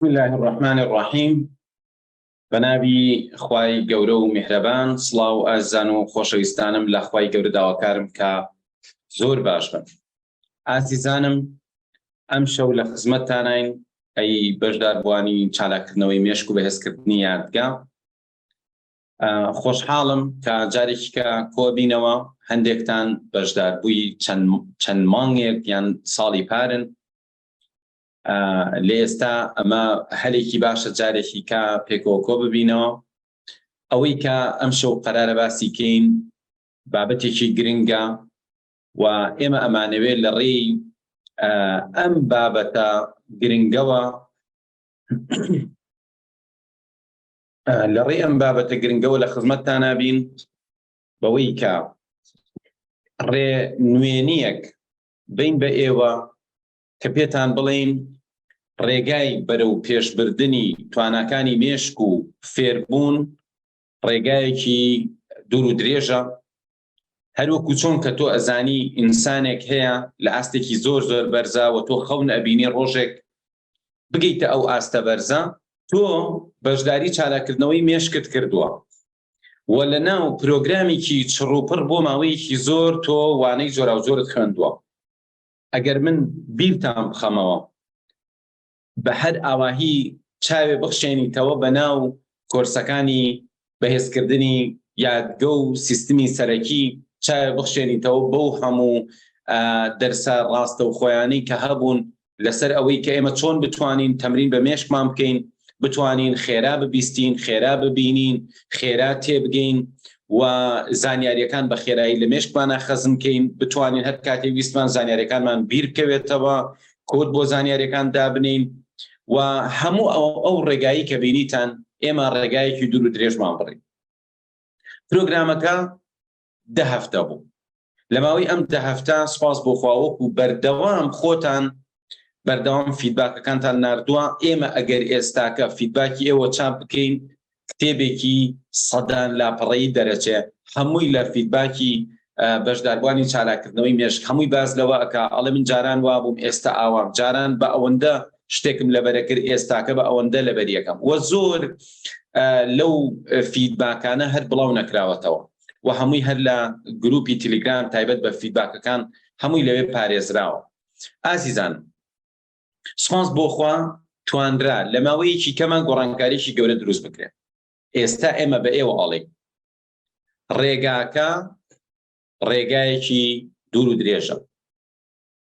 بسم الله الرحمن الرحیم بە ناوی خوای گەورە و میهرەبان سڵاو ئازیزان و خۆشەویستانم لە خوای گەورە داواکارم کە زۆر باش بن ئازیزانم ئەم شەو لە خزمەتتانین ئەی بەشداربووانی چالاککردنەوەی مێشک و بەهێزکردنی یادگە خۆشحاڵم کە جارێکی کە کۆبینەوە هەندێکتان بەشداربووی چەند مانگێک یان ساڵی پارن لە ئێستا ئەمە هەلێکی باشە جارێکی کە پێکەوە کۆ ببینەوە ئەوەی کە ئەم شەو قەرارە باسی کەین بابەتێکی گرنگە و ئێمە ئەمانەوێت لە ڕێی ئەم بابەتە گرنگەوە لە ڕێی ئەم بابەتە گرنگەوە لە خزمەتتان نابین بەوەی کە ڕێ نوێنیەک بین بە ئێوە کە پێتان بڵێین ڕێگای بەرەو پێشبردنی تواناکانی مێشک و فێربوون ڕێگایەکی دوور و درێژە هەروەکو چۆن کە تۆ ئەزانی ئینسانێک هەیە لە ئاستێکی زۆر زۆر بەرزا و تۆ خەون ئەبینی ڕۆژێک بگەیتە ئەو ئاستە بەرزە تۆ بەشداری چالاکردنەوەی مێشکت کردووە و لە ناو پرۆگرامێکی چڕوپڕ بۆ ماوەیەکی زۆر تۆ وانەی جۆراوجۆرت خوێندووە ئەگەر من بیرتان بخەمەوە بە هەر ئاواهی چاوێ بخشێنیتەوە بە ناو کۆرسەکانی بەهێزکردنی یادگە و سیستمی سەرەکی چاوێ بخشێنیتەوە بەو هەموو دەرسە ڕاستەوخۆیانەی کە هەبوون لەسەر ئەوەی کە ئێمە چۆن بتوانین تەمرین بە مێشکمان بکەین بتوانین خێرا ببیستین خێرا ببینین خێرا تێبگەین و زانیاریەکان بە خێرایی لە مێشکمانە خەزن کەین بتوانین هەر کاتێ ویستمان زانیاریەکانمان بیر بکەوێتەوە کۆد بۆ زانیاریەکان دابنین و هەموو ئەو ئەو ڕێگایی کە بینیتان ئێمە ڕێگایەکی دوور و درێژمان بڕی پرۆگرامەکە دە هەفتە بوو لە ماوەی ئەم دە هەفتە سوپاس بۆ خوا وەکو بەردەوام خۆتان بەردەوام feedback ەکانتان ناردووە ئێمە ئەگەر ئێستاکە feedback ی ئێوە چاپ بکەین کتێبێکی سەدان لاپەڕەیی دەرەچێ هەمووی لە feedback ی بەشداربووانی چالاککردنەوەی مێشک هەمووی باس لەوە ئەکا ئەڵێ من جاران وابووم ئێستا ئاوام جاران بە ئەوەندە شتێکم لەبەرە کرد ئێستاکە بە ئەوەندە لەبەریەکەم وە زۆر لەو feedback انە هەر بڵاو نەکراوەتەوە و هەمووی هەر لە گروپی تیلیگرام تایبەت بە feedback ەکان هەمووی لەوێ پارێزراوە ئازیزان سپاس بۆخوا توانرا لە ماوەیەکی کەمە گۆڕانکاریی گەورە دروست بکرێت ئێستا ئێمە بە ئێوە ئەڵێ ڕێگاکە ڕێگایەکی دوور و درێژە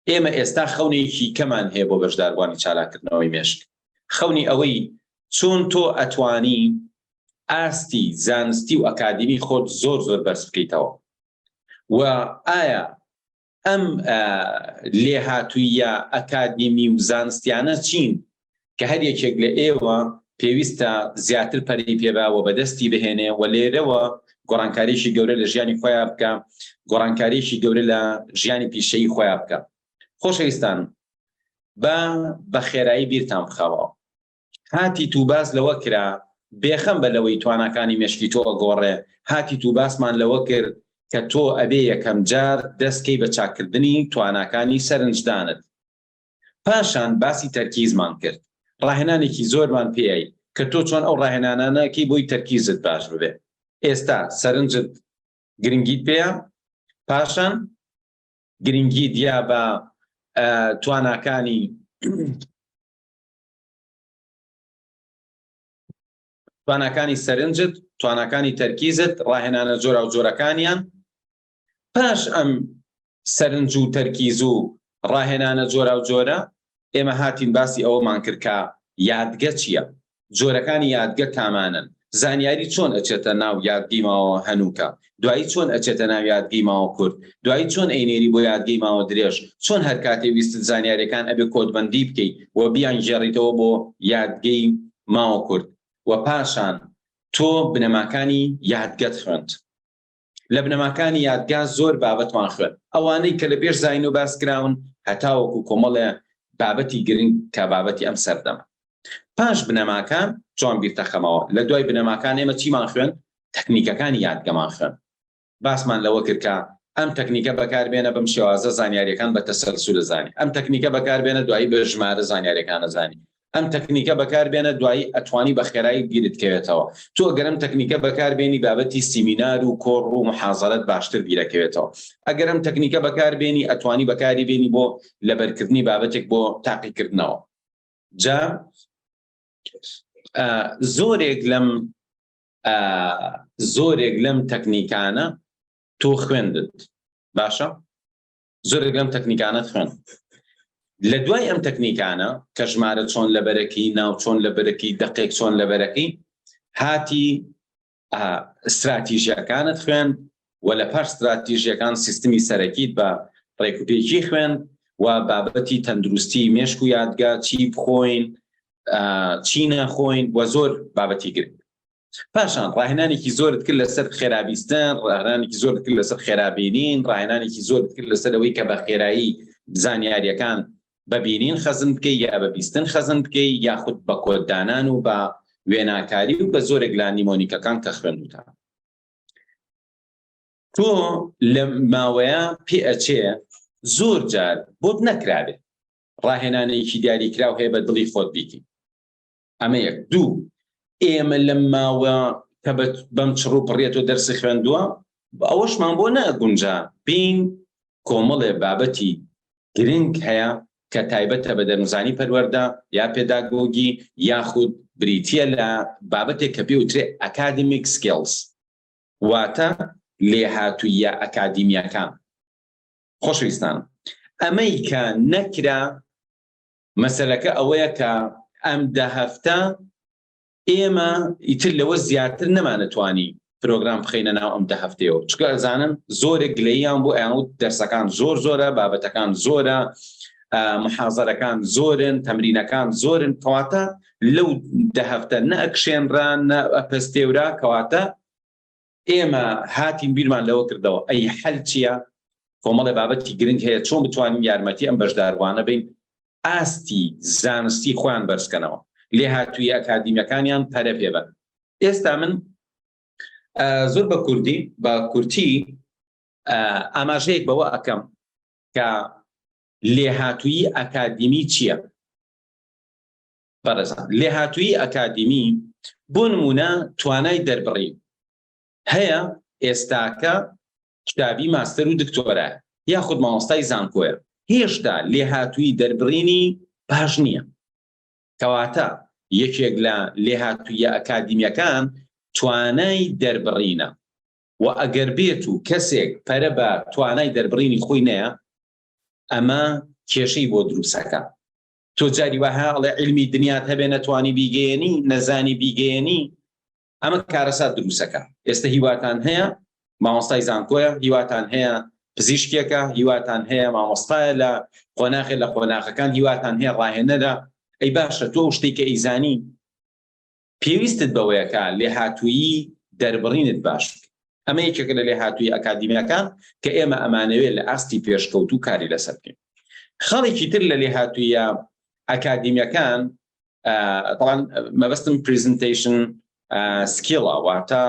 ئێمە ئێستا خەونێکی کەمان هەیە بۆ بەشداربووانی چالاککردنەوەی مێشک، خەونی ئەوەی چۆن تۆ ئەتوانی ئاستی زانستی و ئەکادیمی خۆت زۆر زۆر بەرز بکەیتەوە و ئایا ئەم لێهاتوویە ئەکادیمی و زانستیانە چین کە هەر یەکێک لە ئێوە پێویستە زیاتر پەرەی پێبا و بەدەستی بهێنێ و لێرەوە گۆڕانکاریی گەورە لە ژیانی خۆیان بکە گۆڕانکاریی گەورە لە ژیانی پیشەیی خۆیان بکە خۆشەویستان با بە خێرایی بیرتان بخەوە هاتی تو باس لەوە کرا بێخەم بە لەوەی تواناکانی مێشکی تۆ ئەگۆڕێ هاتی تو باسمان لەوە کرد کە تۆ ئەبێ یەکەم جار دەستکەی بە چاککردنی تواناکانی سەرنجدانت پاشان باسی تەرکیزمان کرد ڕاهێنانێکی زۆرمان پێی کە تۆ چۆن ئەو ڕاهێنانانە کەی بۆی تەرکیزت باش ببێ ئێستا سەرنجت گرنگیت پێیە پاشان گرنگی دیا بە تواناکانی تواناکانی سەرنجت تواناکانی تەرکیزت ڕاهێنانە جۆرا و جۆرەکانیان پاش ئەم سەرنج و تەرکیز و ڕاهێنانە جۆراوجۆرە، ئێمە هاتین باسی ئەوەمان کرد کە یادگە چییە؟ جۆرەکانی یادگە کامانەن؟ زانیاری چۆن ئەچێتە ناو یادگەی ماوە هەنووکە؟ دوایی چۆن ئەچێتە ناو یادگەی ماوە کورت؟ دوایی چۆن ئەینێری بۆ یادگەی ماوە درێژ؟ چۆن هەر کاتێ ویستت زانیاریەکان ئەبێ کۆدبەندی بکەی و بیانگێڕیتەوە بۆ یادگەی ماوە کورت؟ و پاشان تۆ بنەماکانی یادگەت خوێند. لە بنەماکانی یادگا زۆر بابەتمان خوێند، ئەوانەی کە لە پێش زاینۆ باس کراون هەتاوەکو کۆمەڵێ بابەتی گرنگ کە بابەتی ئەم سەردەمە. پاش بنەماکان جوان بیرتەخەمەوە لە دوای بنەماکان ئێمە چیمان خوێند؟ تەکنیکەکانی یادگەمان خوێند. باسمان لەوە کرد کە ئەم تەکنیکە بەکاربێنە بەم شێوازە زانیاریەکان بە تەسەلسول ئەزانی، ئەم تەکنیکە بەکاربێنە دوایی بە ژمارە زانیاریەکان ئەزانی. ئەم تەکنیکە بەکاربێنە دوایی ئەتوانی بە خێرایی بیرت کەوێتەوە. تۆ گەر ئەم تەکنیکە بەکاربێنی بابەتی سیمینار و کۆڕ و محازەرەت باشتر بیرەکەوێتەوە. ئەگەر ئەم تەکنیکە بەکاربێنی ئەتوانی بەکاری بێنی بۆ لەبەرکردنی بابەتێک بۆ تاقیکردنەوە. جا زۆرێک لەم زۆرێک لەم تەکنیکانە تۆ خوێندت باشە زۆرێک لەم تەکنیکانەت خوێند لە دوای ئەم تەکنیکانە کە ژمارە چۆن لە بەرەکی ناو چۆن لە بەرەکی دەقێک چۆن لە بەرەکی هاتی استراتیژیەکانت خوێند و لە پاش استراتیژیەکان سیستمی سەرەکیت بە ڕێکوپێکی خوێند و بابەتی تەندروستی مێشک و یادگا چی بخۆین چی نەخۆین و زۆر بابەتی گرنگ پاشان ڕاهێنانێکی زۆرت کرد لەسەر خێرابیستن، ڕاهێنانێکی زۆرت کرد لەسەر خێرابینین، ڕاهێنانێکی زۆرت کرد لەسەر ئەوەی کە بە خێرایی زانیاریەکان بە بینین خەزن بکەی یا بە بیستن خەزن بکەی یاخود بە کۆددانان و بە وێناکاری و بە زۆرێک لە نیمۆنیکەکان کە خوێندوتە. تۆ لە ماوەیە پێ ئەچێ زۆر جار بۆت نەکرابێ ڕاهێنانێکی دیاریکراو هەیە بە دڵی خۆت بیکەی. ئەمە یەک دوو ئێمە لەم ماوە کە بەم چڕ و پڕیەتۆ دەرسی خوێندووە ئەوەشمان بۆ نەگونجا بین کۆمەڵێ بابەتی گرنگ هەیە کە تایبەتە بە دەروونزانی پەروەردە یا پێداگۆگی یاخود بریتە لە بابەتێک کە پێوترێ academic skills واتە لێهاتوویە ئەکادیمیەکان خۆشەویستان ئەمەی کە نەکرا مەسەلەکە ئەوەیە کە ئەم دە هەفتە ئێمە ئیتر لەوە زیاتر نەمانەتوانی پرۆگرام بخەینە ناو ئەم دە هەفتەیەوە چونکە ئەزانم زۆرێک گلەییان بۆ ئەیان وت دەرسەکان زۆر زۆرە بابەتەکان زۆرە محازەرەکان زۆرن تەمرینەکان زۆرن کەواتە لەو دە هەفتە نەئەکشێنرا نە ئەپەستێورا کەواتە ئێمە هاتین بیرمان لەوە کردەوە ئەی حەل چییە؟ کۆمەڵێ بابەتی گرنگ هەیە چۆن بتوانین یارمەتی ئەم بەشداربووانە بین ئاستی زانستی خۆیان بەرزکەنەوە لێهاتوویە ئەکادیمیەکانیان پەرە پێبەن ئێستا من زۆر بە کوردی بە کورتی ئاماژەیەک بەوە ئەکەم کە لێهاتوویی ئەکادیمی چییە؟ بەڕێزان لێهاتوویی ئەکادیمی بۆ نموونە توانای دەربڕین هەیە ئێستاکە قوتابی ماستەر و دکتۆرایە یاخود مامۆستای زانکۆیە هێشتا لێهاتوویی دەربڕینی باش نییە کەواتە یەکێک لە لێهاتوویە ئەکادیمیەکان توانای دەربڕینە و ئەگەر بێت و کەسێک پەرە بە توانای دەربڕینی خۆی نەیە ئەمە کێشەی بۆ دروستەکە تۆ جاری وەها ئەڵێ عیلمی دنیات هەبێ نەتوانی بیگەیەنی نەزانی بیگەیەنی ئەمە کارەسات دروستەکە ئێستا هیواتان هەیە مامۆستای زانکۆیە هیواتان هەیە پزیشکێکە هیواتان هەیە مامۆستایە لە قۆناغێ لە قۆناغەکان هیواتان هەیە ڕاهێنەرە ئەی باشە تۆ ئەو شتێک کە ئەیزانی پێویستت بەوەیە کە لێهاتوویی دەربڕینت باش بکەیت. ئەمە یەکێکە لە لێهاتوویی ئەکادیمیاکان کە ئێمە ئەمانەوێت لە ئاستی پێشکەوتوو کاری لەسەر بکەین. خاڵێکی تر لە لێهاتوویە ئەکادیمیەکان تاوان مەبەستم presentation skill ە واتە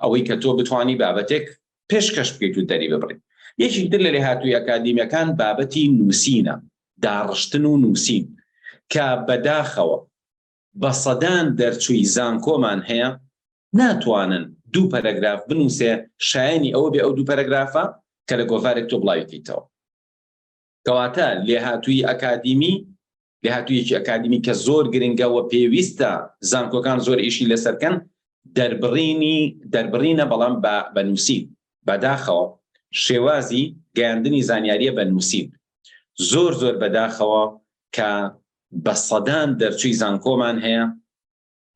ئەوەی کە تۆ بتانی بابەتێک پێشکەش بکەیت و دەری ببڕیت. یەکێک تر لە لێهاتووی ئەکادیمیەکان بابەتی نووسینە، داڕشتن و نووسین کە بەداخەوە بە سەدان دەرچووی زانکۆمان هەیە ناتوانن دوو پەرەگراف بنووسێ شایەنی ئەوە بێ ئەو دوو پەرەگرافە کە لە گۆڤارێک تۆ بڵاوی کەیتەوە. کەواتە لێهاتوویی ئەکادیمی لێهاتوویەکی ئەکادیمی کە زۆر گرنگە و پێویستە زانکۆکان زۆر ئیشی لەسەر کەن دەربڕینی دەربڕینە بەڵام بە بە نووسین بەداخەوە شێوازی گەیاندنی زانیاریە بە نووسین زۆر زۆر بەداخەوە کە بە سەدان دەرچووی زانکۆمان هەیە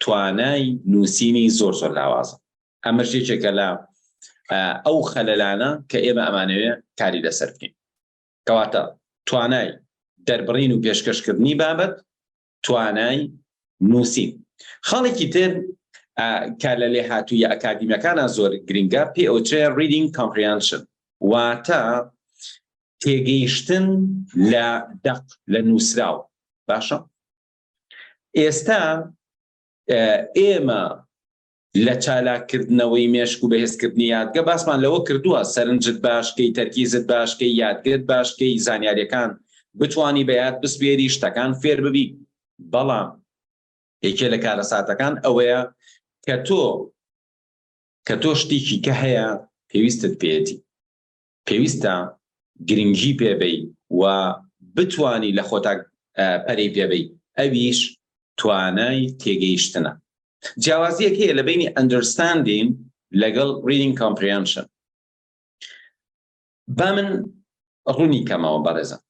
توانای نووسینی زۆر زۆر لاوازە ئەمەش یەکێکە لە ئەو خەلەلانە کە ئێمە ئەمانەوێ کاری لەسەر بکەین کەواتە توانای دەربڕین و پێشکەشکردنی بابەت توانای نووسین خاڵێکی تر کە لە لێهاتوویە ئەکادیمیەکانە زۆر گرنگە پێ ئەوترێ reading comprehension واتە تێگەیشتن لە دەق لە نووسراو باشە ئێستا ئێمە لە چالاککردنەوەی مێشک و بەهێزکردنی یادگە باسمان لەوە کردووە سەرنجت باشکەی تەرکیزت باشکەی یادگەت باشکەی زانیاریەکان بتانی بە یاد بسپێری شتەکان فێر ببی. بەڵام یەکێ لە کارەساتەکان ئەوەیە کە تۆ کە تۆ شتێکی کە هەیە پێویستت پێیەتی پێویستە گرنگی پێبەی و بتانی لە خۆتا پەرەی پێبەی ئەویش توانای تێگەیشتنە. جیاوازیەک هەیە لە بینی understanding لەگەڵ reading comprehension. با من ڕوونی کەمەوە بەڕێزم.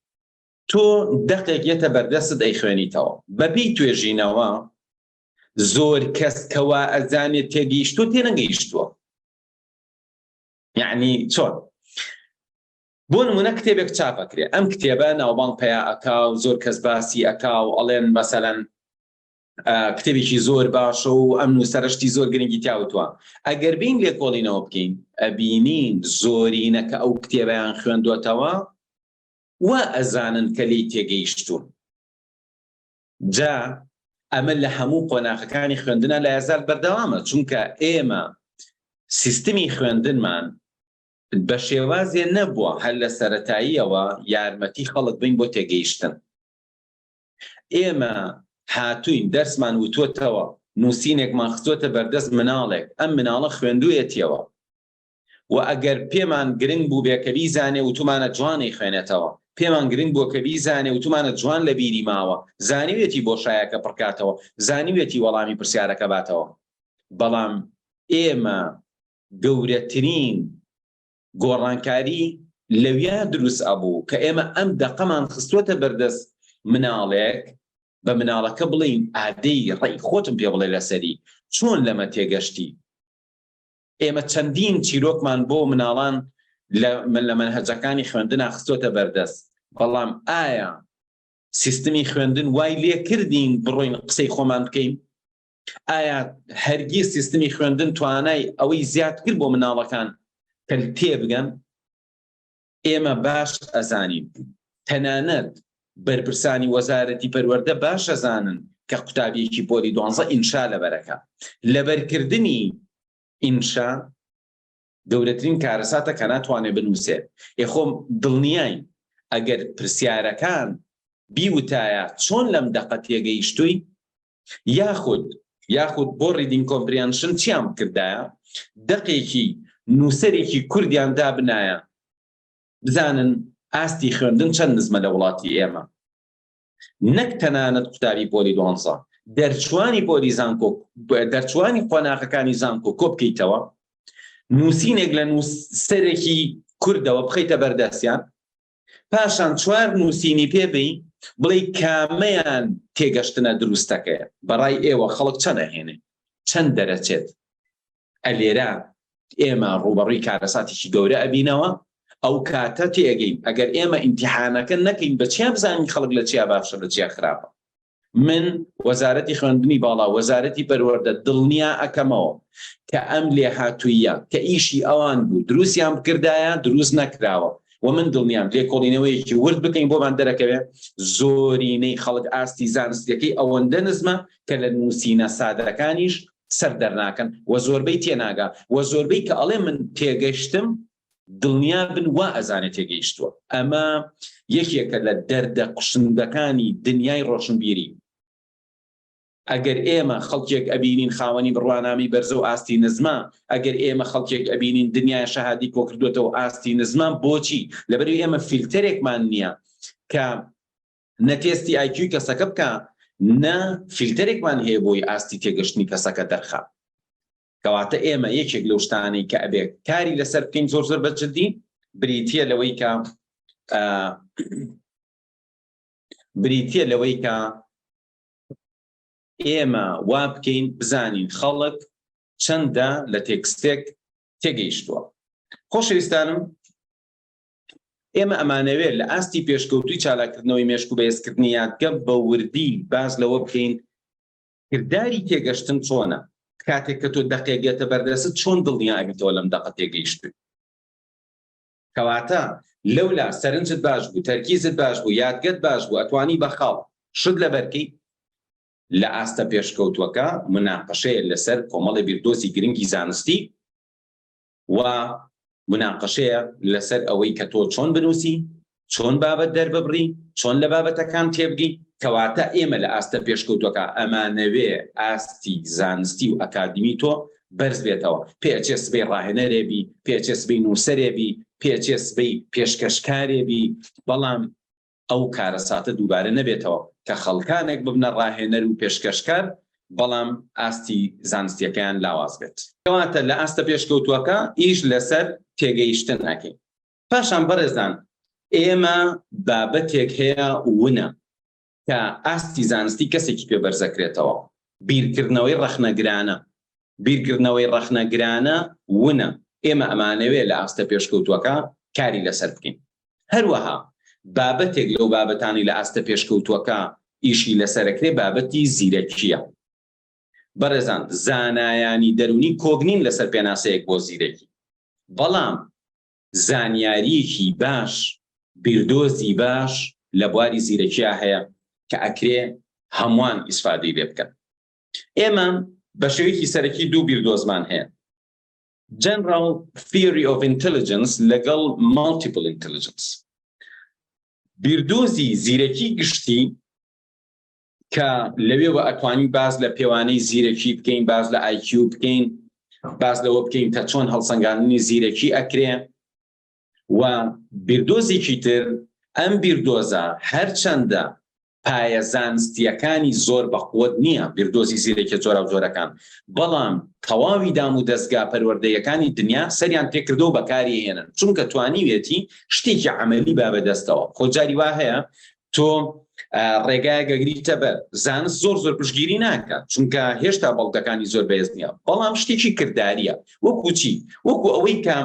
تۆ دەقێک یەتە بەردەستت ئەیخوێنیتەوە. بەپێی توێژینەوە زۆر کەس کەوا ئەزانێت تێگەیشتووە تێنەگەیشتووە. یعنی چۆن؟ بۆ نمونە کتێبێک چاپ ئەکرێ ئەم کتێبە ناوبانگ پەیا ئەکا و زۆر کەس باسی ئەکا و ئەڵێن مەسەلەن کتێبێکی زۆر باشە و ئەم نووسەرە شتی زۆر گرنگی تیا وتووە ئەگەر بین لێکۆڵینەوە بکەین ئەبینین زۆرینە کە ئەو کتێبیان خوێندوەتەوە وا ئەزانن کە لێی تێگەیشتوون جا ئەمە لە هەموو قۆناخەکانی خوێندنە لە یازال بەردەوامە چونکە ئێمە سیستمی خوێندنمان بە شێوازێ نەبووە هەر لە سەرەتاییەوە یارمەتی خەڵک بین بۆ تێگەیشتن. ئێمە هاتووین دەرسمان وتووەتەوە، نووسینێکمان خستووەتە بەردەست مناڵێک، ئەم مناڵە خوێندوویەتیەوە و ئەگەر پێمان گرنگ بووبێ کە بیزانێ وتوومانە جوان ئەیخوێنێتەوە، پێمان گرنگ بووە کە بیزانێ وتوومانە جوان لە بیری ماوە، زانیویەتی بۆشایەکە پڕکاتەوە، زانیویەتی وەڵامی پرسیارەکە باتەوە. بەڵام ئێمە گەورەترین گۆڕانکاری لەویا دروست ئەبوو کە ئێمە ئەم دەقەمان خستووەتە بەردەست مناڵێک بە مناڵەکە بڵێین ئادەی ڕەئی خۆتم پێ بڵێ لەسەری چۆن لەمە تێگەشتی ئێمە چەندین چیرۆکمان بۆ مناڵان لە مەنهەجەکانی خوێندنا خستووەتە بەردەست بەڵام ئایا سیستمی خوێندن وای لێکردین بڕۆین قسەی خۆمان بکەین ئایا هەرگیز سیستمی خوێندن توانای ئەوەی زیاد کرد بۆ مناڵەکان کە تێبگەن؟ ئێمە باش ئەزانین تەنانەت بەرپرسانی وەزارەتی پەروەردە باش ئەزانن کە قوتابیەکی پۆلی دوانزە ئینشا لەبەرەکە لەبەرکردنی ئینشا گەورەترین کارەساتە کە ناتوانێ بنووسێت ئێ خۆم دڵنیاین ئەگەر پرسیارەکان بیوتایە چۆن لەم دەقە تێگەیشتووی یاخود یاخود بۆ reading comprehension چیان بکردایە دەقێکی نووسەرێکی کوردیان دابنایە بزانن ئاستی خوێندن چەند نزمە لە وڵاتی ئێمە نەک تەنانەت قوتابی پۆلی دوانزە دەرچوانی پۆلی زانکۆ دەرچوانی قۆناغەکانی زانکۆ کۆ بکەیتەوە نووسینێک لە نووسەرێکی کوردەوە بخەیتە بەردەستیان پاشان چوار نووسینی پێ بی بڵێی کامەیان تێگەشتنە دروستەکەیە بەڕای ئێوە خەڵک چەند ئەهێنێ چەند دەرەچێت ئەلێرە ئێمە ڕووبەڕووی کارەساتێکی گەورە ئەبینەوە ئەو کاتە تێگەین ئەگەر ئێمە ئیمتیحانەکە نەکەین بە چیا بزانین خەڵک لە چیا باشە لە چیا خراپە من وەزارەتی خوێندنی باڵا وەزارەتی پەروەردە دڵنیا ئەکەمەوە کە ئەم لێهاتوویە کە ئیشی ئەوان بوو دروستیان بکردایە دروست نەکراوە و من دڵنیام لێکۆڵینەوەیەکی ورد بکەین بۆمان دەرەکەوێ زۆرینەی خەڵک ئاستی زانستیەکەی ئەوەندە نزمە کە لە نووسینە سادەکانیش سەر دەرناکەن و زۆربەی تێناگا و زۆربەی کە ئەڵێ من تێگەشتم دڵنیا بن وا ئەزانێ تێگەیشتووە. ئەمە یەکێکە لە دەردە کوشندەکانی دنیای ڕۆشنبیری. ئەگەر ئێمە خەڵکێک ئەبینین خاوەنی بڕوانامەی بەرزە و ئاستی نزمە، ئەگەر ئێمە خەڵکێک ئەبینین دنیای شەهادی کۆکردووەتەوە ئاستی نزمە، بۆچی؟ لەبەرئەوەی ئێمە فیلتەرێکمان نییە کە نە تێستی IQ ی کەسەکە بکا، نە فیلتەرێکمان هەیە بۆی ئاستی تێگەشتنی کەسەکە دەرخا. کەواتە ئێمە یەکێک لەو شتانەی کە ئەبێ کاری لەسەر بکەین زۆر زۆر بە جدی بریتییە لەوەی کە بریتییە لەوەی کە ئێمە وا بکەین بزانین خەڵک چەندە لە تێکستێک تێگەیشتووە. خۆشەویستانم ئێمە ئەمانەوێت لە ئاستی پێشکەوتووی چالاککردنەوەی مێشک و بەهێزکردنی یادگە بە وردی باس لەوە بکەین کرداری تێگەشتن چۆنە؟ کاتێک کە تۆ دەقێک دێتە بەردەستت چۆن دڵنیا ئەبیتەوە لەم دەقە تێگەیشتووی؟ کەواتە لەولا سەرنجت باش بوو، تەرکیزت باش بوو، یادگەت باش بوو، ئەتوانی بە خاڵ شت لەبەرکەی. لە ئاستە پێشکەوتووەکە موناقەشەیە لەسەر کۆمەڵێ بیردۆزی گرنگی زانستی و موناقەشەیە لەسەر ئەوەی کە تۆ چۆن بنووسی. چۆن بابەت دەرببڕی، چۆن لە بابەتەکان تێبگەی، کەواتە ئێمە لە ئاستە پێشکەوتوەکە ئەمانەوێ ئاستی زانستی و ئەکادیمی تۆ بەرز بێتەوە، پێئەچێ سبەی ڕاهێنەرێ بی، پێئەچێ سبەی نووسەرێ بی، پێئەچێ سبەی پێشکەشکارێ بی، بەڵام ئەو کارەساتە دووبارە نەبێتەوە کە خەڵکانێک ببنە ڕاهێنەر و پێشکەشکار بەڵام ئاستی زانستیەکەیان لاواز بێت. کەواتە لە ئاستە پێشکەوتوەکە ئیش لەسەر تێگەیشتن ئەکەین. پاشان بەڕێزان ئێمە بابەتێک هەیە ونە کە ئاستی زانستی کەسێکی پێ بەرزەکرێتەوە، بیرکردنەوەی ڕەخنەگرانە. بیرکردنەوەی ڕەخنەگرانە ونە ئێمە ئەمانەوێ لە ئاستە پێشکەوتوەکە کاری لەسەر بکەین. هەروەها بابەتێک لەو بابەتانەی لە ئاستە پێشکەوتوەکە ئیشی لەسەرەکرێ بابەتی زیرەکیە. بەڕێزان زانایانی دەرونی کۆک نین لەسەر پێناسەیەک بۆ زیرەکی، بەڵام زانیاریەکی باش، بیردۆزی باش لە بواری زیرەکیا هەیە کە ئەکرێ هەمووان ئیسفادەی لێ بکەن. ئێمە بە شێوەیەکی سەرەکی دوو بیردۆزمان هەیە، General Theory of Intelligence لەگەڵ Multiple Intelligence. بیردۆزی زیرەکی گشتی کە لەوێوە ئەتوانین باس لە پێوانەی زیرەکی بکەین، باس لە IQ بکەین، باس لەوە بکەین کە چۆن هەڵسەنگاندنی زیرەکی ئەکرێ و بیردۆزێکی تر، ئەم بیردۆزە هەرچەندە پایە زانستییەکانی زۆر بەقوەت نییە، بیردۆزی زیرەکیە جۆراوجۆرەکان، بەڵام تەواوی دام و دەزگا پەروەردەیەکانی دنیا سەریان تێکردوە و بەکاری هێنن، چونکە توانیویەتی شتێکی عەمەلی با بەدەستەوە، خۆ جاری وا هەیە تۆ ڕێگایەک ئەگریتە بەر، زانست زۆر زۆر پشتگیری ناکات، چونکە هێشتا بەڵگەکانی زۆر بەهێز نییە، بەڵام شتێکی کردارییە، وەکو چی؟ وەکو ئەوەی کە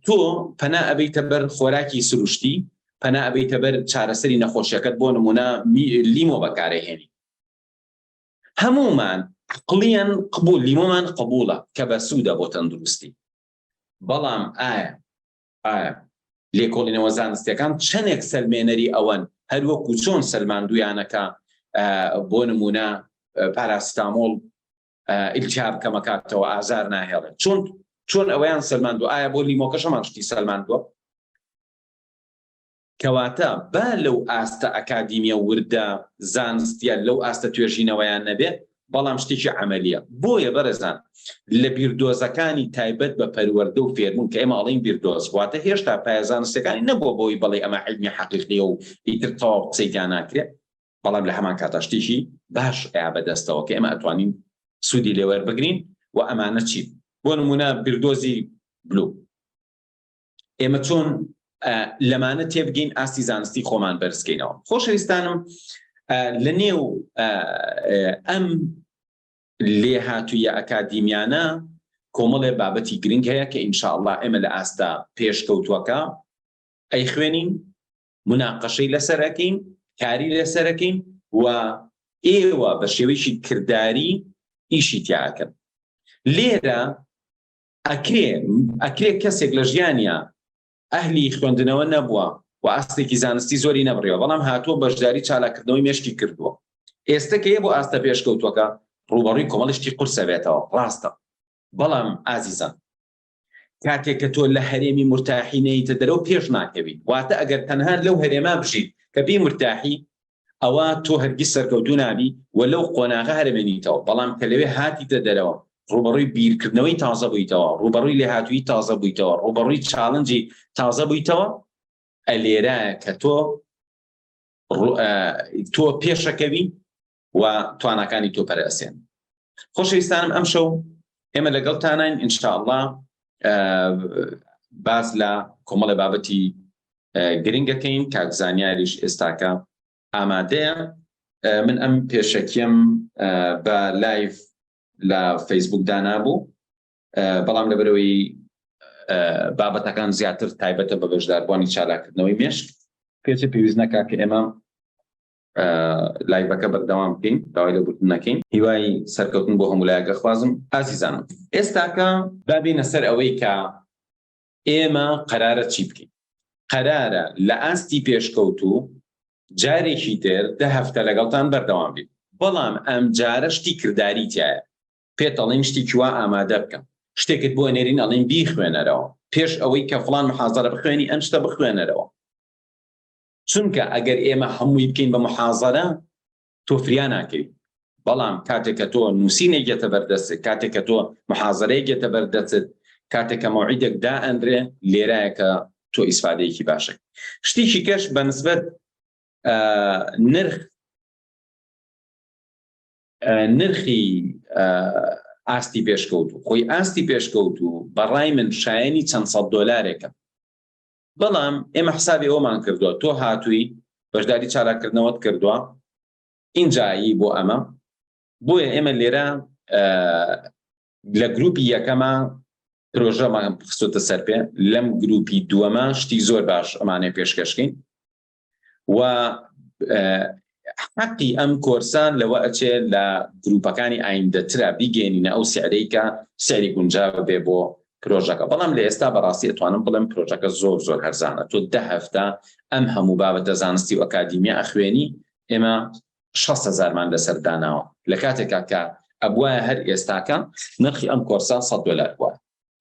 تۆ پەنا ئەبەیتە بەر خۆراکی سروشتی، پەنا ئەبەیتە بەر چارەسەری نەخۆشیەکەت بۆ نمونە لیمۆ بەکارەهێنی هەمومان عقلیان قبول لیمۆمان قبولە کە بەسوودە بۆ تەندروستی بەڵام ئایا ئایا لێکۆڵینەوە زانستیەکان چەندێک سەلمێنەری ئەوەن هەروەکو چۆن سەلماندویانەکە بۆ نمونە پاراستامۆڵ ئیلتیاب کەمەکاتەوە ئازار ناهێڵێت چۆن چۆن ئەوەیان سەلماندوە ئایا بۆ لیمۆکەشەمان شتی سەلماندووە کەواتە با لەو ئاستە ئەکادیمیە وردە زانستیە لەو ئاستە توێژینەوەیان نەبێ بەڵام شتێکی عەمەلیە بۆیە بەڕێزان لە بیردۆزەکانی تایبەت بە پەروەردە و فێربوون کە ئێمە ئەڵێین بیردۆز واتە هێشتا پایە زانستیەکانی نەبووە بەوەی بەڵێ ئەمە عیلمی حەقیقیە و ئیتر تەواو قسەی تیا ناکرێ بەڵام لە هەمان کاتا شتێکی باش ئەیا بەدەستەوە کە ئێمە ئەتوانین سوودی لێوەربگرین و ئەمانە چین بۆ نمونە بیردۆزی بلوم ئێمە چۆن لەمانە تێبگەین ئاستی زانستی خۆمان بەرزکەینەوە خۆشەویستانم لە نێو ئەم لێهاتوویە ئەکادیمیانە کۆمەڵێ بابەتی گرنگ هەیە کە ئینشاءله ئێمە لە ئاستا پێشکەوتووەکە ئەیخوێنین مناقەشەی لەسەرەکەین کاری لەسەرەکەین و ئێوە بە شێوەیەکی کرداری ئیشی تیاکەن لێرە ئەکرێ ئەکرێ کەسێک لە ژیانیا ئەهلی خوێندنەوە نەبووە و ئاستێکی زانستی زۆری نەبڕیوە بەڵام هاتووە بەشداری چالاکردنەوەی مێشکی کردووە ئێستە کە یە بۆ ئاستە پێشکەوتووەکە ڕووبەڕووی کۆمەڵی شتی قورسە بێتەوە ڕاستە بەڵام ئازیزان کاتێک کە تۆ لە هەرێمی مرتاحی نەیتە دەرەوە پێش ناکەوی واتە ئەگەر تەنها لەو هەرێما بژیت کە پێی مرتاحی ئەوا تۆ هەرگیز سەرکەوتوو نابی و لەو قۆناغە هەرەمێنیتەوە، بەڵام کە لەوێ هاتیتە دەرەوە ڕووبەڕووی بیرکردنەوەی تازە بوویتەوە، ڕووبەڕووی لێهاتوویی تازە بوویتەوە، ڕووبەڕووی challenge ی تازە بوویتەوە، ئە لێرایە کە تۆ تۆ پێشەکەوی و تواناکانی تۆ پەرە ئەسێن. خۆشەویستانم ئەمشەو ئێمە لەگەڵتانین ان شاء اللە باس لە کۆمەڵێ بابەتی گرنگەکەین کاک زانیاریش ئێستاکە ئامادەیە من ئەم پێشەکیەم بە live لە فەیسبوک دانابوو بەڵام لەبەرەوەی بابەتەکان زیاتر تایبەتە بە بەشداربووانی چالاکردنەوەی مێشک پێچە پێویست نەکا کە ئێمە live ەکە بەردەوام بکەین داوای لێبوردن نەکەین هیوای سەرکەوتن بۆ هەموو لایەکە خوازم ئازیزانم ئێستاکە با بێینە سەر ئەوەی کە ئێمە قەرارە چی بکەین قەرارە لە ئاستی پێشکەوتوو جارێکی تر دە هەفتە لەگەڵتان بەردەوام بین بەڵام ئەم جارە شتی کرداری تایە پێت ئەڵێین شتێکی وا ئامادە بکە شتێکت بۆ نێرین ئەڵێن بیخوێنەرەوە پێش ئەوەی کە فڵان محازەرە بخوێنی ئەم شتە بخوێنەرەوە. چونکە ئەگەر ئێمە هەمووی بکەین بە محازەرە تۆ فریا ناکەوی بەڵام کاتێک کە تۆ نووسینێک یەتە بەردەستت کاتێک کە تۆ محازەرەیەک یەتە بەردەستت کاتێک کە مەوعیدێک دائەنرێ لێرایە کە تۆ ئیسفادەیەکی باشە شتێکی کەش بە نسبەت نرخ نرخی ئاستی پێشکەوت و خۆی ئاستی پێشکەوت و بەڕای من شایەنی چەند سەد دۆلارێکە بەڵام ئێمە حسابی ئەومان کردووە تۆ هاتووی بەشداری چالاککردنەوەت کردووە ئینجایی بۆ ئەمە بۆیە ئێمە لێرە لە گروپی یەکەمە پرۆژەمان خستۆتە سەر پێ لەم گروپی دووەمە شتی زۆر باش ئەمانەیە پێشکەشکەین و حەقی ئەم کۆرسە لەوە ئەچێ لە گروپەکانی ئایندەترا بیگەێنینە ئەو سعرەی کە سعری گونجاو بێ بۆ پرۆژەکە بەڵام لە ئێستا بەڕاستی ئەتوانم بڵێم پرۆژەکە زۆر زۆر هەرزانە تۆ دە هەفتە ئەم هەموو بابەتە زانستی و ئەکادیمیە ئەخوێنی ئێمە 6 هەزارمان لەسەر داناوە لە کاتێکا کە ئەبوایە هەر ئێستاکە نرخی ئەم کۆرسە 100 دۆلار بووە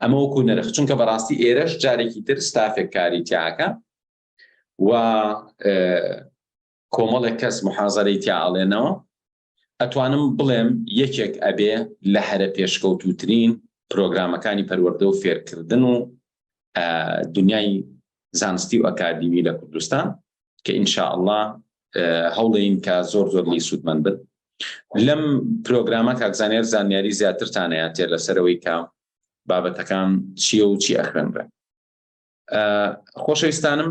ئەمە وەکو نرخ چونکە بەڕاستی ئێرەش جارێکی تر ستافێک کاری تیاکە و کۆمەڵێک کەس محازەرەی تیا ئەڵێنەوە ئەتوانم بڵێم یەکێک ئەبێ لە هەرە پێشکەوتوترین پرۆگرامەکانی پەروەردە و فێرکردن و دنیای زانستی و ئەکادیمی لە کوردستان کە ئینشاءله هەوڵین کە زۆر زۆر لی سوودمەند بن لەم پرۆگرامە کاک زانیار زانیاری زیاترتانەیان تێ لەسەرەوەی کە بابەتەکان چییە و چی ئەخوێنرێن خۆشەویستانم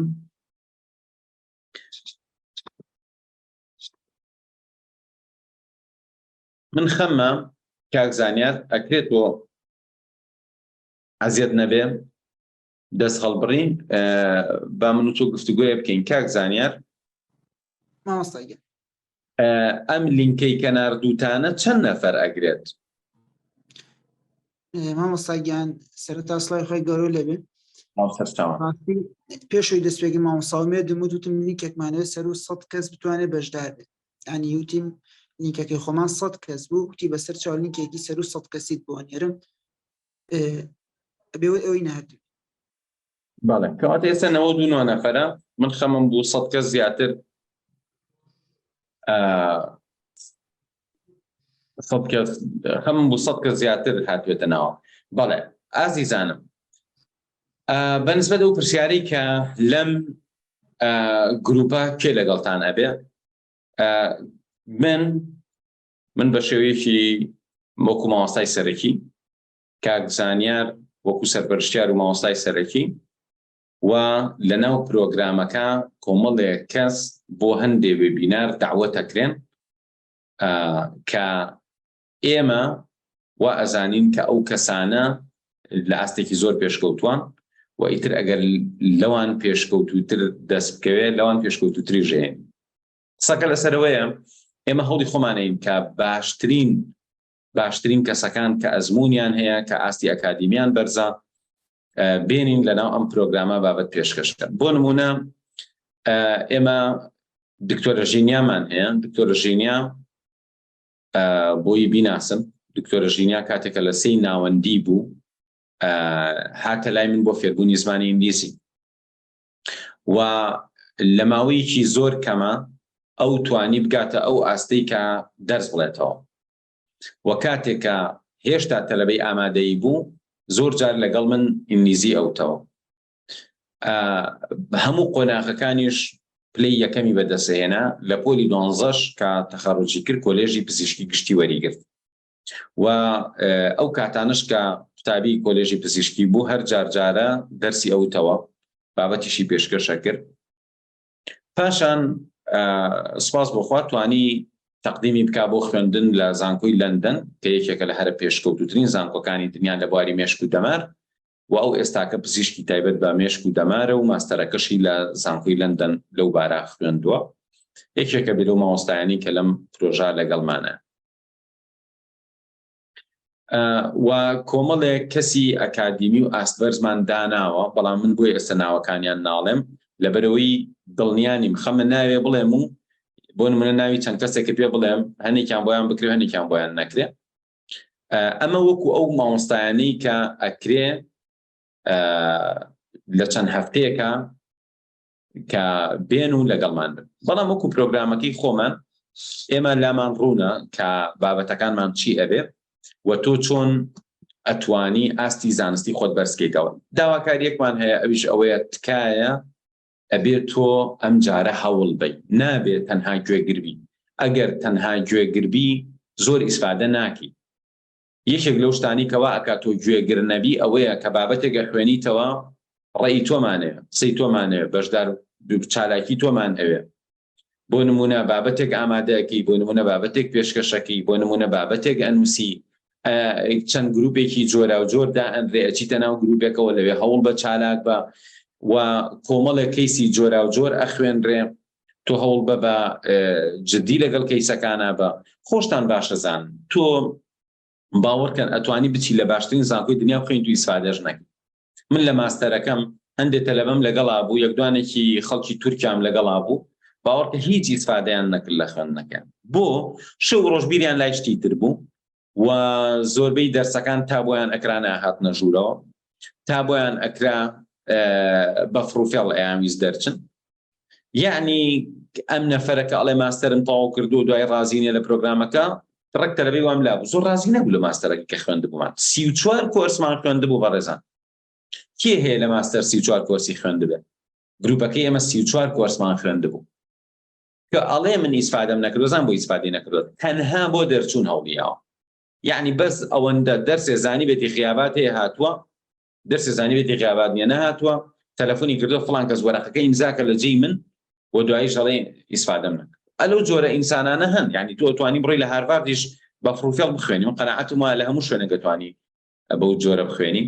من خەمە کاک زانیار ئەکرێت بۆ ئەزیەت نەبێ دەست هەڵبڕی با من و تۆ گفتوگۆیە بکەین کاک زانیار ئەم لینکەی کە ناردووتانە چەند نەفەر ئەگرێت؟ مامۆستا گیان سەرەتا سڵاوی خۆی گەورە لێبێ پێشەوەی دەستپێکی مامۆستا ئومێدم وت وتم لینکێکمانەوێت سەر و سەد کەس بتوانێت بەشدار بێت ینی وتیم لینکەکەی خۆمان سەد کەس بوو وتی بەسەر چاو لینکێکی سەر و سەد کەسیت بۆ نێرم ئەبێ ئەوەی ناردوو بەڵێ کەواتە ئێستا 99 نەفەرە من خەمم بوو سەد کەس زیاتر سەد کەس خەمم بوو سەد کەس زیاتر هاتوێتە ناوە بەڵێ ئازیزانم بەنسبەت ئەو پرسیارەی کە لەم گروپە کێ لەگەڵتان ئەبێ من من بە شێوەیەکی وەکو مامۆستای سەرەکی کاک زانیار وەکو سەرپەرشتیار و مامۆستای سەرەکی و لەناو پرۆگرامەکە کۆمەڵێک کەس بۆ هەندێ وێبینار داوەتەکرێن کە ئێمە وا ئەزانین کە ئەو کەسانە لە ئاستێکی زۆر پێشکەوتوان و ئیتر ئەگەر لەوان پێشکەوتوتر دەست بکەوێت لەوان پێشکەوتوتری ژێن قسەکە لەسەرەوەیە ئێمە هەوڵی خۆمانین کە باشترین باشترین کەسەکان کە ئەزمونیان هەیە کە ئاستی ئەکادیمیان بەرزە بێنین لەناو ئەم پرۆگرامە بابەت پێشکەش بکەن بۆ نمونە ئێمە دکتۆرە ژینیامان هەیە دکتۆرە ژینیا بۆی بیناسم دکتۆرە ژینیا کاتێکە لە سێی ناوەندی بوو هاتە لای من بۆ فێربوونی زمانی ئینگلیزی و لە ماوەیەکی زۆر کەمە ئەو توانی بگاتە ئەو ئاستەی کە دەرس بڵێتەوە و کاتێک کە هێشتا تەلەبەی ئامادەیی بوو زۆر جار لەگەڵ من ئینگلیزی ئەوتەوە هەموو قۆناغەکانیش پلەی یەکەمی بەدەستهێنا لە پۆلی دوانزەش کە تەخەڕوجی کرد کۆلێژی پزیشکی گشتی وەریگرت و ئەو کاتانش کە قوتابی کۆلێژی پزیشکی بوو هەر جار جارە دەرسی ئەوتەوە بابەتیشی پێشکەشە کرد پاشان سپاس بۆخوا توانی تەقدیمی بک بۆ خوێندن لە زانکۆی لەندەن کە یەکێکە لە هەرە پێشکەوتوترین زانکۆکانی دنیا لە بواری مێشک و دەمار و ئەو ئێستاکە پزیشکی تایبەت بە مێشک و دەمارە و ماستەرەکەشی لە زانکۆی لەندەن لەو بارە خوێندووە یەکێکە بێ لەو مامۆستایانی کە لەم پرۆژە لەگەڵمانە و کۆمەڵێک کەسی ئەکادیمی و ئاستبەرزمان داناوە بەڵام من بۆی ئێستا ناوەکانیان ناڵێم لەبەرەوەی دڵنیانیم خەمە ناوێ بڵێم و بۆ نمونە ناوی چەند کەسێکە پێ بڵێم هەنێکیان بۆیان بکرێ هەنێکیان بۆیان نەکرێ ئەمە وەکو ئەو مامۆستایانەی کە ئەکرێ لە چەند هەفتەیەکە. کە بێن و لەگەڵمان بن. بەڵام وەکو پرۆگرامەکەی خۆمان ئێمە لامان ڕوونە کە بابەتەکانمان چی ئەبێ و تۆ چۆن ئەتوانی ئاستی زانستی خۆت بەرزکەیتەوە. داواکاریەکمان هەیە ئەویش ئەوەیە تکایە ئەبێ تۆ ئەم جارە هەوڵ بەی نابێ تەنها گوێگربی ئەگەر تەنها گوێگربی زۆر ئیسفادە ناکەی یەکێک لەو شتانی کەوا ئەکا تۆ گوێگر نەبی ئەوەیە کە بابەتێک ئەخوێنیتەوە ڕێی تۆمانەیە قسەی تۆمانەیە بەشدار چالاکی تۆمان ئەوێ بۆ نمونە بابەتێک ئامادەکەی بۆ نمونە بابەتێک پێشکەشەکەی بۆ نمونە بابەتێک ئەنووسی چەند گروپێکی جۆرا و جۆر دائەنرێ ئەچیتە ناو گروپێکەوە لەوێ هەوڵ بە چالاک بە و کۆمەڵێک کەیسی جۆرا و جۆر ئەخوێنرێ تۆ هەوڵ بە بە جدی لەگەڵ کەیسەکانە بە خۆشتان باشەزان تۆ باوەڕکەن ئەتوانی بچی لە باشترین زانکۆی دنیا بخوێنیت و ئیسفادەش نەکەی من لە ماستەرەکەم هەندێک تەلەبەم لەگەڵا بوو یەک دوانێکی خەڵکی تورکیام لەگەڵا بوو باوەڕکە هیچ ئیسفادەیان نەکرد لە خوێندنەکەیان بۆ شەو ڕۆژ بیریان لای شتی تر بوو و زۆربەی دەرسەکان تا بۆیان ئەکرا ناهاتنە ژوورەوە تا بۆیان ئەکرا بە فڕوفێڵ ئەیانویست دەرچن یعنی ئەم نەفەرە کە ئەڵێ ماستەرم تەواو کردو دوای ڕازی نیە لە پرۆگرامەکە ڕێک تەلەبەی وام لابوو زۆر ڕازی نەبوو لە ماستەرەکە کە خوێندبوومان 34 کۆرسمان خوێندبوو بەڕێزان کێ هەیە لە ماستەر 34 کۆرسی خوێندبێ گروپەکەی ئێمە 34 کۆرسمان خوێندبوو کە ئەڵێ من ئیسفادەم نەکردو زان بۆ ئیسفادەی نەکردو تەنها بۆ دەرچوون هەوڵیاوە یعنی بەس ئەوەندە دەرسێ زانی بێتی غیابات هەیە هاتووە دەرسێ زانیبێتی غیابات نیە نەهاتووە تەلەفۆنی کردو فڵان کەس وەرەقەکە ئیمزاکە لە جێی من و دواییش دەڵێ ئیسفادەم نەکرد ئەلەو جۆرە ئینسانانە هەن یعنی تۆ توانی بڕۆی لە هارڤاردیش بە فڕوفێڵ بخوێنی من قەناعەتم وایە لە هەموو شوێنێک دەتوانی بەو جۆرە بخوێنی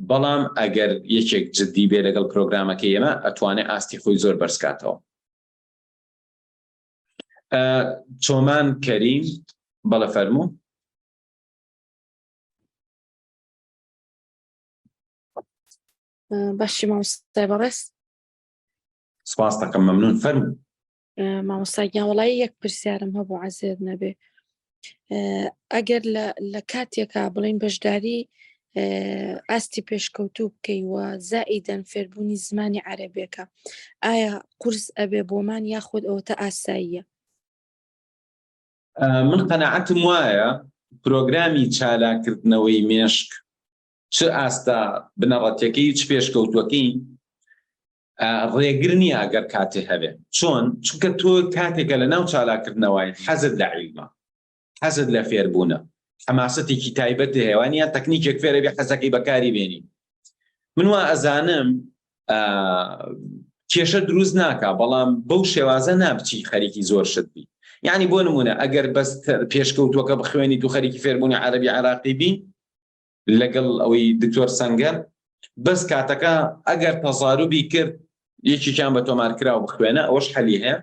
بەڵام ئەگەر یەکێک جددی بێ لەگەڵ پرۆگرامەکەی ئێمە ئەتوانێ ئاستی خۆی زۆر بەرزکاتەوە چۆمان کەریم بەڵێ فەرموو باشی مامۆستای بەڕێز سپاس دەکەم مەمنون فەرموو مامۆستا گیان وڵی یەک پرسیارم هەبوو عەزێت نەبێ ئەگەر لە کاتێکا بڵین بەشداری ئاستی پێشکەوتوو بکەی و زائیدەن فێربوونی زمانی عەرەبێکە ئایا قورس ئەبێ بۆمان یاخود ئەوەتە ئاساییە من قەناعەتم وایە پرۆگرامی چالاکردنەوەی مێشک چ ئاستە بنەڕەتیەکەی چ پێشکەوتوەکەی ڕێگر نییە ئەگەر کاتێ هەبێ چۆن چونکە تۆ کاتێکە لە ناو چالاکردنەوەی حەزت لە عیلمە حەزت لە فێربوونە حەماسەتێکی تایبەت هەیە وانە تەکنیکێک فێرەبی حەزەکەی بەکاری بێنی من وا ئەزانم کێشە دروست ناکا بەڵام بەو شێوازە نابچی خەریکی زۆر شت بی یعنی بۆ نمونە ئەگەر بەس پێشکەوتوەکە بخوێنیت و خەریکی فێربوونی عەربی عراقی بی لەگەڵ ئەوەی دکتۆر سەنگەر بەس کاتەکە ئەگەر تەزاروبی کرد یەکێکیان بە تۆمارکراو بخوێنە ئەوەش حەلی هەیە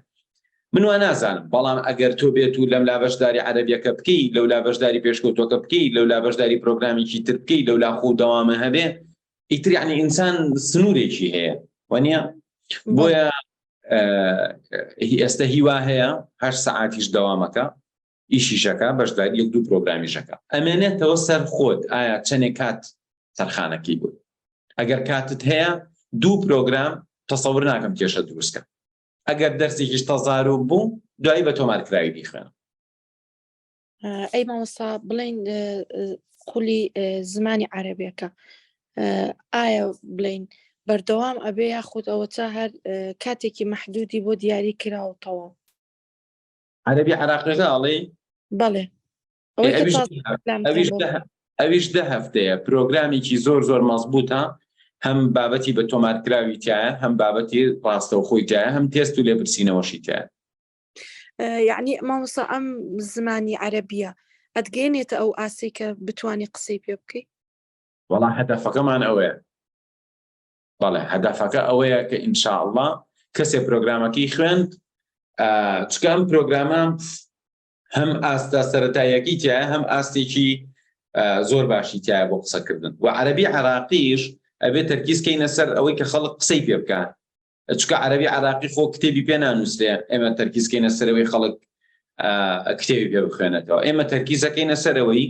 من وا نازانم بەڵام ئەگەر تۆ بێت و لەم لا بەشداری عەرەبیەکە بکەی لەو لا بەشداری پێشکەوتوەکە بکەی لەو لا بەشداری پرۆگرامێکی تر بکەی لەو لا خۆ دەوامە هەبێ ئیتر یعنی ئینسان سنوورێکی هەیە وانە بۆیە ئێستا هیوا هەیە هەر سەعاتیش دەوامەکە ئیشیشەکە بەشداری یەک دوو پرۆگرامیشەکە ئەمێنێتەوە سەر خۆت ئایا چەندێک کات تەرخانەکەی بوو ئەگەر کاتت هەیە دوو پرۆگرام تەسەور ناکەم کێشە دروستکە ئەگەر دەرسێکیش تەزارو بوو دوایی بە تۆمارکراوی بیخوێنە ئەی مامۆستا بڵین خولی زمانی عەرەبیەکە ئایا بڵین بەردەوام ئەبێ یاخود ئەوە تا هەر کاتێکی مەحدودی بۆ دیاری کرا و تەواو عەرەبی عراقیەکە ئەڵێ بەڵێ ئەویش دە هەفتەیە پرۆگرامێکی زۆر زۆر مەزبوتە هەم بابەتی بە تۆمارکراوی تایە هەم بابەتی ڕاستەوخۆی تایە هەم تێست و لێپرسینەوەشی تایە یعنی مامۆستا ئەم زمانی عەرەبیە ئەتگەێنێتە ئەو ئاسی کە بتانی قسەی پێ بکەی وەڵا هەدەفەکەمان ئەوەیە بەڵێ هەدەفەکە ئەوەیە کە ئینشاءله کەسێ پرۆگرامەکەی خوێند چکە ئەم پرۆگرامە هەم ئاستە سەتاییەکەی تایە هەم ئاستێکی زۆر باشی تایە بۆ قسەکردن و عەربی عراقیش ئەبێ تەرکیز کەینە سەر ئەوەی کە خەڵک قسەی پێ بکات چونکە عەرەبی عراقی خۆ کتێبی پێ نانووسرێ ئێمە تەرکیزکەینە سەرەوەی خەڵک کتێبی پێ بخوێنێتەوە ئێمە تەرکیزەکەینە سەرەوەی.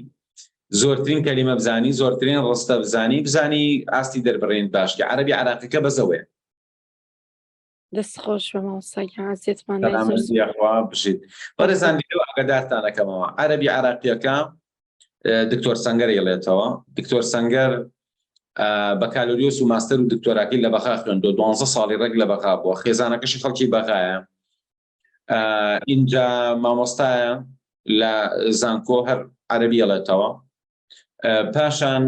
زۆرترین کەلیمە بزانی زۆرترین ڕستە بزانی بزانی ئاستی دەربڕین باشکە عەربی عراقیەکە بەزەوەیە. دەست خۆش بە مامۆستا گیان عەزیەتمان نای زۆر سەلامەتی یاخوا بژیت بەڕێزان لێرەوە ئاگادارتان ئەکەمەوە عەرەبی عراقیەکە دکتۆر سەنگەر ئەیڵێتەوە دکتۆر سەنگەر بەکالۆریۆس و ماستەر و دکتۆراکەی لە بەغا خوێندووە دوانزە ساڵی ڕێک لە بەغا بووە خێزانەکەشی خەڵکی بەغایە ئینجا مامۆستایە لە زانکۆ هەر عەربی ئەڵێتەوە پاشان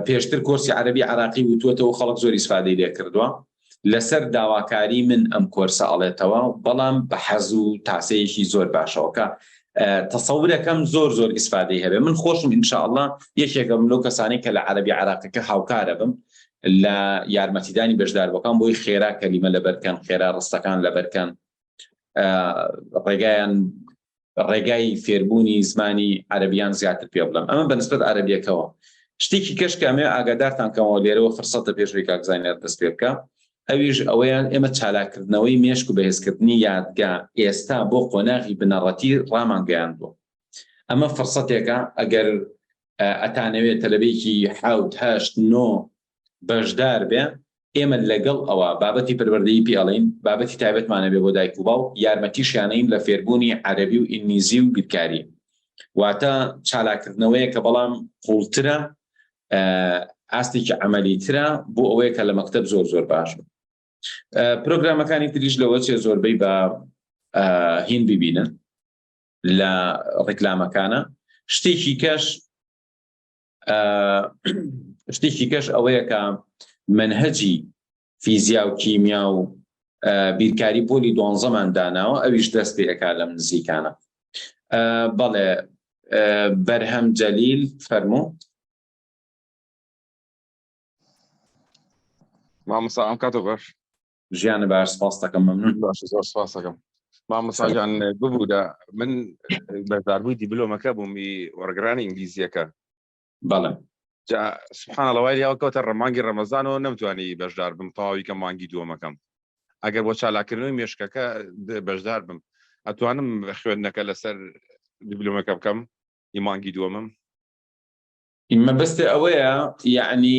پێشتر کۆرسی عەربی عراقی وتووەتەوە خەڵک زۆر ئیسفادەی لێ کردووە لەسەر داواکاری من ئەم کۆرسە ئەڵێتەوە بەڵام بە حەز و تاسەیەکی زۆر باشەوە کە تەسەورەکەم زۆر زۆر ئیسفادەی هەبێ من خۆشم ئینشاءاللە یەکێکم لەو کەسانی کە لە عەربی عراقەکە هاوکارە بم لە یارمەتیدانی بەشداربووەکان بۆی خێرا کەلیمە لەبەرکەن خێرا ڕستەکان لەبەرکەن ڕێگایان ڕێگای فێربوونی زمانی عەرەبیان زیاتر پێ بڵێم ئەمە بەنسبەت عەرەبیەکەوە شتێکی کەش کە ئەمێ ئاگادارتان کەمەوە لێرەوە فرسەتە پێشوی کاک زانیار دەست پێ بکە ئەویش ئەوەیان ئێمە چالاکردنەوەی مێشک و بەهێزکردنی یادگا ئێستا بۆ قۆناغی بنەڕەتی ڕامانگەیاندووە ئەمە فرسەتێکە ئەگەر ئەتانەوێت تەلەبەیەکی حەوت هەشت نۆ بەشدار بێ ئێمە لەگەڵ ئەوە بابەتی پەروەردەیی پێ ئەڵێین بابەتی تایبەتمان ئەبێ بۆ دایک و باوک یارمەتیشیانەین لە فێربوونی عەرەبی و ئینگلیزی و بیرکاری واتە چالاکردنەوەیە کە بەڵام قوڵترە ئاستێکی عملیترە بۆ ئەوەیە کە لە مەکتب زۆر زۆر باش بن پرۆگرامەکانی تریش لەوە چێ زۆربەی بە هین ببینن لە ڕیکلامەکانە شتێکی کەش شتێکی کەش ئەوەیە کە منهجی فیزیا و کیمیا و بیرکاری پۆلی دوانزەمان داناوە ئەویش دەست پێ ئەکا لەم نزیکانە بەڵێ بەرهەم جەلیل فەرموو. مامۆستا ئەم کاتە باش. ژیانە باش سپاس دەکەم مەمنون. باشە زۆر سپاس دەکەم مامۆستا گیان ببوورە من بەشداربووی دیبلۆمەکە بووم ئی وەرگرانی ئینگلیزیەکە. بەڵێ. جا سبحان الله وای لێوە کەوتە ڕەمانگی ڕەمەزانەوە نەمتوانی بەشدار بم تەواوی کە مانگی دووەمەکەم ئەگەر بۆ چالاکردنەوەی مێشکەکە بەشدار بم ئەتوانم خوێندنەکە لەسەر دیبلۆمەکە بکەم ئی مانگی دووەمم؟ مەبەستێ ئەوەیە یعنی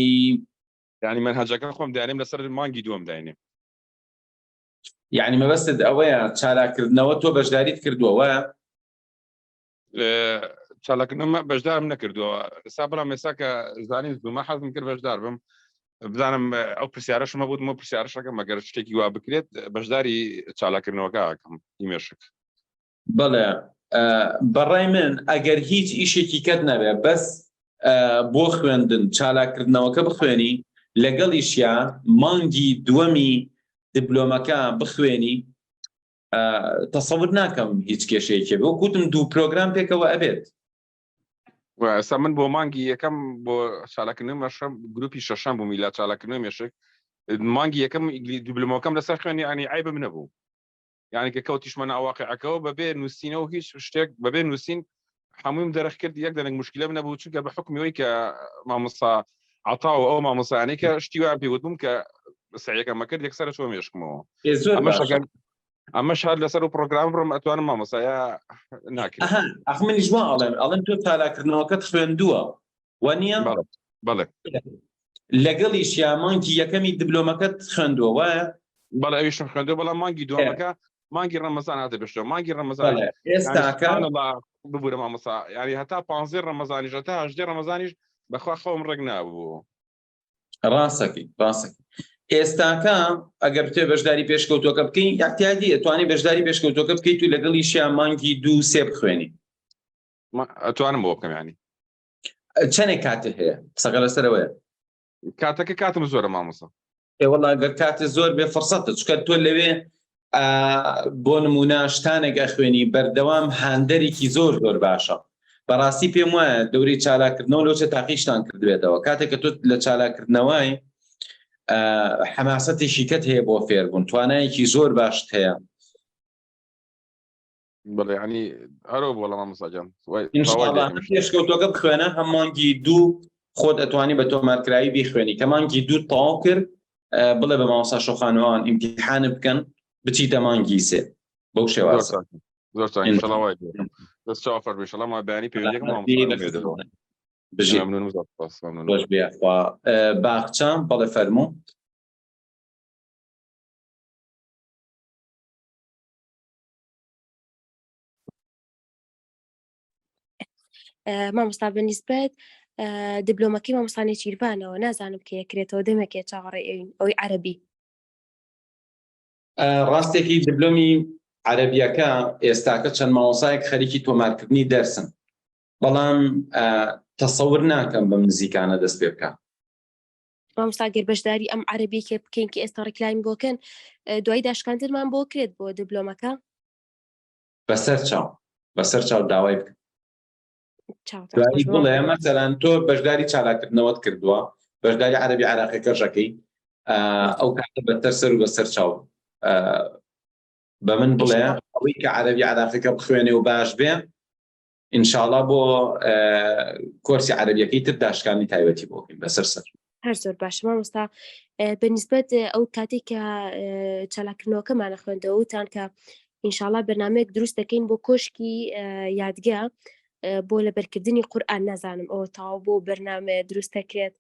یعنی مەنهەجەکە خۆم دانێم لەسەر مانگی دووەم داینێم. یعنی مەبەستت ئەوەیە چالاکردنەوە تۆ بەشداریت کردووە وایە؟ چالاکردنەوە بەشدارم نەکردووە ئێستا بەڵام ئێستا کە زانین زوومە حەزم کرد بەشدار بم بزانم ئەو پرسیارەشمە بوتمەوە پرسیارشەکە مەگەر شتێکی وا بکرێت بەشداری چالاکردنەوەکە ئەکەم ئی مێشک. بەڵێ بەڕای من ئەگەر هیچ ئیشێکی کەت نەبێ بەس بۆ خوێندن چالاکردنەوەکە بخوێنی لەگەڵیشیا مانگی دووەمی دیبلۆمەکە بخوێنی تەسەور ناکەم هیچ کێشەیەکی بۆ کوتم دوو پرۆگرام پێکەوە ئەبێت. ئێستا من بۆ مانگی یەکەم بۆ چالاکردنەوەی مەشەم گروپی شەشەم بووم لە چالاکردنەوەی مێشک مانگی یەکەم دیبلۆمەکەم لەسەر خوێنی ئەنی عیبم نەبوو یعنی کە کەوتیشمە ناو واقعەکەەوە بەبێ نووسینەوە هیچ شتێک بەبێ نووسین هەموویم دەرخ کرد یەک دەنگ مشکلەم نەبوو چونکە بە حکمیەوەی کە مامۆستا عتا و ئەو مامۆسایانەی کە شتی وایان پێ وتبووم کە سعیەکەمە کرد یەکسەر چۆ مێشکمەوە ئەمەش ئەگەر ئەمەش هەر لەسەر و پرۆگرام بڕم ئەتوانم مامۆستا ناکرێت ئەخ منیش وا ئەڵێم ئەڵێم تۆ چالاکردنەوەکەت خوێندووە وە نییە؟ بەڵێ لەگەڵیشیا مانگی یەکەمی دبلۆمەکەت خوێندووە وایە؟ بەڵێ ئەویشم خوێندووە بەڵام مانگی دووەمەکە مانگی ڕەمەزان هاتە پێشەوە مانگی ڕەمەزان ئێستاکە ببوورە مامۆستا یعنی هەتا پانزەی ڕەمەزانیش هەتا هەژدەی ڕەمەزانیش بەخوا خەوم ڕێک نابوو. ڕاستەکەی ڕاستەکەی ئێستاکە ئەگەر بتێ بەشداری پێشکەوتوەکە بکەین احتیادی ئەتوانی بەشداری پێشکەوتوەکە بکەیت و لەگەڵیشیا مانگی دوو سێ بخوێنی. ئەتوانم بۆ بکەم ینی چەندێک کاتت هەیە قسەکە لەسەرەوەیە کاتەکە کاتم زۆرە مامۆستا. ئێ وەڵا گەر کاتت زۆر بێ فرسەتە چونکە تۆ لەوێ بۆ نمونە شتانێک ئەخوێنی بەردەوام هاندەرێکی زۆر زۆر باشە بەڕاستی پێم وایە دەوری چالاکردنەوە لەو چێ تاقیشتان کردوێتەوە کاتێک کە تۆ لە چالاکردنەوەی حەماسەتێکی کەت هەیە بۆ فێربوون توانایەکی زۆر باشت هەیە. بەڵێ ینی هەرۆ بۆ لە مامۆستا گیان ئینشاءاللە هەم پێشکەوتوەکە بخوێنە هەم مانگی دوو خۆت ئەتوانی بە تۆمارکراوی بیخوێنی کە مانگی دوو تەواو کرد بڵێ بە مامۆستا شۆخانوان ئیمتیحان بکەن بچیتە مانگی سێ بەو شێوازە. زۆر چاک ئینشاءاللە وای دەست چاو فەرمی ئینشاءاللە ما بەیانی پەیوەندیەکەم مامۆستا. بژی ممنونم زۆر سپاس ممنونم خۆش بێ خوا باخچە بەڵێ فەرموو مامۆستا بە نیسبەت دبلۆمەکەی مامۆستا نێچیرڤانەوە نازانم کە یەکرێتەوە دەمێکێ چاوەڕێ ئەوین ئەوەی عەرەبی ڕاستێکی دبلۆمی عەرەبیەکە ئێستاکە چەند مامۆسایەک خەریکی تۆمارکردنی دەرسن بەڵام تەسەور ناکەم بەم نزیکانە دەست پێ بکە مامۆستا گەر بەشداری ئەم عەرەبیەکێ بکەین کە ئێستا ڕیکلامی بۆکەن دوای داشکاندنمان بۆ کرێت بۆ دبلۆمەکە بەسەر چاو بەسەر چاو داوای بکە دوایی بڵێ مەسەلەن تۆ بەشداری چالاکردنەوەت کردووە بەشداری عەربی عراقیەکەشەکەی ئەو کاتە بەتەر سەر و بەسەر چاو بە من بڵێ ئەوەی کە عەربی عراقیەکە بخوێنێ و باش بێ ئینشاءڵا بۆ کۆرسی عەربیەکەی تر داشکانی تایبەتی بۆکەین بەسەر سەر هەر زۆر باشە مامۆستا بەنیسبەت ئەو کاتێک کە چالاکردنەوەکەمانە خوێندەوە وتان کە ئینشاڵا بەرنمەیەک دروست دەکەین بۆ کۆشکی یادگە بۆ لەبەرکردنی قورئان نازانم ئەوە تەواو بۆ بەرنامەیە دروست دەکرێت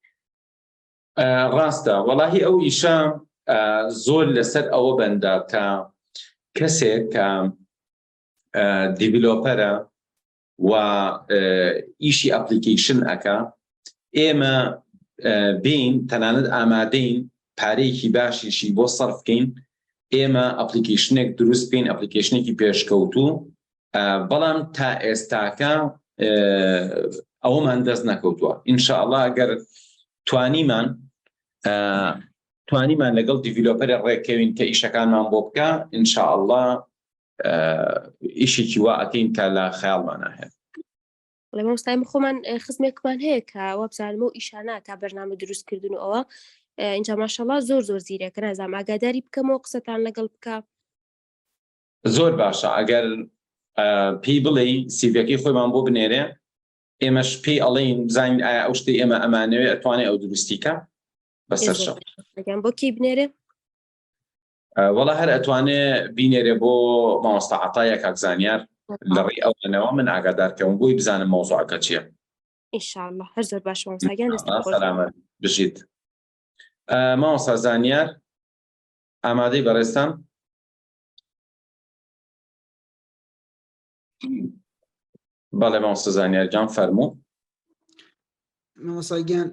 ڕاستە وەڵاهی ئەو ئیشە زۆر لەسەر ئەوە بەندە کە کەسێک کە developer ە و ئیشی application ئەکا ئێمە بین تەنانەت ئامادەین پارەیەکی باشیشی بۆ سەرف بکەین ئێمە application ێک دروست بکەین application ێکی پێشکەوتوو بەڵام تا ئێستاکە ئەوەمان دەست نەکەوتووە ئینشاءڵا ئەگەر توانیمان توانیمان لەگەڵ developer ە ڕێککەوین کە ئیشەکانمان بۆ بکە ئینشاءڵا ئیشێکی وا ئەکەین کە لە خەیاڵمانە هەیە. بەڵێ مامۆستا ئێمە خۆمان خزمێکمان هەیە کە وابزانم و ئیشانە تا بەرنامە دروستکردن و ئەوە اینجا ماشەڵا زۆر زۆر زیرەکە نازانم ئاگاداری بکەمەوە قسەتان لەگەڵ بکە زۆر باشە ئەگەر پێی بڵێ سیڤەکەی خۆیمان بۆ بنێرێ ئێمەش پێی ئەڵێین بزانین ئایا ئەو شتەی ئێمە ئەمانەوێ ئەتوانێ ئەو دروستیکە بەسەر شەو بۆ کی بنێرێ وەڵا هەر ئەتوانێ بینێرێ بۆ مامۆستا عەتا یا کاک زانیار لە ڕێی ئەوانەوە من ئاگادار کەم بۆی بزانم مەوزوعەکە چییە. إن شاء الله هەر زۆر باش مامۆستا گیان دەستت خۆش. سەلامەت بژیت. مامۆستا زانیار ئامادەی بەڕێزتان؟ بەڵێ مامۆستا زانیار گیان فەرموو. مامۆستا گیان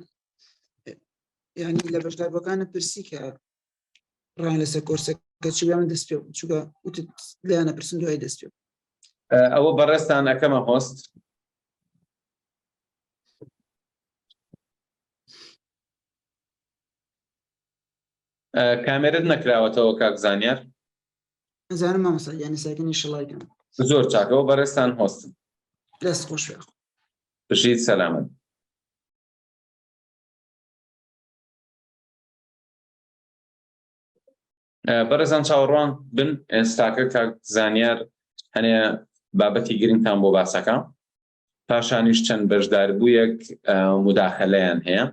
یعنی لە بەشداربووەکانە پرسی کە ڕایان لەسەر کۆرسەکە چی من دەست پێ چووکە وتت لێیانە پرسن دوای دەست پێ ئەوە بەڕێزتان ئەەکەمە host کامێرت نەکراوەتەوە کاک زانیار زانم مامۆستا یانی ساکنی شڵایکەم زۆر چاکەوە بەڕێزتان host ن دەست خۆش بێ بژیت سەلامەت بەڕێزان چاوەڕوان بن ئێستاکە کاک زانیار هەنێ بابەتی گرنگتان بۆ باسەکە پاشانیش چەند بەشداربوویەک مداخلەیان هەیە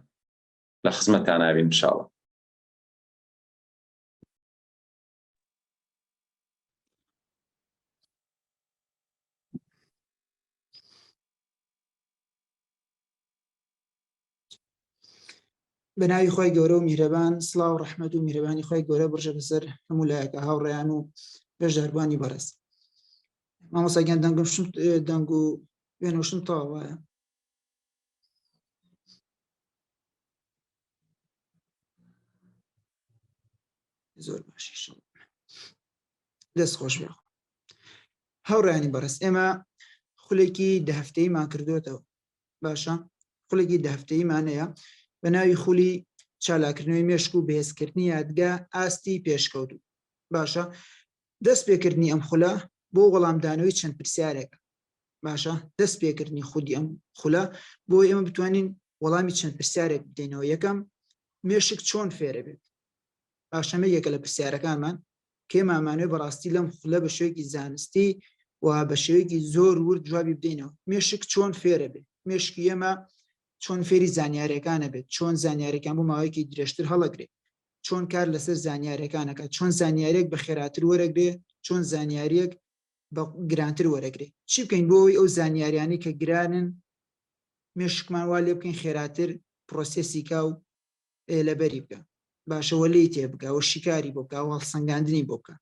لە خزمەتتان نابین انشاءاللە. بە ناوی خی گەورە و میهرەبان سڵاو و ڕەحمەت و میهرەبانی خی گەورە بڕژە بەسەر هەموو لایەکە هاوڕێیان و بەشداربووانی بەڕێز مامۆستا گیان دەنگم شم دەنگ و وێنەشم تەواوە زۆر باشی دەست خۆش بێ هاوڕیانی بەڕێز ئێمە خولێکی دە هەفتەیمان کردوێتەوە باشە خولێکی دە هەفتەییمانەیە بە ناوی خولی چالاکردنەوەی مێشک و بەهێزکردنی یادگە ئاستی پێشکەوتوو باشە دەست پێکردنی ئەم خولە بۆ وەڵامدانەوەی چەند پرسیارێک باشە دەست پێکردنی خودی ئەم خولە بۆ ئێمە بتوانین وەڵامی چەند پرسیارێک بدەینەوە یەکەم مێشک چۆن فێرە بێت باشەمە یەکە لە پرسیارەکانمان کێمامانوێ بەڕاستی لەم خولە بە شێوەیەکی زانستی و بە شێوەیەکی زۆر ورد جوابی بدەینەوە مێشک چۆن فێرە بێت مێشکی ئێمە چۆن فێری زانیارەکانە بێت چۆن زانیارەکان بۆ ماوەیەکی درێژتر هەڵەگرێت چۆن کار لەسەر زانیارەکانەکە چۆن زانیارێک بە خێراتر وەرەگرێ چۆن زانیاریەک بە گرانتر وەرەگرێ چی بکەین بۆ ئەوەی ئەو زانیاریانەی کە گرانن مێشکمان وا لێ بکەین خێراتر process ی کا و لەبەری بکە باشە وە لێی تێ بگا و شیکاری بۆ بکە و هەڵسەنگاندنی بۆ بکە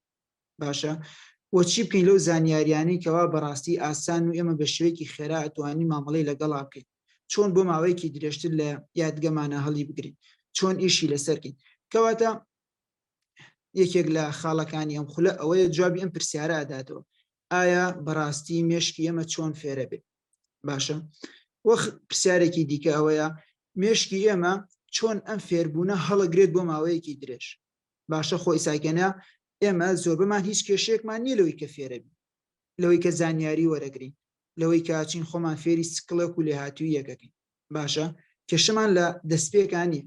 باشە وە چی بکەین لەو زانیاریانەی کەوا بەڕاستی ئاسان و ئێمە بە شێوەیەکی خێرا ئەتوانین مامەڵەی لەگەڵا بکەین چۆن بۆ ماوەیەکی درێژتر لە یادگەمانە هەڵی بگرین چۆن ئیشی لەسەرکەین کەواتە یەکێک لە خاڵەکانی ئەم خولە ئەوەیە جوابی ئەم پرسیارە ئەداتەوە ئایا بەڕاستی مێشکی ئێمە چۆن فێرە بێ باشە وەخ پرسیارێکی دیکە ئەوەیە مێشکی ئێمە چۆن ئەم فێربوونە هەڵەگرێت بۆ ماوەیەکی درێژ باشە خۆ ئیساکەنە ئێمە زۆربەمان هیچ کێشەیەکمان نییە لەوەی کە فێرەبی لەوەی کە زانیاری وەرەگرین لەوەی کە چین خۆمان فێری skill ێک و لێهاتووی یەکەکەین باشە کێشەمان لە دەستپێکانی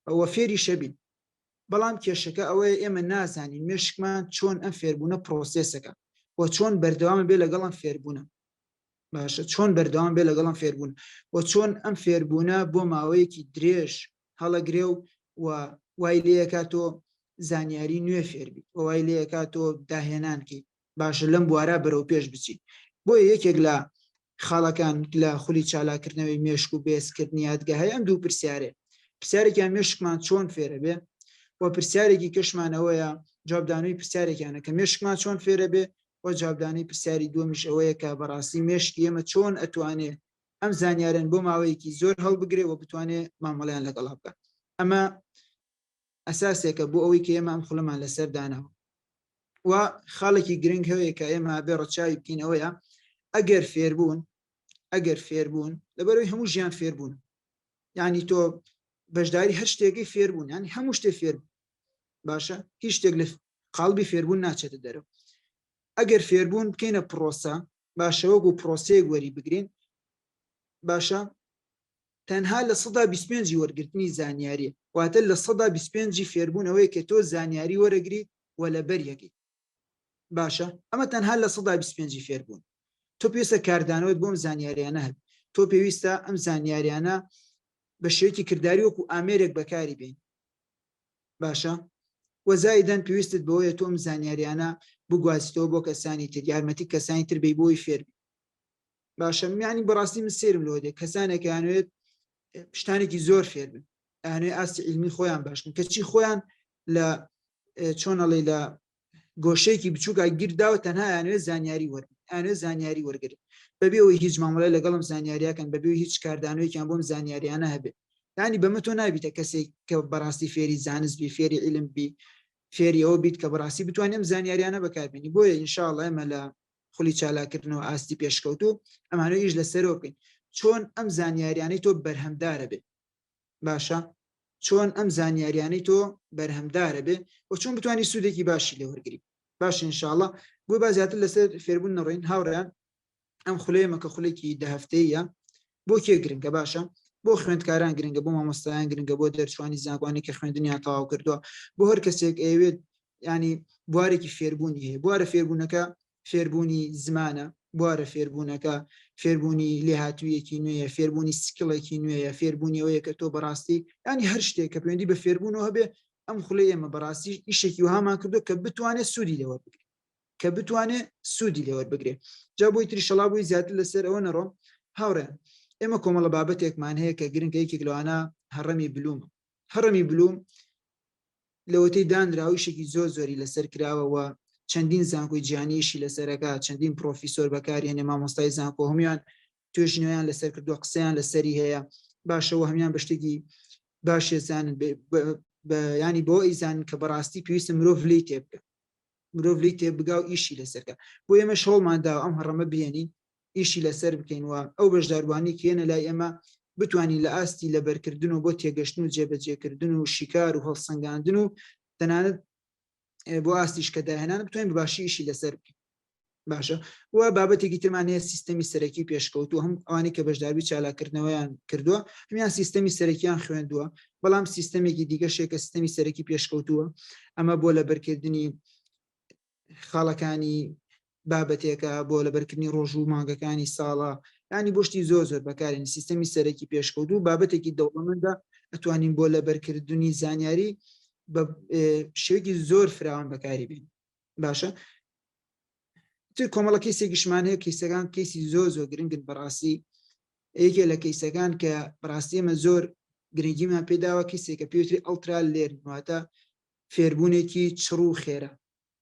ئەوە فێری شەبین بەڵام کێشەکە ئەوەیە ئێمە نازانین مێشکمان چۆن ئەم فێربوونە process ەکە و چۆن بەردەوامە بێ لەگەڵم فێربوونە باشە چۆن بەردەوام بێ لەگەڵم فێربوون و چۆن ئەم فێربوونە بۆ ماوەیەکی درێژ هەڵەگرێ و و وای لێکا تۆ زانیاری نوێ فێربی و وای لێکا تۆ داهێنانکی باشە لەم بوارە بەرەو پێش بچی بۆیە یەکێک لە خاڵەکان لە خولی چالاکردنەوەی مێشک و بێزکردنی یادگە هەیە ئەم دوو پرسیارێ پرسیارێکیان مێشکمان چۆن فێرە بێ و پرسیارێکی کەشمان ئەوەیە جوابدانەوەی پرسیارێکیانە کە مێشکمان چۆن فێرە بێ و جوابدانەی پرسیاری دووەمیش ئەوەیە کە بەڕاستی مێشکی ئێمە چۆن ئەتوانێ ئەم زانیارن بۆ ماوەیەکی زۆر هەڵبگرێ و بتوانێ مامەڵیان لەگەڵا بکە ئەمە ئەساسێکە بۆ ئەوەی کە ئێمە ئەم خولەمان لەسەر داناوە و خاڵێکی گرنگ هەیە کە ئێمە بێ ڕەچاوی بکەین ئەوەیە ئەگەر فێربوون ئەگەر فێربوون لەبەرەوەی هەموو ژیان فێربوون یعنی تۆ بەشداری هەر شتێکی فێربوون ینی هەموو شتێ فێر باشە هیچ شتێک لە قاڵبی فێربوون ناچێتە دەرەوە ئەگەر فێربوون بکەینە پرۆسە باشە وەکو پرۆسەیەک وەری بگرین باشە تەنها 25% وەرگرتنی زانیاریە واتە 25% فێربوون ئەوەیە کە تۆ زانیاری وەرەگریت و لەبەر یەکەی باشە ئەمە تەنها 25% فێربوون تۆ پێویستە کاردانەوەت بۆم زانیاریانە هەبێت تۆ پێویستە ئەم زانیاریانە بە شێوەیەکی کرداری وەکو ئامێرێک بەکاری بین باشە وەزایدەن پێویستت بەوەیە تۆ ئەم زانیاریانە بگوازیتەوە بۆ کەسانی تر یارمەتی کەسانی تر بی بۆی فێربی باشە میانی بەڕاستی من سێرم لەوە دێ کەسانێک یانوێت شتانێکی زۆر فێر بن ئەیانوێ ئاستی علمی خۆیان باشکن کەچی خۆیان لە چۆنەڵی لە گۆشەیەکی بچووکا گیرداوە تەنها ئەیانوێ زانیاری وەر ئەیانوێ زانیاری وەرگرن بەبێ ئەوەی هیچ مامەڵە لەگەڵم زانیاریەکەن بەبێ هیچ کاردانەوەیان بۆم زانیاریانە هەبێ ینی بەمە تۆ نابیتە کەسێک کە بەڕاستی فێری زانست بی فێری علم بی فێری ئەوە بیت کە بەڕاستی بتوانێت ئەم زانیاریانە بەکاربێنی بۆیە ئینشاءڵڵا ئێمە لە خولی چالاکردنەوە ئاستی پێشکەوتوو ئەمانە ئیش لەسەرەوە بکەین چۆن ئەم زانیاریانەی تۆ بەرهەمدارە بێ باشە چۆن ئەم زانیاریانەی تۆ بەرهەمدارە بێ و چۆن بتوانانی سوودێکی باشی لێ وەرگری باش انشاءله بۆ با زیاتر لەسەر فێربوون نەڕۆین هاوڕێیان ئەم خولەیەمە کە خولێکی دە هەفتەیە بۆ کێ گرنگە باشە بۆ خوێندکاران گرنگە بۆ مامۆستایان گرنگە بۆ دەرچوانی زانکۆانی کە خوێندنیان تەواو کردووە بۆ هەر کەسێک ئەیەوێت ینی بوارێکی فێربوونی هەیە بوارە فێربوونەکە فێربوونی زمانە بوارە فێربوونەکە فێربوونی لێهاتوویەکی نوێیە فێربوونی skill ێکی نوێیە فێربوونی ئەوەیە کە تۆ بەڕاستی ینی هەر شتێک کە پەیوەندی بە فێربوونەوە هەبێ ئەم خولەی ئێمە بەڕاستی ئیشێکی وهامان کردو کە بتوانێت سوودی لێ وەربگرێت کە بتوانێت سوودی لێ وەربگرێت جا بۆی تریشەڵا بۆی زیاتر لەسەر ئەوە نەڕۆم هاوڕێن ئێمە کۆمەڵە بابەتێکمان هەیە کە گرنگە یەکێک لەوانە هەڕەمی بلوم هەڕەمی بلوم لەوەتەی دانراوە ئیشێکی زۆر زۆری لەسەر کراوە و چەندین زانکۆی جیهانی ئیشی لەسەرەکە چەندین پرۆفیسۆر بەکارهێنێ مامۆستای زانکۆ هەمویان توێژینەوەیان لەسەر کردووە قسەیان لەسەری هەیە باشەوە هەموان بە شتێکی باشێ زانن ینی بۆ ئەیزانن کە بەڕاستی پێویستە مرۆڤ لی تێبگە مرۆڤ لی تێبگا و ئیشی لەسەرکە بۆ ئێمە شەوڵماندا ئەم هەڕەمە بهێنین ئیشی لەسەر بکەین و ئەو بەشداربووانەی کە یەنە لای ئێمە بتوانین لە ئاستی لەبەرکردن و بۆ تێگەشتن و جێبەجێکردن و شیکار و هەڵسەنگاندن و تەنانەت بۆ ئاستیش کە داهێنان بتوانین بە باشی ئیشی لەسەر بکەین باشە و بابەتێکی ترمان هەیە سیستەمی سەرەکی پێشکەوتوو هەم ئەوانەی کە بەشداربووی چالاککردنەوەیان کردووە هەمیان سیستەمی سەرەکیان خوێندووە بەڵام سیستەمێکی دیکەشێک کە سیستەمی سەرەکی پێشکەوتووە ئەمە بۆ لەبەرکردنی خاڵەکانی بابەتێکە بۆ لەبەرکردنی ڕۆژ و مانگەکانی ساڵە ینی بۆ شتی زۆر زۆر بەکارێن سیستەمی سەرەکی پێشکەوتوو بابەتێکی دەوڵەمەندە ئەتوانین بۆ لەبەرکردنی زانیاری بە شێوەیەکی زۆر فراوان بەکاری بین باشە تر کۆمەڵە کەیسێکیشمان هەیە کەیسەکان کەیسی زۆر زۆر گرنگن بەڕاستی. یەکێ لە کەیسەکان کە بەڕاستی ئێمە زۆر گرنگیمان پێداوە کەیسێکە پێوتری ultra learn واتە فێربوونێکی چڕ و خێرا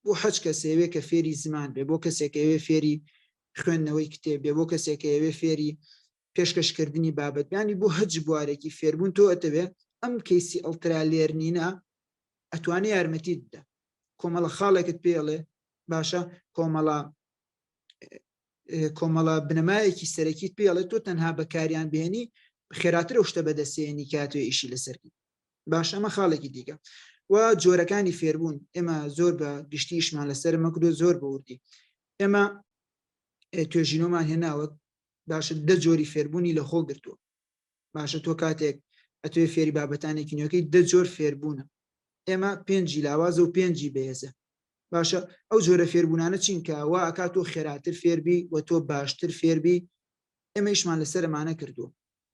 بۆ هەچ کەسێوێ کە فێری زمان بێ بۆ کەسێکەوێ فێری خوێندنەوەی کتێب بێ بۆ کەسێکەوێ فێری پێشکەشکردنی بابەت بیانی بۆ هەچ بوارێکی فێربوون تۆ ئەتەوێ ئەم کەیسی ultra learning ە ئەتوانێ یارمەتیت بدە کۆمەڵە خاڵێکت پێڵێ باشە کۆمەڵە کۆمەڵە بنەمایەکی سەرەکیت پێڵێ تۆ تەنها بەکاریان بێنی خێراتر ئەو شتە بەدەستێنی کاتێ ئیشی لەسەرکی باش ئەمە خاڵێکی دیکە و جۆرەکانی فێربوون ئێمە زۆر بە گشتیشمان لەسەر مەکردو زۆر بەوردی ئێمە توێژینەوەمان هێناوە باشە دە جۆری فێربوونی لە خۆ گرتووە باشە تۆ کاتێک ئەتوێ فێری بابەتانێکی نوێکەی دە جۆر فێربوونە ئێمە پێنجی لاوازە و پێنجی بەهێزە باشە ئەو جۆرە فێربوونانە چین کە وا ئەکات تۆ خێراتر فێربی و تۆ باشتر فێربی ئێمە ئیشمان لەسەر ئەمانە کردووە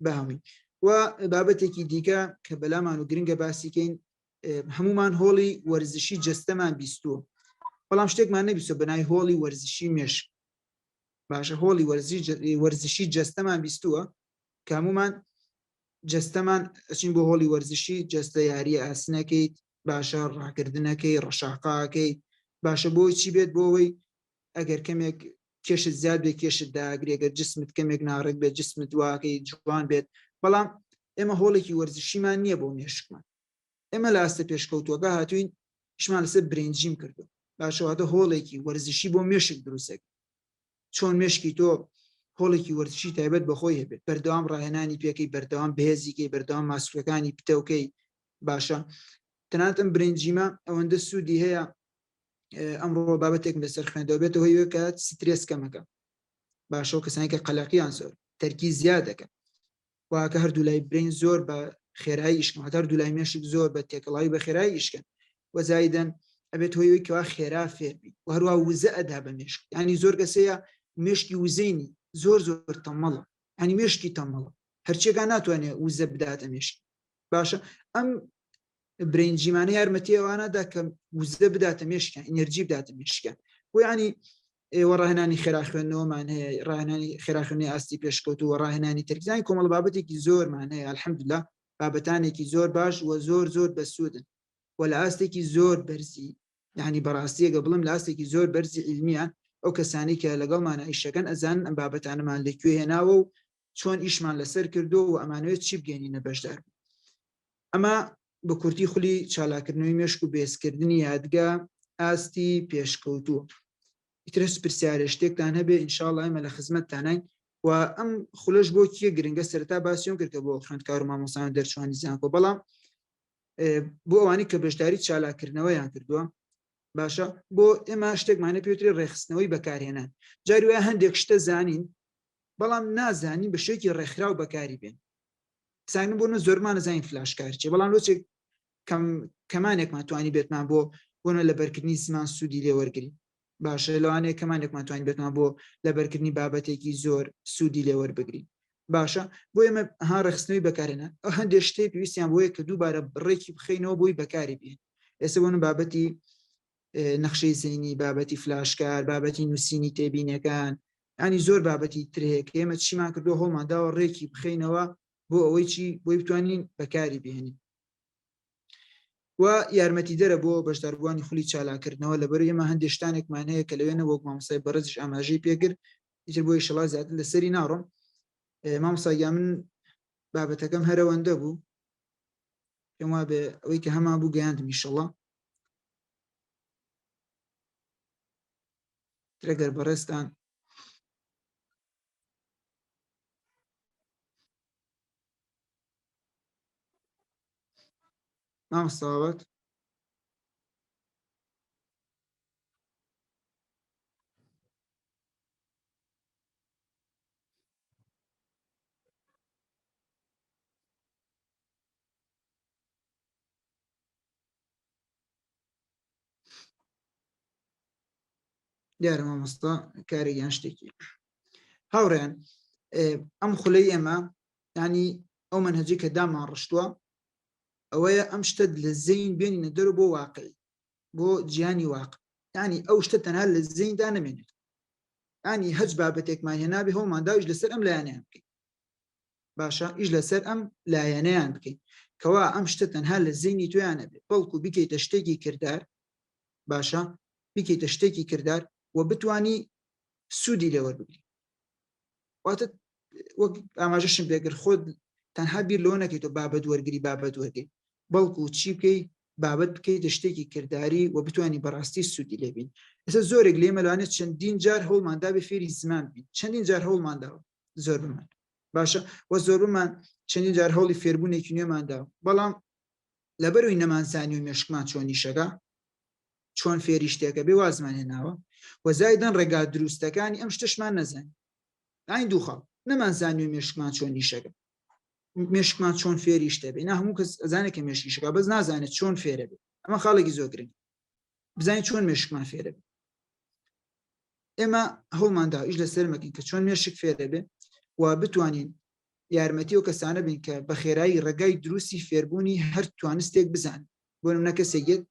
بە هەمووی و بابەتێکی دیکە کە بەلامان و گرنگە باسیکەین هەمومان هۆڵی وەرزشی جەستەمان بیستووە بەڵام شتێکمان نەبیستوە بەناوی هۆڵی وەرزشی مێشک باشە هۆڵی وەرزشی جەستەمان بیستووە کە هەمومان جەستەمان ئەچین بۆ هۆڵی وەرزشی جەستە یاریە ئاسنەکەیت باشە ڕاکردنەکەی ڕەشاقاکەی باشە بۆی چی بێت بۆ ئەوەی ئەگەر کەمێک کێشت زیاد بێ کێشت داگرێ گەر جسمت کەمێک ناڕێک بێت جسمت واکەی جوان بێت بەڵام ئێمە هۆڵێکی وەرزشیمان نییە بۆ مێشکمان ئێمە لە ئاستە پێشکەوتووەکە هاتوین ئیشمان لەسەر brain gym کردو باشەواتە هۆڵێکی وەرزشی بۆ مێشک دروستێک چۆن مێشکی تۆ هۆڵێکی وەرزشی تایبەت بەخۆی هەبێت بەردەوام ڕاهێنانی پێکەی بەردەوام بەهێزیکەی بەردەوام ماسولکەکانی پتەوکەی باشە تەنانەت ئەم brain gym ە ئەوەندە سوودی هەیە ئەمڕۆ بابەتێکم لەسەر خوێندەوە بێتەوە هەیە کە سترێس کەمەکە باشە و کەسانی کە قەلەقیان زۆر تەرکی زیاد دەکەن واکە هەردوو لای brain زۆر بە خێرایی ئیشکن هەتا هەردوو لای مێشک زۆر بە تێکەڵاوی بە خێرایی ئیشکن وەزایدەن ئەبێت هۆی کەوا خێرا فێربی و هەروە وزە ئەدا بە مێشک ینی زۆر کەسەیە مێشکی وزەینی زۆر زۆر تەمەڵە ینی مێشکی تەمەڵە هەرچێکا ناتوانێت وزە بداتە مێشک باشە ئەم brain gym انە یارمەتی ئەوانەدا کە وزە بداتە مێشکیان ئینەرجی بداتە مێشکیان بۆ ینی ئێوە ڕاهێنانی خێرا خوێندنەوەمان هەیە ڕاهێنانی خێرا خوێندنی ئاستی پێشکەوتو و ڕاهێنانی تەرکزانی کۆمەڵ بابەتێکی زۆرمان هەیە الحمدلله بابەتانێکی زۆر باش و زۆر زۆر بەسوودن و لە ئاستێکی زۆر بەرزی یعنی بەڕاستیەگە بڵم لە ئاستێکی زۆر بەرزی علمیان ئەو کەسانی کە لەگەڵمانە ئیشەکەن ئەزانن ئەم بابەتانەمان لەکوێ هێناوە و چۆن ئیشمان لەسەر کردو و ئەمانەوێت چی بگەێنینە بەشدار ئەمە بە کورتی خولی چالاکردنەوەی مێشک و بێزکردنی یادگە ئاستی پێشکەوتوو ئیتر هەچ پرسیارێ شتێکتان هەبێ ئینشاءڵڵا ئێمە لە خزمەتتانین و ئەم خولەش بۆ کێ گرنگە سەرەتا باسیۆن کرد کە بۆ خوێندکار و مامۆستایان دەرچوانی زانکۆ بەڵام بۆ ئەوانەی کە بەشداری چالاکردنەوەیان کردووە باشە بۆ ئێمە شتێکمانە پێوتری ڕێخستنەوەی بەکارهێنان جاری وایە هەندێک شتە زانین بەڵام نازانین بە شێوەیەکی ڕێکخراو بەکاری بێن زانین بۆ نە زۆرمان نەزانین فلاش کار چیە بەڵام لۆچێک کەم کەمانێکمان توانی بێتمان بۆ بۆنە لەبەرکردنی زمان سوودی لێ وەرگین باشە لەوانەیە کەمانێکمان توانین بێتمان بۆ لەبەرکردنی بابەتێکی زۆر سوودی لێ وەربگرین باشە بۆ ئێمە ها ڕێخستنەوەی بەکارێنە ئەو هەندێک شتێک پێویستیان بۆیە کە دووبارە بڕێکی بخەینەوە بۆی بەکاری بێن ئێستا بۆنە بابەتی نەخشەی زەینی بابەتی فلاشکار بابەتی نووسینی تێبینەکان ینی زۆر بابەتی تر هەیە کە ئێمە چیمان کردو هەوڵمان داوە ڕێکی بخەینەوە بۆ ئەوەی چی بۆی بتوانین بەکاری بهێنین و یارمەتیدەرە بۆ بەشداربووانی خولی چالاکردنەوە لەبەر ئێمە هەندێک شتانێکمان هەیە کە لەوێنە وەک مامۆستای بەڕێزیش ئاماژەی پێکرد ئیتر بۆ ئیشەڵا زیاتر لەسەری ناڕۆم مامۆستا گیان من بابەتەکەم هەرەوەندە بوو پێم وابێ ئەوەی کە هەمان بوو گەیاندم ئیشەڵا ترەگەر بەڕێزتان مامۆستا دیارە مامۆستا کارێک یان شتێکی هاوڕێن ئەم خولەی ئێمە ینی ئەو منهجی کە دامان ڕشتووە ئەوەیە ئەم شتە لە زەین بێنینە دەرەوە بۆ واقعی بۆ جیانی واق ینی ئەو شتە تەنها لە زەیندا نەمێنێت ینی هەچ بابەتێکمان هێنابێ هەوڵمان داویش لەسەر ئەم لایەنیان بکەین. باشە ئیش لەسەر ئەم لایەنەیان بکەین کەوا ئەم شتە تەنها لە زەینی تۆیان نەبێت بەڵکو بیکەیتە شتێکی کردار باشە بیکەیتە شتێکی کردار و بتانی سوودی لێوەربگری واتە وەک ئاماژەشم پێکرد خۆت تەنها بیر لەوە نەکەیتەوە بابەت وەرگری بابەت وەرگری بەڵکو چی بکەی بابەت بکەیتە شتێکی کرداری و بتانی بەڕاستی سوودی لێبین ئێستا زۆرێک لێمە لەوانێت چەندین جار هەوڵماندا بێ فێری زمان بین چەندین جار هەوڵمانداوە زۆربمان باشە وە زۆربمان چەندین جار هەوڵی فێربوونێکی نوێماندا بەڵام لەبەروی نەمانزانی و مێشکمان چۆنیشەکە چۆن فێری شتێکە بێ وازمان هێناوە و زایدن ڕێگا دروستەکانی ئەم شتشمان نەزانین ئاین دوو خاڵ نەمانزانی و مێشکمان چۆن نیشەکە مێشکمان چۆن فێری شتە بێ نا هەموو کەس ئەزانێت کە مێشکی شکا بەس نازانێت چۆن فێرە بێ ئەمە خاڵێکی زۆر گرنگ بزانین چۆن مێشکمان فێرە بێ ئێمە هەوڵماندا ئیش لەسەر مەکەین کە چۆن مێشک فێرە بێ و بتوانین یارمەتی و کەسانە بین کە بە خێرایی ڕێگای دروستی فێربوونی هەر توانستێک بزان بۆ نمونە کەسێک یەت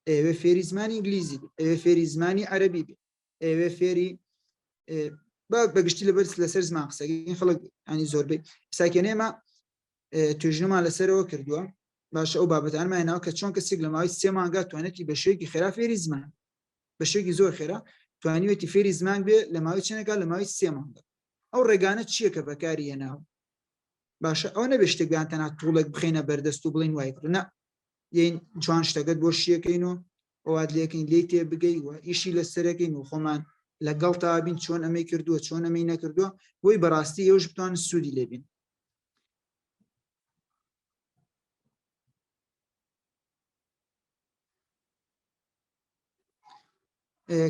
ئەوێ فێری زمانی ئینگلیزی بێ ئەوێ فێری زمانی عەرەبی بێ ئەوێ فێری با بەگشتی لەبەر لەسەر زمان قسەکەین خەڵک ینی زۆربەی ساکێنە ئێمە توێژینەوەمان لەسەرەوە کردووە باشە ئەو بابەتانمان هێناوە کە چۆن کەسێک لە ماوەی سێ مانگا توانێتی بە شێوەیەکی خێرا فێری زمان بە شێوەیەکی زۆر خێرا توانیوێتی فێری زمان بێ لە ماوەی چەندێکا لە ماوەی سێ مانگا ئەو ڕێگانە چییە کە بەکاری هێناوە باشە ئەو نەبێ شتێک بیان تەنها tool ێک بخینە بەردەست و بڵین وای کرد نە یین جوان شتەکەت بۆ شیەکەین و ئەوات لێکەین لێی تێ بگەی و ئیشی لەسەرەکەین و خۆمان لەگەڵ تا بین چۆن ئەمەی کردووە چۆن ئەمەی نەکردووە بۆی بەڕاستی ئێوەش بتوان سوودی لێبین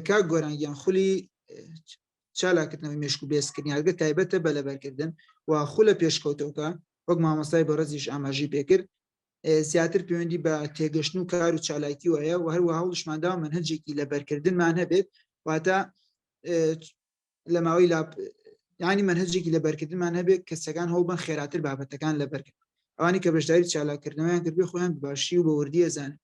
کاک گۆران گیان خولی چالاکردنەوەی مێشک و بێسکردنی هەرگە تایبەتە بە لەبەرکردن و خولە پێشکەوتەوەکە وەک مامۆستای بەڕێزیش ئاماژەی پێکرد زیاتر پەیوەندی بە تێگەشتن و کار و چالاکی وایە و هەروە هەوڵشماندا منهجێکی لەبەرکردنمان هەبێت واتە لە ماوەی لا ینی منهجێکی لەبەرکردنمان هەبێت کەسەکان هەوڵبن خێراتر بابەتەکان لەبەرکەن ئەوانی کە بەشداری چالاکردنەوەیان کردبێ خۆیان باشی و بە وردی ئەزانن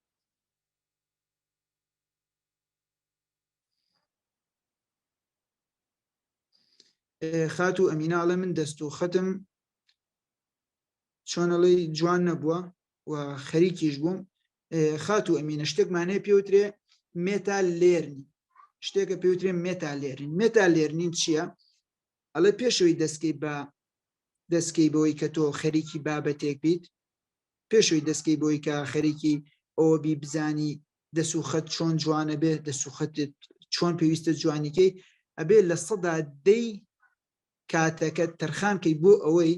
خاتوو ئەمینە ئەڵێ من دەست و خەتم چۆنەڵی جوان نەبووە و خەریکیش بووم خاتوو ئەمینە شتێکمان هەیە پێوترێ meta learning شتێکە پێوترێ meta learning meta learning چییە؟ ئەڵێ پێشەوەی دەستکەی بە دەستکەی بەوەی کە تۆ خەریکی بابەتێک بیت پێشەوەی دەستکەی بۆی کە خەریکی ئەوە بی بزانی دەس و خەت چۆن جوانە بێ دەس و خەتت چۆن پێویستە جوانیکەی ئەبێ لە سەدا دەی کاتەکە تەرخان کەی بۆ ئەوەی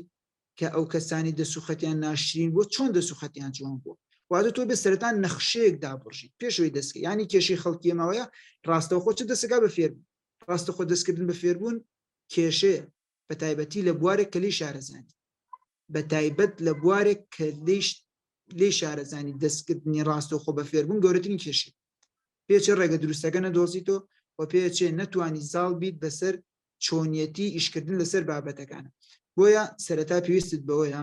کە ئەو کەسانی دەس و خەتیان ناشرین بۆ چۆن دەس و خەتیان جوان بووە واتە تۆ بێ سەرەتا نەخشەیەک دابڕژی پێشەوەی دەستکە ینی کێشەی خەڵکی ئێمەوەیە ڕاستەوخۆ چ دەسەکە بە فێربوون ڕاستەخۆ دەستکردن بە فێربوون کێشەیە بە تایبەتی لە بوارێک کە لێی شارەزانی بە تایبەت لە بوارێک کە لێی شارەزانی دەستکردنی ڕاستەوخۆ بە فێربوون گەورەترین کێشەیە پێچێ ڕێگە دروستەکە نەدۆزیتەوە و پێچێ نەتوانی زاڵ بیت بەسەر چۆنیەتی ئیشکردن لەسەر بابەتەکانە بۆیە سەرەتا پێویستت بەوەیە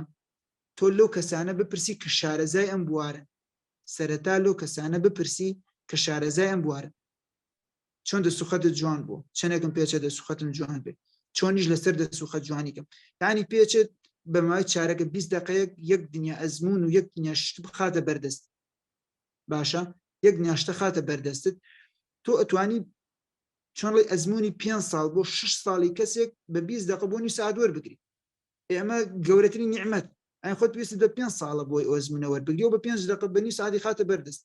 تۆ لەو کەسانە بپرسی کە شارەزای ئەم بوارن سەرەتا لەو کەسانە بپرسی کە شارەزای ئەم بوارن چۆن دەسوخەتت جوان بوو چەندێکم پێچە دەسوخەتم جوان بێت چۆنیش لەسەر دەسوخەت جوانیکەم ینی پێچێت بە ماوەی چارەکە 20 دقەیەک یەک دنیا ئەزمون و یەک دنیا شت بخاتە بەردەست باشە یەک دنیا شتە خاتە بەردەستت تۆ ئەتوانی چۆن ڵی ئەزمموی پێ ساڵ بۆ 6 ساڵی کەسێک بە 20 دقە بۆ نیو ساعت وەربگری ئێمە گەورەترین نیعمەت ئەین خۆت پێویست بە پێ ساڵە بۆی ئەزمونە وەربگری و بە پێنج دقە بە نیو ساعتی خاتە بەردەست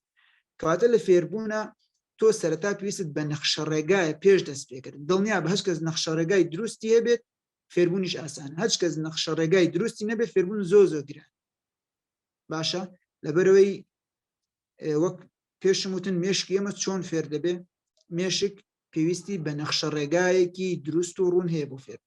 کەواتە لە فێربوونە تۆ سەرەتا پێویستت بە نەخشە ڕێگایە پێش دەست پێکردن دڵنیا بە هەچ کەس نەخشە ڕێگای دروستی هەبێت فێربوونیش ئاسان هەچ کەس نەخشە ڕێگای دروستی نەبێت فێربوون زۆ زۆر گران باشە لەبەرەوەی وەک پێشم وتن مێشک ئێمە چۆن فێر دەبێ مێشک پێویستی بە نەخشە ڕێگایەکی دروست و ڕوون هەیە بۆ فێر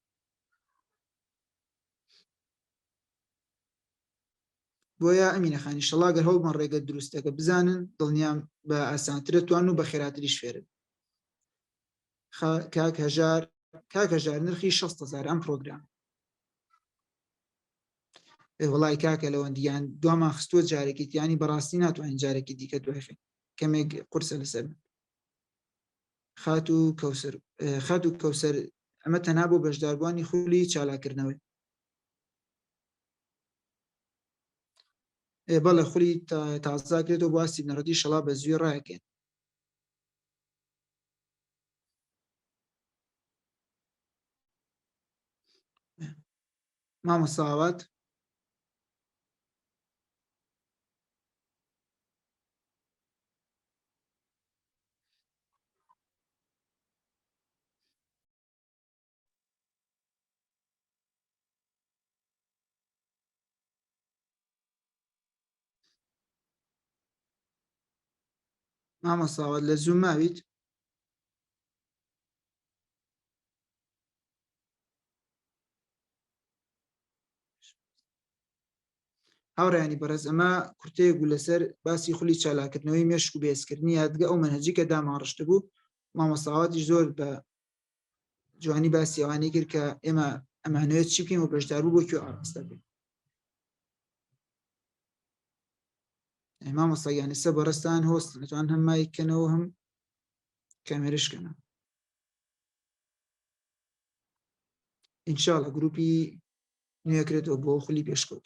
بۆیە ئەمینە خانی شەڵا گەر هەوڵبن ڕێگە دروستەکە بزانن دڵنیام بە ئاسانترە توان و بە خێراتریش فێرن کاک هەژار کاک هەژار نرخی 600هزار ئەم پرۆگرام وڵی کاکە لەوەندیان دوامان خستووە جارێکی تیانی بەڕاستی ناتوانین جارێکی دیکە دوای کەمێک قورسە لەسەر من خاتوو کەوسەر خاتوو کەوسەر ئەمە تەنها بۆ بەشداربووانی خولی چالاکردنەوەی. بەڵێ خولی تازاکرێتەوە بۆ ئاستی بنەڕەتی شەڵا بە زووی ڕایەکەین. مامۆستا ئاوات مامۆستا ئاوات لە زوو ماویت؟ هاوڕێیانی بەڕێز ئەمە کورتەیەک بوو لەسەر باسی خولی چالاکردنەوەی مێشک و بێزکردنی یادگە ئەو مەنهەجی کە داماڕشت بوو مامۆستاواتیش زۆر بە جوانی باسی ئەوانەی کرد کە ئێمە ئەمانەوێت چی بکەین و بەشدار بوو بۆ کوێ ئاراستە بین مامۆستا گیان ئێستا بەڕێزتان هۆست نەتوان هەم مایک کەنەوە هەم کامێرش کەنەوە ئینشاءاللە گروپی نوێکرێتەوە بۆ خولی پێشکەوت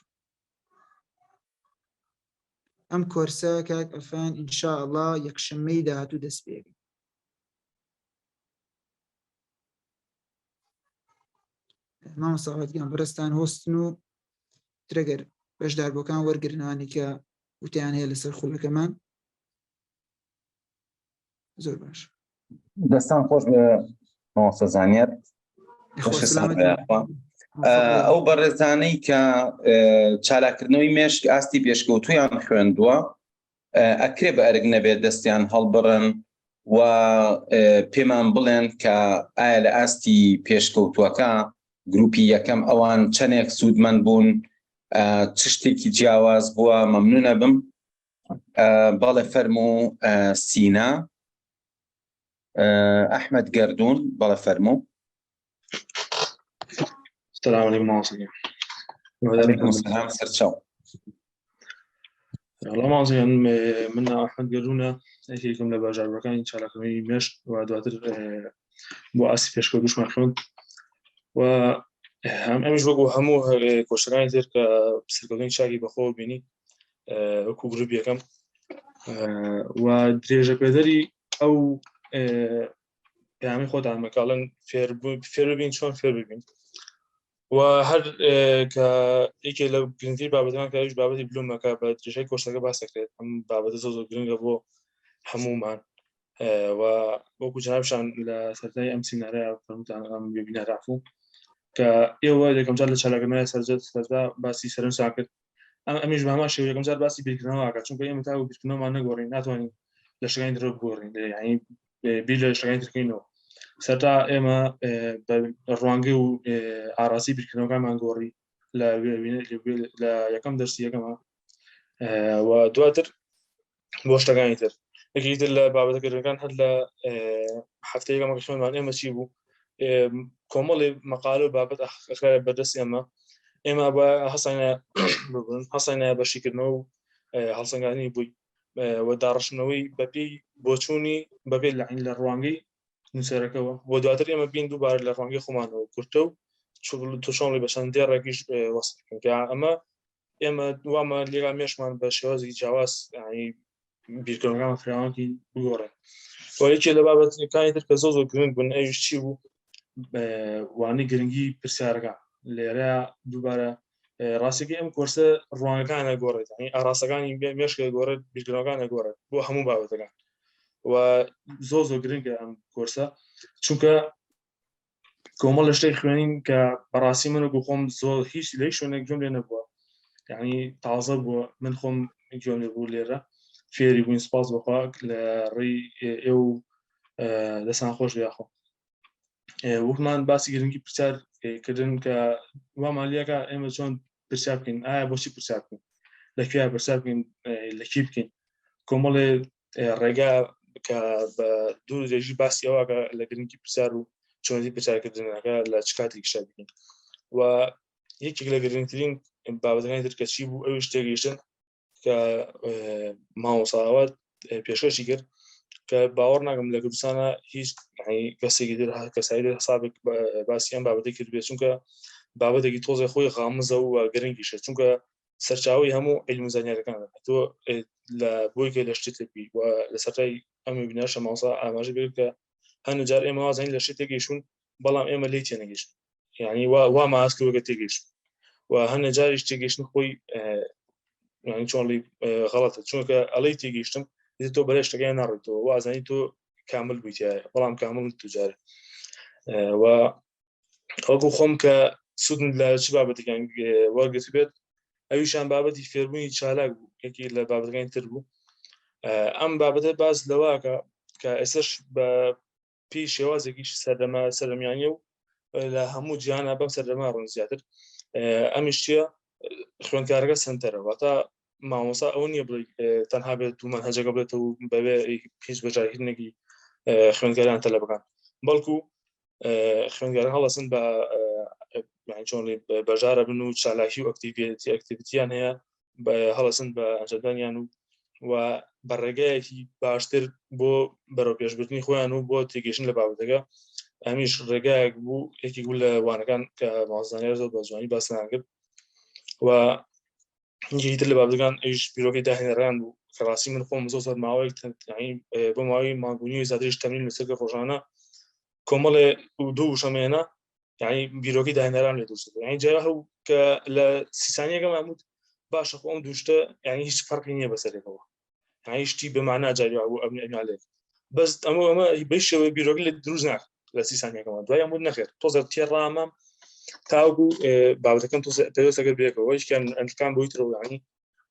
ئەم کۆرسە کاک ئەفان ئینشاءاللە یەکشەممەی داهاتوو دەست پێ مامۆستا گیان بەڕێزتان هۆستن و ترەگەر بەشداربووەکان وەرگرنەوانی کە وتیان هەیە لەسەر خولەکەمان زۆر باش دەستان خۆش بێ مامۆستا زانیار ئەو بەڕێزانەی کە چالاکردنەوەی مێشک ئاستی پێشکەوتویان خوێندووە ئەکرێ بە ئەرک نەبێت دەستیان هەڵبڕن و پێمان بڵێن کە ئایا لە ئاستی پێشکەوتووەکە گروپی یەکەم ئەوان چەندێک سوودمەند بوون چ شتێکی جیاواز بووە مەمنونە بم بەڵێ فەرموو سینا ئەحمد گردون بەڵێ فەرموو سلام علیکم مامۆستا علیکم السلام سەرچاو وەڵا مامۆستا گیان، من ناو ئەحمەد گەردوونە یەکێکم لە بەشداربووەکانی چالاکردنەوەی مێشک و دواتر بۆ ئاستی پێشکەوتووشمان خوێند و هەم ئەمیش وەکو هەموو کۆشەکانی تر کە سەرکەوتنی چاکی بەخۆوە بینی وەکو گروپ یەکەم و درێژە پێدەری ئەو پەیامی خۆتان مەکەڵن فێر ببین چۆن فێر ببین و هەر کە یەکێ لە گرنگترین بابەتەکان کە ئەویش بابەتی بلومەکە بە درێژای کۆرسەکە باس دەکرێت ئەم بابەتە زۆر زۆر گرنگە بۆ هەمومان و وەکو جنابشان لە سەرای ئەم سیمینارە فەرموتان ئەم وێبینارە عفو کە ئێوە یەکەم جار لە چالاکردنەوەی سەرجەت سەردا باسی سەرنجتان کرد ئەم ئەمیش بە هەمان شێوە یەکەم جار باسی بیرکردنەوە ئەکات چونکە ئێمە تاکو بیرکردنەوەمان نەگۆڕین ناتوانین لە شتەکانی تر بگۆڕین یعنی بیر لە شتەکانی تر بکەینەوە سەرتا ئێمە بە ڕوانگەی و ئاراسی بیرکردنەوەکانمان گۆڕی لە لە یەکەم دەرسی یەکەمە و دواتر بۆ شتەکانی تر یەکی تر لە بابەتە گرنگەکان هەر لە هەفتەیەکەمە کە خوێنمان ئێمە چی بوو کۆمەڵی مەقالە و بابەت ئەخرایە بەردەست ئێمە ئێمە بە هەسانە ببن هەسانە بەشیکردنەوە و هەڵسەنگاندنی بووی و داڕشتنەوەی بەپێی بۆچوونی بەپێ لە لە ڕوانگەی نووسەرەکەەوە بۆ دواتر ئێمە بین دووبارە لە ڕوانگەی خۆمانەوە کورتە و توشۆڵی بە چەند دێڕێکیش وەسف بکەین کە ئەمە ئێمە وامە لێرا مێشمان بە شێوازی جیاواز ینی بیرکردنەوەکان فراوانکی بگۆڕێن و یەکێ لە بابەتەکانی تر کە زۆر زۆر گرنگ بوون ئەویش چی بوو وانەی گرنگی پرسیارەکان لێرە دووبارە ڕاستەکەی ئەم کۆرسە ڕوانەکان گۆڕێت ینی ئاراستەکانی مێشکە گۆڕێت بیرکردنەوەکان گۆڕێت بۆ هەموو بابەتەکان و زۆر زۆر گرنگە ئەم کۆرسە چونکە کۆمەڵ لە شتێک خوێنین کە بەڕاستی من وەکو خۆم زۆر هیچ لە هیچ شوێنێک گوێم لێ نەبووە یعنی تازە بووە من خۆم گوێم لێ بوو لێرە فێری بووین سپاس بەخوا لە ڕێی ئێو دەسان خۆش یاخۆ وەکمان باسی گرنگی پرسیار کردن کە وامان لەکە ئێمە چۆن پرسیار بکەین ئایا بۆچی پرسیار بکەین لە کوێ پرسیار بکەین لە کی بکەین کۆمەڵێ ڕێگا کە بە دوور درێژی باسی ئەوە لە گرنگی پرسیار و چۆنی پرسیارکردنەکە لە چ کاتێک شا بکەین و یەکێک لە گرنگترین بابەتەکانی تر کە چی بوو ئەویش تێگەیشتن کە مامۆساوە پێشکەشی کرد کە باوەڕ ناکەم لە کوردستانە هیچ کەسێکی تر کەسایی تر حسابێک باسی ئەم بابەتەی کردبێت چونکە بابەتێکی تۆزێ خۆی غامزە و گرنگیشە چونکە سەرچاوی هەموو علم و زانیارەکان تۆ لە بۆی کە لە شتێک بی و لە سەرای ئەم بیناشە مامۆستا ئاماژە بێت کە هەنە جار ئێمە وازانین لە شتێک گەیشتون بەڵام ئێمە لێی تێنەگەیشت یعنی وا وا ماسکەوەگە تێگەیشت و هەنە جاریش تێگەیشتن خۆی یعنی چۆن غەڵەتە چونکە ئەڵەی تێگەیشتم تۆ بەرێ شتەکەیان ناڕێتەوە وازانی تۆ کامل بوویتە بەڵام کامل توجارە و وەکو خۆم کە سوودم لە چ بابەتەکان وەرگرت بێت ئەویشان بابەتی فێربوونی چالاک بوو یەکی لە بابەتەکانی تر بوو ئەم بابەتە باس لەوەکە کە ئێسش بە پێی شێوازێکیش سەردەمە سەرمیانە و لە هەموو جیهانە بەم سەردەما ڕۆن زیاتر ئەمیش چییە خوێندکارەکە سنتەرە واتە مامۆسا ئەوە نییە بڵێ تەنها بێت و مەنهەجەکە بڵێتەوە بەبێ هیچ بەشداریکردنێکی خوێندکاران تەلەبەکان بەڵکو خوێندکاران هەڵەسن بە چۆن بەژارە بن و چالاکی و ئەکتیڤێتی ئەکتیڤتیان هەیە هەڵەسن بە ئەنجامدانیان و و بە ڕێگایەکی باشتر بۆ بەرەو پێشبردنی خۆیان و بۆ تێگەشتن لە بابەتەکە ئەمیش ڕێگایەک بوو یەکێک بوو لە وانەکان کە مازانیار زۆر بە جوانی باسیان کرد و یەکێکی تر لە بابەتەکان ئەویش بیرۆکەی داهێنەران بوو کە ڕاستی من خۆم زۆر زۆر ماوەیەک بۆ ماوەی مانگونی زیاتریش تەمرین لەسەر کرد ڕۆژانە کۆمەڵێ دوو وشەمێنە یعنی بیرۆکەی داهێنەران لێ دروست کرد یعنی جارە هەو کە لە سیسانیەکەم ئەموت باشە خۆ ئەم دوو شتە یعنی هیچ فەرقی نییە بەسەرێکەوە یعنی شتی بەمانا جاری بوو ئەم ئەمیان لێ بەس ئەمە ئەمە بەی شێوەی بیرۆکە لێ دروست ناکات لە سیسانیەکەمە دوای ئەموت نەخێر تۆزە تێڕامام تاوەکو بابەتەکەم تۆزە پێویستە گەر بێکەوە هیچکیان ئەنجکان بۆی ترەوە یعنی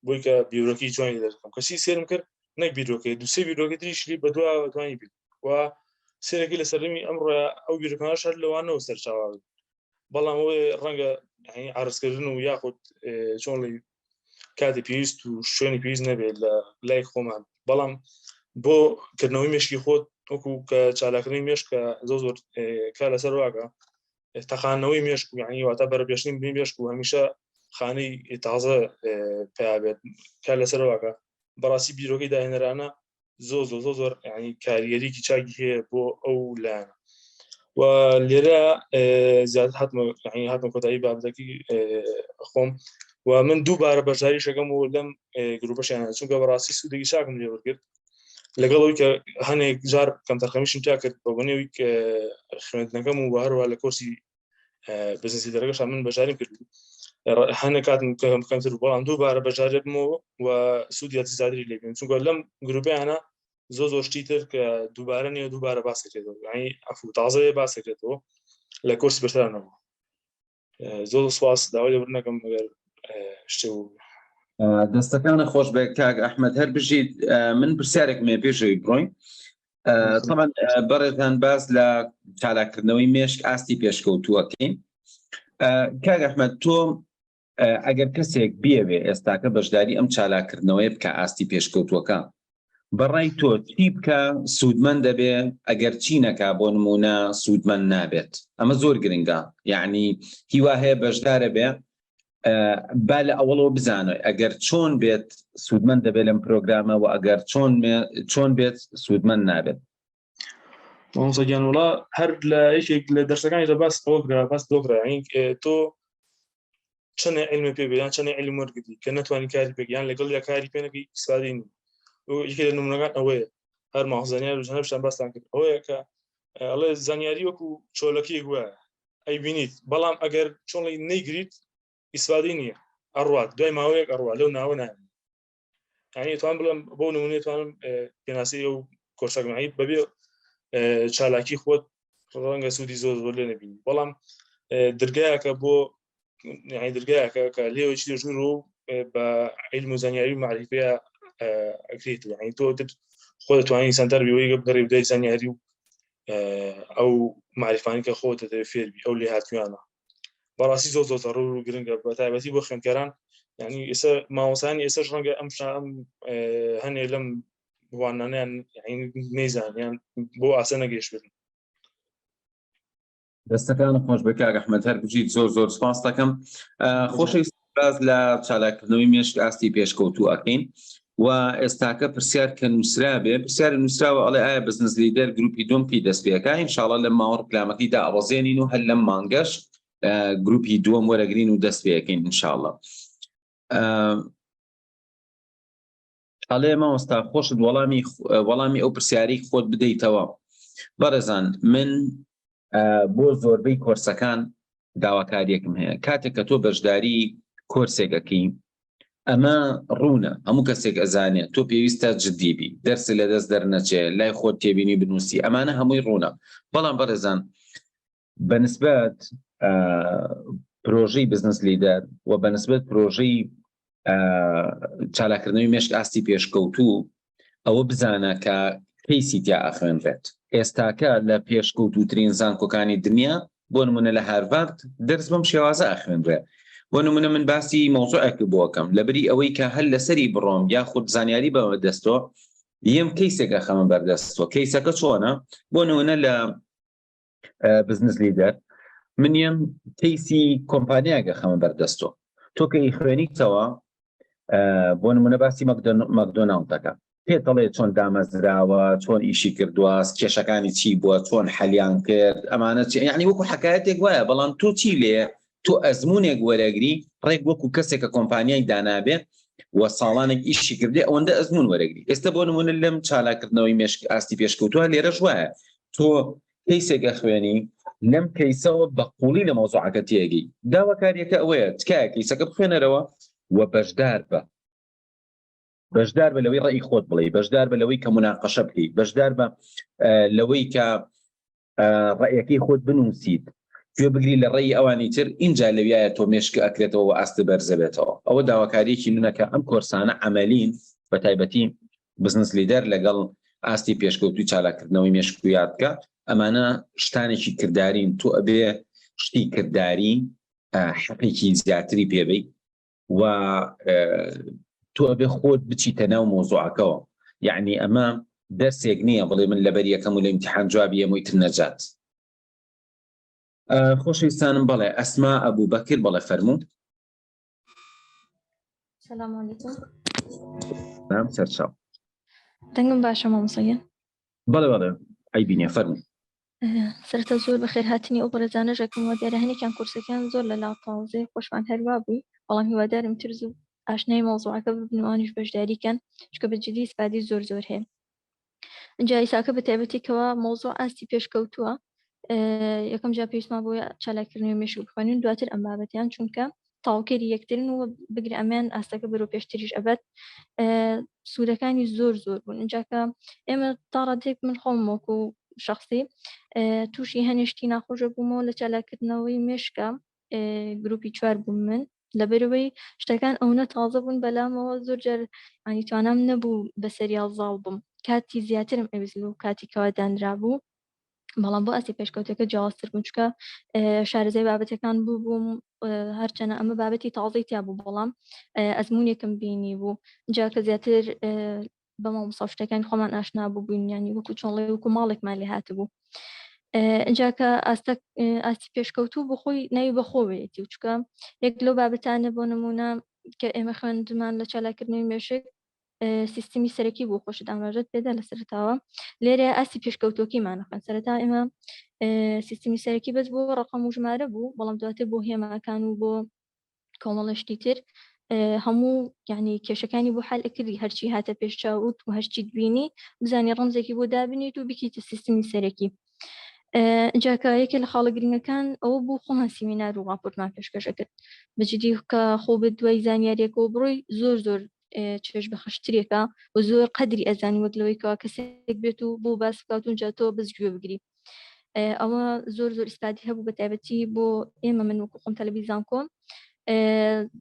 بۆی کە بیرۆکی جوانی دەرکەم کەسی سێرم کرد نەک بیرۆکەی دوو سێ بیرۆکەی تریش لی بەدوا توانی بیت و سێرەکەی لە سەردەمی ئەمڕۆ ئەو بیرۆکانەش هەر لەوانەوە سەرچاوە بەڵام ئەوەی ڕەنگە یعنی عرضکردن و یاخود چۆن کاتی پێویست و شوێنی پێویست نەبێت لە لای خۆمان بەڵام بۆ کردنەوەی مشکی خۆت وەکو کە چالاکردنی مێشک کە زۆر زۆر کار لەسەر واکە تەقانەوەی مێشک و یعنی واتە بەرەپێشتنی بنی مێشک و هەمیشە خانەی تازە پیا بێت کار لەسەر واکە بەڕاستی بیرۆکەی داهێنەرانە زۆر زۆر زۆر زۆر ینی کاریگەریکی چاکی هەیە بۆ ئەو لایەنە و لێرە زیاتر هاتمە ینی هاتمە کۆتایی بابەتەکەی خۆم و من دووبارە بەشداری شەکەم و لەم گروپەشیان چونکە بەڕاستی سوودێکی چاکم لێ وەرگرت لەگەڵ ئەوی کە هەنێک جار کەمتەرخەمیشم تیا کرد بە بۆنەوەی خوێندنەکەم و هەروە لە کۆرسی بزنسی دەرەکەشا من بەشداریم کرد هەنێک کاتم کەم کەمتر بەڵام دووبارە بەشداری بمەوە و سوودیات زیاتری لێ بینم چونکە لەم گروپیانە زۆر زۆر شتی تر کە دووبارە نییە دووبارە باس دەکرێتەوە یعنی ئەفو تازەیە باس دەکرێتەوە لە کۆرسی بەشدارانەوە زۆر سواس داوای لێبوردن نەکەم ئەگەر شتێ بوو. دەستەکانە خۆش بێ کاک ئەحمد هەر بژیت من پرسیارێک مێ پێشەوەی بڕۆین طبعا بەڕێزان باس لە چالاکردنەوەی مێشک ئاستی پێشکەوتووەکەین کاک ئەحمد تۆ ئەگەر کەسێک بیەوێ ئێستاکە بەشداری ئەم چالاکردنەوەی بکە ئاستی پێشکەوتووەکە بەڕای تۆ چی بکە سوودمەند دەبێ ئەگەر چی نەکا بۆ نمونە سوودمەند نابێت ئەمە زۆر گرنگە یعنی هیوا هەیە بەشدارە بێ با لە ئەوەڵەوە بزانێ ئەگەر چۆن بێت سوودمەند دەبێت لەم پرۆگرامە و ئەگەر چۆن چۆن بێت سوودمەند نابێت. مامۆستا گیان وڵا هەر لە یەکێک لە دەرسەکانی لە باس ئەوە کرا باس لەوە کرا یعنی تۆ چەنێ علم پێ بێ یان چەنێ علم وەرگری کە نەتوانی کاری پێ یان لەگەڵ یا کاری پێ نەکەی ئیسفادەی نییە و یەکێ لە نمونەکان ئەوەیە هەر مامۆستا و جەنابشتان باستان کرد ئەوەیە کە ئەڵێ زانیاری وەکو چۆلەکەیەک وایە ئەیبینیت بەڵام ئەگەر چۆڵی نەیگریت ئیسفادەی نییە ئەڕوات دوای ماوەیەک ئەڕوا لەو ناوە نایە یعنی توان بڵم بۆ نمونێ توانم پێناسی ئەو کۆرسەکەی بەبێ چالاکی خۆت ڕەنگە سوودی زۆر زۆر لێ نەبینی بەڵام درگایەکە بۆ یعنی درگایەکە کە لێوە چی ژوور و بە علم و زانیاری و معریفەیە ئەکرێت یعنی تۆ خۆ دەتوانانی سنتەر بیەوەی بگەڕی بدەی زانیاری و ئەو معریفانی کە خۆ دەتەوێت فێربی ئەو لێهاتویانە بەڕاستی زۆر زۆر زەڕور و گرنگە بە تایبەتی بۆ خوێندکاران یعنی ئێستا مامۆستایانی ئێستاش ڕەنگە ئەم شا ئەم هەنێ لەم وانانیان نەیزان یان بۆ ئاسە نەگەیشتن. دەستەکانت خۆش بێ کاک ئەحمەد هەر بژیت زۆر زۆر سپاس دەکەم خۆشەویست باز لە چالاکردنەوەی مێشک ئاستی پێشکەوتوو ئەکەین و ئێستاکە پرسیار کە نووسرا بێ پرسیار نووسراوە ئەڵێ ئایا بزنس لیدەر گروپی دوم پی دەست پێەکە ئینشاڵە لەم ماوە ڕکلامەکەی دا ئەوەزێنین و هەر لەم مانگەش گروپی دووەم وەرەگرین و دەست پێەکەین ئینشاڵە. ئەڵێ مامۆستا خۆشت وەڵامی وەڵامی ئەو پرسیاری خۆت بدەیتەوە بەڕێزان من بۆ زۆربەی کۆرسەکان داواکاریەکم هەیە کاتێک کە تۆ بەشداری کۆرسێک ئەەکەی ئەمە ڕوونە هەموو کەسێک ئەزانێت تۆ پێویستە جددی بی دەرس لە دەست دەرنەچێ لای خۆت تێبینی بنووسی ئەمانە هەمووی ڕوونە بەڵام بەڕێزان بەنسبەت پرۆژەی بزنس لیدەر و بەنسبەت پرۆژەی چالاکردنەوەی مێشک ئاستی پێشکەوتوو ئەوە بزانە کە کەیسی تیا ئەخوێنرێت ئێستاکە لە پێشکەوتووترین زانکۆکانی دنیا بۆ نمونە لە هارڤارد دەرس بەم شێوازە ئەخوێنرێ بۆ نمونە من باسی مەوزوعێک بۆکەم لەبری ئەوەی کە هەر لەسەری بڕۆم یاخود زانیاری بە دەستۆ یەم کەیسێک ئەخەمە بەردەستەوە کەیسەکە چۆنە بۆ نمونە لە بزنس لیدەر من یەم کەیسی کۆمپانیاگە خەمە بەردەستۆ تۆ کە ئی خوێنیتەوە بۆ نمونە باسی مەکدۆناڵد دەکە پێت دەڵێ چۆن دامەزراوە چۆن ئیشی کردووە کێشەکانی چی بووە چۆن حەلیان کرد ئەمانە چی یعنی وەکو حکایەتێک وایە بەڵام تۆ چی لێ تۆ ئەزمونێک وەرەگری ڕێک وەکو کەسێک کە کۆمپانیای دانابێ و ساڵانێک ئیشی کردێ ئەوەندە ئەزمون وەرەگری ئێستا بۆ نمونە لەم چالاکردنەوەی مێشک ئاستی پێشکەوتووە لێرەش وایە تۆ کەیسێک ئەخوێنی لەم کەیسەوە بە قوڵی لە مەوزوعەکە تێگەی داواکاریەکە ئەوەیە تکایە کەیسەکە بخوێنەرەوە و بەشدار بە بەشدار بە لەوەی ڕێی خۆت بڵێ بەشدار بە لەوەی کە مناقەشە بکەیت بەشدار بە لەوەی کە ڕێیەکەی خۆت بنووسیت گوێ بگری لە ڕێی ئەوانی تر ئینجا لەویایە تۆ مێشک ئەکرێتەوە و ئاست بەرزەبێتەوە ئەوە داواکاریەکی منە کە ئەم کۆرسانە عملین بە تایبەتی بزنس لیدەر لەگەڵ ئاستی پێشکەوتوی چالاککردنەوەی مێشک و یادگە ئەمانە شتانێکی کردارین تۆ ئەبێ شتی کرداری حەقێکی زیاتری پێبی و تۆ ئەبێ خۆت بچیتە ناو مۆزوعەکەوە یعنی ئەمە دەرسێک نییە بڵێ من لەبەر یەکەم و لە امتحان جوابی ئەمەی تر نەجات خۆشەویستانم بەڵێ ئەسما ئەبوو بەکر بەڵێ فەرموو سلام علیکم. سلام سەرچاو. دەنگم باشە مامۆستا گیان؟ بەڵێ بەڵێ ئەیبینێ فەرموو. سەرەتا زۆر بەخێرهاتنی ئەو بەڕێزانەش ئەکەم وا دیارە هەنێکیان کورسەکەیان زۆر لە لا تازەیە خۆشمان هەر وا بووی بەڵام هیوادارم تر زوو ئاشنای مەوزوعەکە ببن و ئەوانیش بەشداری کەن چونکە بە جدی ئیسفادەی زۆر زۆر هەیە. جا ئیساکە بە تایبەتی کەوا مەوزوع ئاستی پێشکەوتووە یەکەم جا پێویستمان بۆ چالاککردنەوەی مێشک بخوێنین دواتر ئەم بابەتیان چونکە تاوکەری یەکترن و بگرە ئەمیان ئاستەکە بەرەو پێشتریش ئەبەت سوودەکانی زۆر زۆر بوون اینجاکە ئێمە تاڕادێک من خۆم وەکو شخصی تووشی هەنێشتی ناخۆشە بوومەوە لە چالاککردنەوەی مێشکە گروپی چوار بووم من لەبەرەوەی شتەکان ئەوەنە تازە بوون بەلامەوە زۆر جار ینی توانام نەبوو بەسەریا زاڵ بووم کاتی زیاترم ئەویست لەو کاتی کەوا دانرا بوو بەڵام بۆ ئاستی پێشکەوتەکە جیاوازتر بوون چکە شارەزای بابەتەکان بوو بووم هەرچەنە ئەمە بابەتی تازەی تیا بوو بەڵام ئەزمونێکم بینی بوو جا کە زیاتر بە مامۆستا و شتەکانی خۆمان ئاشنا بووبووین ینی وەکو چۆنڵێ وەکو ماڵێکمان لێ هاتبوو ئینجا کە ئاستە ئاستی پێشکەوتوو بۆ خۆی ناوی بەخۆوەیەتی و چکە یەک لەو بابەتانە بۆ نمونە کە ئێمە خوێندمان لە چالاکردنەوەی مێشک سیستمی سەرەکی بوو خۆشت ئاماژەت پێدا لە سەرتاوە لێرە ئاستی پێشکەوتوەکەیمانە خوێن سەرەتا ئێمە سیستمی سەرەکی بەس بۆ ڕقم و ژمارە بوو بەڵام دواتر بۆ هێماکان و بۆ کۆمەڵە شتی تر هەموو یعنی کێشەکانی بۆ حل ئەکردی هەرچی هاتە پێش چاوت و هەرچیت بینی بزانی ڕەمزێکی بۆ دابنیت و بکیتە سیستمی سەرەکی جاکە یەکێ لە خاڵە گرنگەکان ئەوە بوو خۆمان سیمینار و ڕاپۆرتمان پێشکەشە کرد بەجدی کە خۆ بە دوای زانیاریەکەەوە بڕۆی زۆر زۆر چێژ بەخشترێکە و زۆر قەدری ئەزانی وەک لەوەی کەوا کەسێک بێت و بۆ باس بکات و جا تۆ بەس گوێ بگری ئەوە زۆر زۆر ئیسفادی هەبوو بە تایبەتی بۆ ئێمە من وەکو خۆم تەلەبی زانکۆم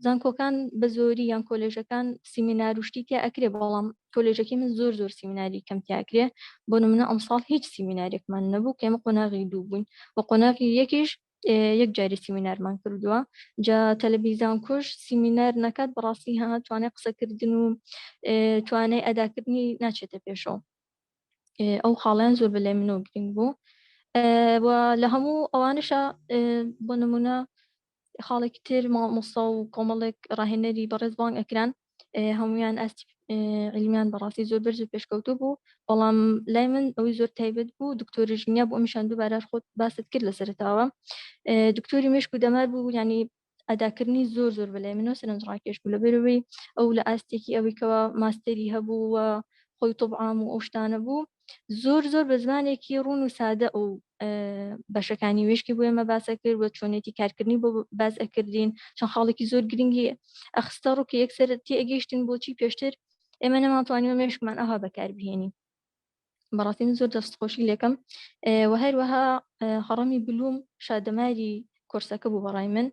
زانکۆکان بە زۆری یان کۆلێژەکان سیمینار و شتی تیا ئەکرێ بەڵام کۆلێژەکەی من زۆر زۆر سیمیناری کەم تیاکرێ بۆ نمونە ئەمساڵ هیچ سیمینارێکمان نەبوو کە ئێمە قۆناغی دوو بووین و قۆناغی یەکیش یەک جاری سیمینارمان کردووە جا تەلەبی زانکۆش سیمینار نەکات بەڕاستی ها توانای قسەکردن و توانای ئەداکردنی ناچێتە پێشەوە ئەو خاڵیان زۆر بەلای منەوە گرنگ بوو و لە هەموو ئەوانشە بۆ نمونە خاڵێکی تر مامۆستا و کۆمەڵێک ڕاهێنەری بەڕێز بانگ ئەکران هەمویان ئاستی علمیان بەڕاستی زۆر بەرز و پێشکەوتوو بوو بەڵام لای من ئەوەی زۆر تایبەت بوو دکتۆری ژنیا بۆ ئەمیشان دووبارە خۆت باست کرد لە سەرتاوە دکتۆری مشک و دەمار بوو ینی ئەداکردنی زۆر زۆر بەلای منەوە سەرنجڕاکێش بوو لەبەرەوەی ئەو لە ئاستێکی ئەوەی کەوا ماستەری هەبوو و خۆی طب عام و ئەو شتانە بوو زۆر زۆر بە زمانێکی ڕوون و سادە ئەو بەشەکانی وێشکی بۆ ئێمە باسە کرد و چۆنێتی کارکردنی بۆ باس ئەکردین چەند خاڵێکی زۆر گرنگی ئەخستە ڕوو کە یەکسەر تێئەگەیشتین بۆچی پێشتر ئێمە نەمانتوانیوە مێشکمان ئەوها بەکاربهێنین بەڕاستی من زۆر دەستخۆشی لێکەم و هەروەها هەڕەمی بلوم شادەماری کۆرسەکە بوو بەڕای من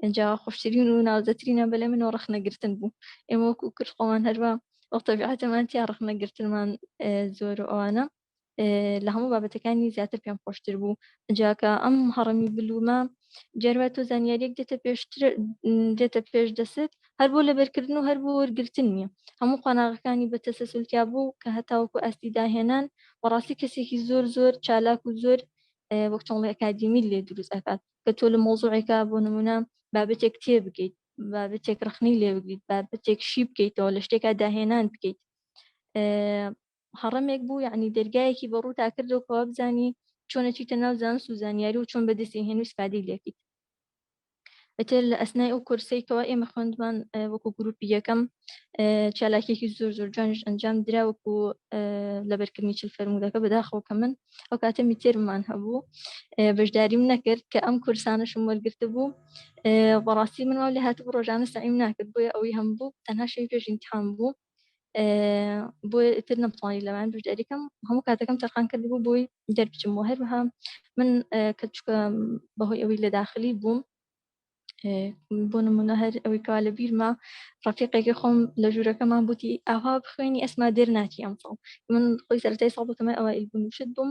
اینجا خۆشترین و ناوزەترینە بەلێ منەوە ڕەخنەگرتن بوو ئێمە وەکو کرد خۆمان هەروە ئەو تەبیعەتەمان تیا ڕەخنەگرتنمان زۆر و ئەوانە لە هەموو بابەتەکانی زیاتر پێم خۆشتر بوو جاکە ئەم هەڕەمی بلومە جاروا تۆ زانیاریەک دێتە پێشتر دێتە پێش دەست هەر بۆ لەبەرکردن و هەر بۆ وەرگرتن نییە هەموو قۆناغەکانی بە تەسەسول تیا بوو کە هەتاوەکو ئاستی داهێنان بەڕاستی کەسێکی زۆر زۆر چالاک و زۆر وەک چۆن ئەکادیمی لێ دروست ئەکات کە تۆ لە مۆزوعێکا بۆ نمونە بابەتێک تێبگەیت بابەتێک ڕخنەی لێ بگریت بابەتێک شی بکەیتەوە لە شتێکا داهێنان بکەیت هەڕەمێک بوو یعنی دەرگایەکی بە ڕووتا کردەوە کەوا بزانی چۆن ئەچیتە ناو زانست و زانیاری و چۆن بەدەستی هێن و ئیسفادەی لێکیت ئیتر لە ئەسنای ئەو کورسەی کەوا ئێمە خوێندمان وەکو گروپی یەکەم چالاکیەکی زۆر زۆر جوانیش ئەنجام درا وەکو لەبەرکردنی چل فەرموودەکە بەداخەوە کە من ئەو کاتە میتێرمان هەبوو بەشداریم نەکرد کە ئەم کورسانەشم وەرگرت بوو بەڕاستی من وا لێ هاتبوو ڕۆژانە سەعیم ناکرد بۆیە ئەوەی هەم بوو تەنها شەوی پێش ئیمتحان بوو بۆیە ئیتر نەمتوانی لەوان بەشداری کەم هەموو کاتەکەم تەرخان کردبوو بۆی دەربچم و هەروەها من کە چکە بەهۆی ئەوەی لە داخلی بووم بۆ نمونە هەر ئەوەی کەوا لە بیرمە ڕەفیقێکی خۆم لە ژوورەکەمان بوتی ئاها بخوێنی ئەسما دەرناچی ئەمساڵ من خۆی سەرەتای ساڵ بەتەمای ئەوائیل بوون شت بووم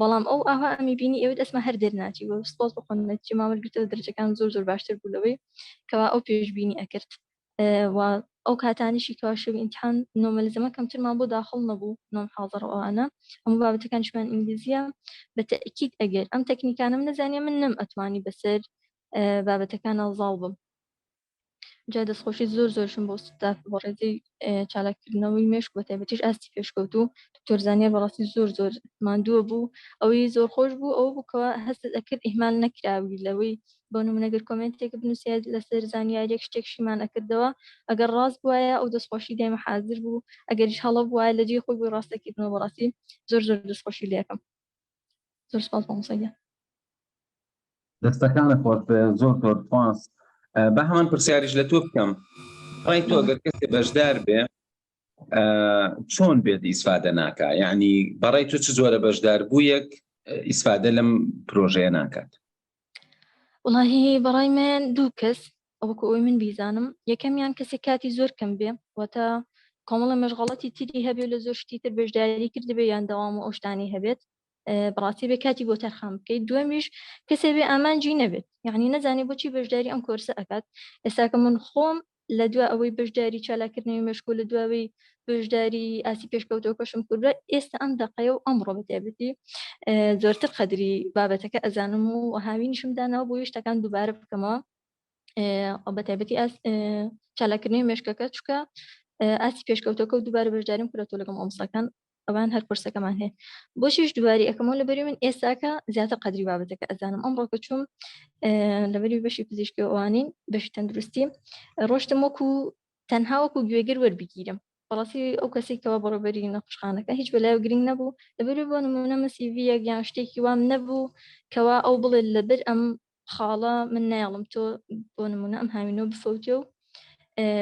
بەڵام ئەو ئاها ئەمی بینی ئەوت ئەسما هەر دەرناچی و سپاس بۆ خۆ نەتیجەمان وەرگرتەوە دەرەجەکان زۆر زۆر باشتر بوو لەوەی کەوا ئەو پێشبینی ئەکرد و ئەو کاتانیشی کەوا شەوی ئیمتحان نۆ مەلزەمە کەمترمان بۆ داخڵ نەبوو نۆ محاضرە و ئەوانە هەموو بابەتەکانیشمان ئینگلیزیە بە تەئکید ئەگەر ئەم تەکنیکانەم نەزانیە من نەم ئەتوانی بەسەر بابەتەکانە زاڵ بم جا دەستخۆشی زۆر زۆرشم بۆ ستاف بەڕێزی چالاککردنەوەی مێشک بە تایبەتیش ئاستی پێشکەوتوو دکتۆر زانیار بەڕاستی زۆر زۆر ماندووە بوو ئەوەی زۆر خۆش بوو ئەوە بوو کەوا هەستت ئەکرد ئیهمال نەکراوی لەوەی بۆ نمونە گەر کۆمێنتێک بنووسێت لەسەر زانیاریەک شتێک شیمان ئەکردەوە ئەگەر ڕاست بواە ئەو دەستخۆشی دایمە حاضر بوو ئەگەریش هەڵە بواە لە جێی خۆی بۆی ڕاستەکردنەوە بەڕاستی زۆر زۆر دەستخۆشی لەکەم زۆر سپاس مامۆستا گیان. دەستەکانت خۆش بێ زۆر زۆر سپاس بە هەمان پرسیاریش لە تۆ بکەم ڕای تۆ گەر کەسێ بەشدار بێ چۆن بێت ئیسفادە ناکا یعنی بەڕای تۆ چ جۆرە بەشدار بوویەک ئیسفادە لەم پرۆژەیە ناکات وڵاهی بەڕای من دوو کەس وەکو ئەوەی من بیزانم یەکەمیان کەسێک کاتی زۆر کەم بێ واتە کۆمەڵە مەشغەڵەتی تری هەبێ لە زۆر شتی تر بەشداری کردبێ یان دەوام و ئەو شتانەی هەبێت بەڕاستی بێ کاتی بۆ تەرخان بکەیت دووەمیش کەسێ بێ ئامانجی نەبێت یعنی نەزانێ بۆچی بەشداری ئەم کۆرسە ئەکات ئێستاکە من خۆم لە دوا ئەوەی بەشداری چالاکردنەوەی مێشک و لە دواوەی بەشداری ئاسی پێشکەوتەوەکەشم کردوە ئێستا ئەم دەقەیە و ئەمڕۆ بە تایبەتی زۆرتر قەدری بابەتەکە ئەزانم و هاوینیشم داناوە بۆ شتەکان دووبارە بکەمەوە بە تایبەتی چالاکردنی مێشکەکە چکە ئاستی پێشکەوتەکە و دووبارە بەشداریم کرێتەوە لەگەڵ مامۆستاکان ئەوان هەر کورسەکەمان هەیە بۆچیش دووباری ئەەکەمەوە لەبەری من ئێستاکە زیاتر قەدری بابەتەکە ئەزانم ئەمڕۆ کە چووم لەبەری بەشی پزیشکی ئەوانین بەشی تەندروستی ڕۆشتم وەکو تەنها وەکو گوێگر وەربگیرم بەڕاستی ئەو کەسێک کەەوە بەڕێبەری نەخۆشخانەکە هیچ بەلای گرنگ نەبوو لەبەری بۆ نمونە من سیڤیەک یان شتێکی وام نەبوو کەوا ئەو بڵێ لەبەر ئەم خاڵە من نایڵم تۆ بۆ نمونە ئەم هاوینەوە بفەوتێ و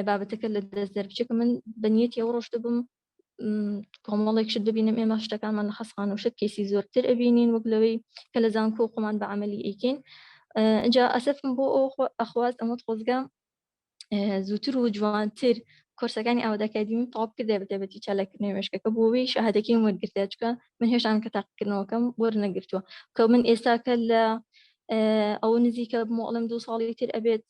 بابەتەکە لە دەست دەربچێت کە من بەنیەتی ئەو ڕۆشتە بم کۆمەڵێک شت ببینم ئێمە شتەکانمان لە خەسخانە و شت کەیسی زۆرتر ئەبینین وەک لەوەی کە لە زانکۆ خۆمان بە عملی ئەیکەین ئینجا ئەسەفم بۆ ئەو ئەخواست ئەمە خۆزگە زووتر و جوانتر کۆرسەکانی ئاواد ئەکادیمی تەواو بکردایە بە تایبەتی چالاککردنەوەی مێشکەکە بۆ ئەوەی شەهادەکەیم وەرگرتایە چونکە من هێشتا کە تاقیکردنەوەکەم وەرنەگرتووە کە من ئێستا کە لە ئەوە نزیکە بمەوە ئەڵێم دوو ساڵی تر ئەبێت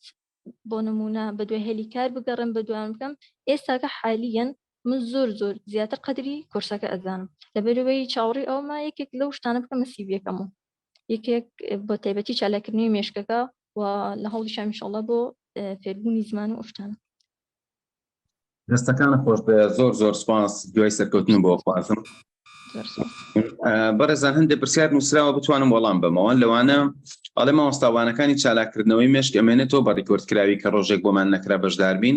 بۆ نمونە بە دوای هەلی کار بگەڕێم بە دوایان بکەم ئێستاکە حالیەن من زۆر زۆر زیاتر قەدری کۆرسەکە ئەزانم لەبەرەوەی چاوەڕێی ئەوما یەکێک لەو شتانە بکەمە سیڤیەکەم و یەکێک بۆ تایبەتی چالاکردنی مێشکەکە و لە هەوڵی شامیشەڵە بۆ فێربوونی زمان و ئەو شتانە. دەستەکانت خۆش بێ زۆر زۆر سپاس دوای سەرکەوتن بۆ خوازم. زۆر سپاس. بەڕێزان هەندێک پرسیار نووسراوە بتوانم وەڵام بەمەوە لەوانە ئەڵێ مامۆستا وانەکانی چالاککردنەوەی مێشک ئەمێنێتەوە بە record کراوی کە ڕۆژێک بۆمان نەکرا بەشدار بین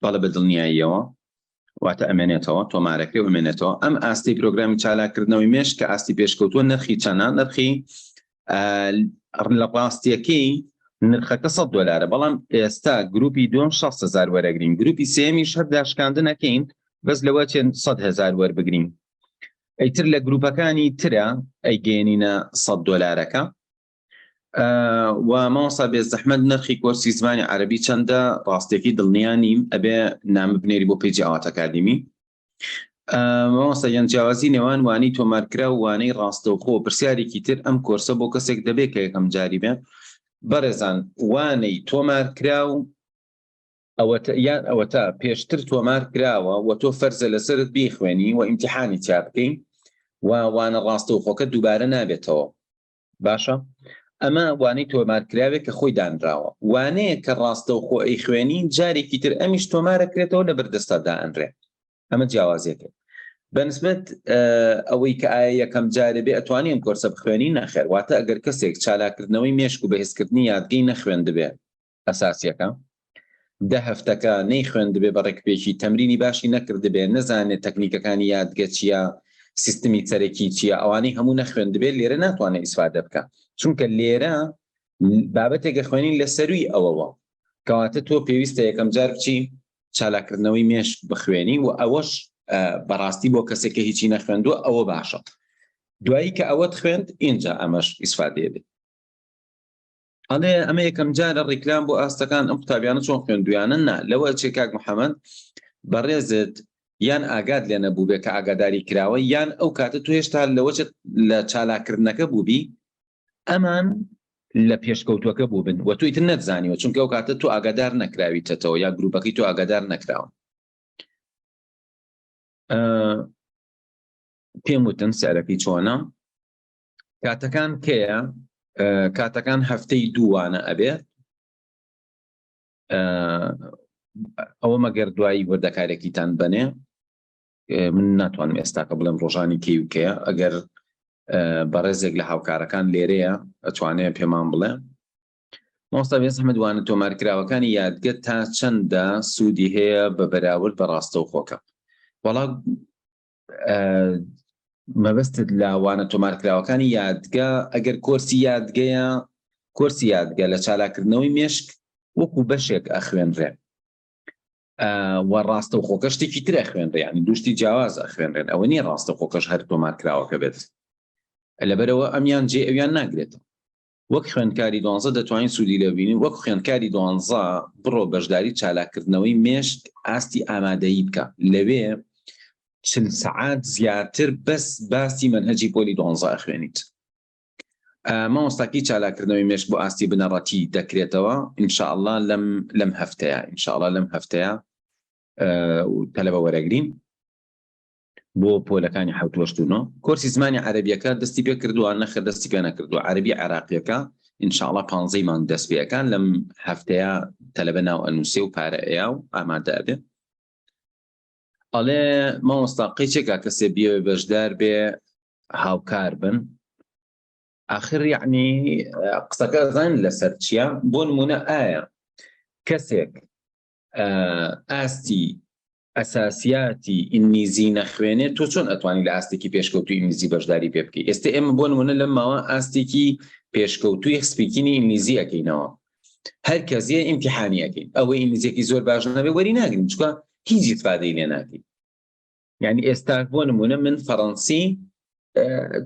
بەڵێ بە دڵنیاییەوە واتە ئەمێنێتەوە تۆمارەکرێ و ئەمێنێتەوە ئەم ئاستی پرۆگرامی چالاککردنەوەی مێشک کە ئاستی پێشکەوتووە نرخی چەنە نرخی لە ڕاستیەکەی نرخەکە 100 دلارە بەڵام ئێستا گروپی دوم 6 هزار وەرەگرین گروپی سێمیش هەر داشکاندن ئەکەین بەس لەوە چێن 100 هزار وەربگرین ئەیتر لە گروپەکانی ترە ئەیگەێنینە 100 دلارەکە و مامۆستا بێ زەحمەت نرخی کۆرسی زمانی عەربی چەندە ڕاستێکی دڵنیا نیم ئەبێ نامە بنێری بۆ page ی ئاوات ئەکادیمی مامۆستا گیان جیاوازی نێوان وانەی تۆمارکرا و وانەی ڕاستەوخۆ پرسیارێکی تر ئەم کۆرسە بۆ کەسێک دەبێت کە یەکەم جاری بێ بەڕێزان وانەی تۆمارکرا و ئەوەتە یان ئەوەتا پێشتر تۆمار کراوە و تۆ فەرزە لەسەرت بیخوێنی و ئیمتیحانی تیا بکەی و وانە ڕاستەوخۆکە دووبارە نابێتەوە باشە ئەمە وانەی تۆمارکراوێک کە خۆی دانراوە وانەیە کە ڕاستەوخۆ ئەیخوێنی جارێکی تر ئەمیش تۆمارەکرێتەوە لە بەردەستا دائەنرێ ئەمە جیاوازیەکە بەنسبەت ئەوەی کە ئایا یەکەم جارێ بێ ئەتوانی ئەم کۆرسە بخوێنی نەخێر واتە ئەگەر کەسێک چالاکردنەوەی مێشک و بەهێزکردنی یادگەی نەخوێندبێ ئەساسیەکە دە هەفتەکە نەیخوێندبێ بە ڕێکپێکی تەمرینی باشی نەکردبێ نەزانێت تەکنیکەکانی یادگە چییە سیستمی سەرەکی چییە ئەوانەی هەموو نەخوێندبێ لێرە ناتوانێت ئیسفادە بکە چونکە لێرە بابەتێکە خوێنین لە سەروی ئەوەوە کەواتە تۆ پێویستە یەکەم جار بچی چالاکردنەوەی مێشک بخوێنی و ئەوەش بەڕاستی بۆ کەسێک کە هیچی نەخوێندووە ئەوە باشە دوایی کە ئەوەت خوێند ئینجا ئەمەش ئیسفادەیە بێت ئەڵێ ئەمە یەکەم جارە ڕیکلام بۆ ئاستەکان ئەم قوتابیانە چۆن خوێندویانە نا لەوە ئەچێ کاک محەممەد بەڕێزت یان ئاگات لێ نەبوو بێ کە ئاگاداری کراوە یان ئەو کاتە تۆ هێشتا لەوە چێت لە چالاکردنەکە بووبی ئەمان لە پێشکەوتوەکە بووبن و تۆ ئیتر نەتزانیوە چونکە ئەو کاتە تۆ ئاگادار نەکراویتەتەوە یا گروپەکەی تۆ ئاگادار نەکراوە پێم وتن سعرەکەی چۆنە کاتەکان کەیە کاتەکان هەفتەی دووانە ئەبێت ئەوە مەگەر دوایی وردەکارێکیتان بنێ من ناتوانم ئێستاکە بڵێم ڕۆژانی کەی و کەیە ئەگەر بەڕێزێک لە هاوکارەکان لێرەیە ئەتوانێت پێمان بڵێ مامۆستا بێزەحمەت وانە تۆمارکراوەکانی یادگە تا چەندە سوودی هەیە بە بەراورد بە ڕاستەوخۆکە وەڵا مەبەستت لە وانە تۆمارکراوەکانی یادگە ئەگەر کۆرسی یادگەیە کۆرسی یادگە لە چالاکردنەوەی مێشک وەکو بەشێک ئەخوێنرێ و ڕاستەوخۆکە شتێکی تر ئەخوێنرێ یعنی دوشتی جیاواز ئەخوێنرێن ئەوە نییە ڕاستەوخۆکەش هەر تۆمارکراوەکە بێت لەبەرەوە ئەمیان جێ ئەویان ناگرێتەوە وەک خوێندکاری دوانزە دەتوانین سوودی لێ ببینین، وەک خوێندکاری دوانزە بڕۆ بەشداری چالاککردنەوەی مێشک ئاستی ئامادەیی بکە، لەوێ 40 سەعات زیاتر بەس باسی مەنهەجی پۆلی دوانزە ئەخوێنیت. مامۆستا کەی چالاککردنەوەی مێشک بۆ ئاستی بنەڕەتی دەکرێتەوە؟ ان شاء اللە لەم لەم هەفتەیە ان شاء اللە لەم هەفتەیە تەلەبە وەرەگرین. بۆ پۆلەکانی حەوت و هەشت و نۆ. کۆرسی زمانی عەرەبیەکە دەستی پێ کردووە؟ نەخێر دەستی پێ نەکردووە. عەرەبی عێراقیەکە ان شاء اللە پانزەی مانگ دەست پێ ئەکا. لەم هەفتەیە تەلەبە ناو ئەنووسێ و پارە ئەیا و ئامادە ئەبێ. ئەڵێ مامۆستا قەیچێکا کەسێ بیەوێ بەشدار بێ هاوکار بن. ئاخر یەعنی قسەکە ئەزانن لەسەر چییە؟ بۆ نموونە ئایا کەسێک ئاستی ئەساسیاتی ئینگلیزی نەخوێنێ تۆ چۆن ئەتوانی لە ئاستێکی پێشکەوتوی ئینگلیزی بەشداری پێ بکەی ئێستا ئێمە بۆ نمونە لەم ماوە ئاستێکی پێشکەوتوی speaking ی ئینگلیزی ئەەکەینەوە هەر کەسیە ئیمتیحانی ئەەکەین ئەوەی ئینگلیزیەکی زۆر باش نەبێ وەری ناگرین چونکە هیچ ئیسفادەی لێ ناکەین یعنی ئێستا بۆ نمونە من فەڕەنسی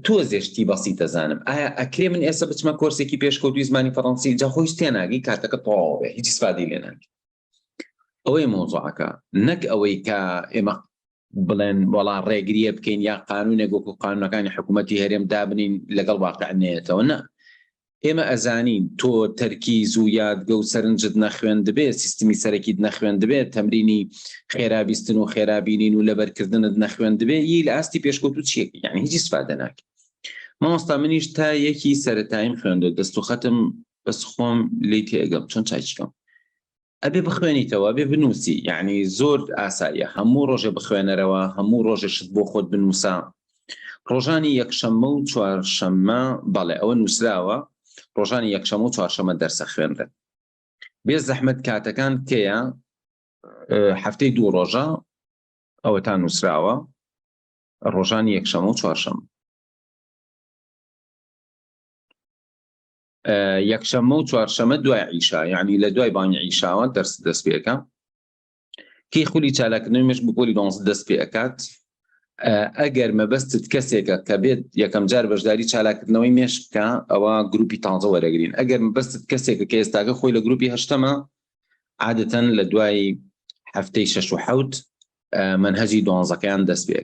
تۆزێ شتی بەسیتە زانم ئایا ئەکرێ من ئێستا بچمە کۆرسێکی پێشکەوتوی زمانی فەڕەنسی جا خۆی تێناگەی کاتەکە تەواو بێ هیچ ئیسفادەی لێ ناکەی ئەوەی مۆزوعەکە نەک ئەوەی کە ئێمە بڵێن وەڵا ڕێگریە بکەین یا قانونێک وەکو قانونەکانی حکوومەتی هەرێم دابنین لەگەڵ واقع نێتەوە نە ئێمە ئەزانین تۆ تەرکیز و یادگە و سەرنجت نەخوێندبێ، سیستمی سەرەکیت نەخوێندبێ، تەمرینی خێرا بیستن و خێرا بینین و لەبەرکردنت نەخوێندبێ، ی لە ئاستی پێشکەوتوو چیەکەی؟ یانی هیچ ئیسفادە ناکەی. مامۆستا منیش تا یەکی سەرەتاییم خوێندوە دەست و خەتم بەس خۆم لێی تێئەگەم چۆن چاکی کەم؟ ئەبێ بخوێنیتەوە ئەبێ بنووسی یعنی زۆر ئاساییە هەموو ڕۆژێ بخوێنەرەوە هەموو ڕۆژێ شت بۆ خۆت بنووسە. ڕۆژانی یەکشەممە و چوارشەممە بەڵێ ئەوە نووسراوە ڕۆژانی یەکشەمە و چوارشەمە دەرسە خوێنرێت بێ زەحمت کاتەکان کەیە هەفتەی دوو ڕۆژە ئەوە تا نووسراوە ڕۆژانی یەکشەمە و چوارشەمە یەکشەممە و چوارشەمە دوای عیشا یعنی لە دوای بانگی عیشاوە دەرس دەست پێەکە کەی خولی چالاکردنەوەی مێشک بۆ پۆلی دوانزە دەست پێ ئەکات ئەگەر مەبەستت کەسێکە کە بێت یەکەم جار بەشداری چالاکردنەوەی مێشک بکە ئەوە گروپی تازە وەرەگرین ئەگەر مەبەستت کەسێکە کە ئێستاکە خۆی لە گروپی هەشتەمە عادەتەن لە دوای هەفتەی شەش و حەوت مەنهەجی دوانزەکەیان دەست پێ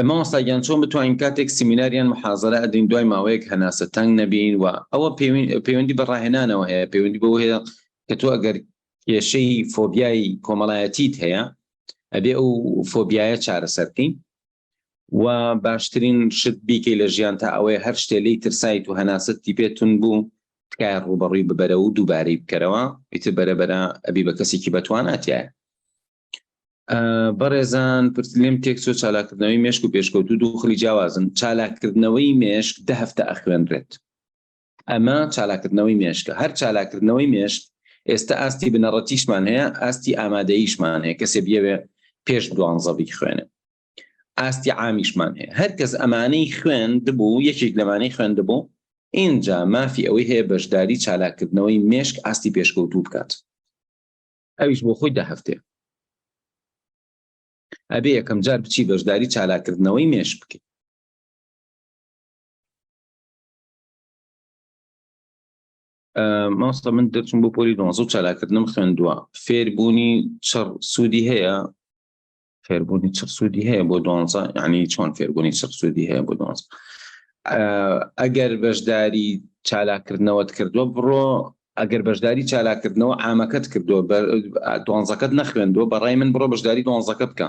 مامۆستا گیان چۆن بتوانین کاتێک سیمینار یان محازەرە ئەدەین دوای ماوەیەک هەناسە تەنگ نەبین و ئەوە پەیوەندی بە ڕاهێنانەوە هەیە پەیوەندی بەوە هەیە کە تۆ ئەگەر کێشەی فۆبیای کۆمەڵایەتیت هەیە ئەبێ ئەو فۆبیایە چارەسەر بکەین و باشترین شت بیکەی لە ژیان تا ئەوەیە هەر شتێ لێی ترسایت و هەناسەت پێ تون بوو تکایە ڕووبەڕووی ببەرە و دووبارەی بکەرەوە ئیتر بەرەبەرە ئەبی بە کەسێکی بەتواناتایە بەڕێزان پرس لێم تێکچۆ چالاکردنەوەی مێشک و پێشکەوتوو دوو خلی جیاوازن چالاکردنەوەی مێشک دە هەفتە ئەخوێنرێت ئەمە چالاکردنەوەی مێشکە هەر چالاکردنەوەی مێشک ئێستا ئاستی بنەڕەتیشمان هەیە ئاستی ئامادەییشمان هەیە کەسێ بیەوێ پێش دوانزە بیخوێنێ ئاستی عامیشمان هەیە هەر کەس ئەمانەی خوێندبوو یەکێک لەمانەی خوێندبوو ئینجا مافی ئەوەی هەیە بەشداری چالاکردنەوەی مێشک ئاستی پێشکەوتوو بکات ئەویش بۆ خۆی دە هەفتەیە ئەبێ یەکەم جار بچی بەشداری چالاکردنەوەی مێشک بکەیت. مامۆستا من دەرچوم بۆ پۆلی دوانزە و چالاکردنم خوێندووە فێربوونی چڕ سوودی هەیە فێربوونی چڕ سوودی هەیە بۆ دوانزە یعنی چۆن فێربوونی چڕ سوودی هەیە بۆ دوانزە ئەگەر بەشداری چالاکردنەوەت کردووە بڕۆ ئەگەر بەشداری چالاکردنەوە عامەکەت کردووە دوانزەکەت نەخوێندووە بەڕای من بڕۆ بەشداری دوانزەکە بکە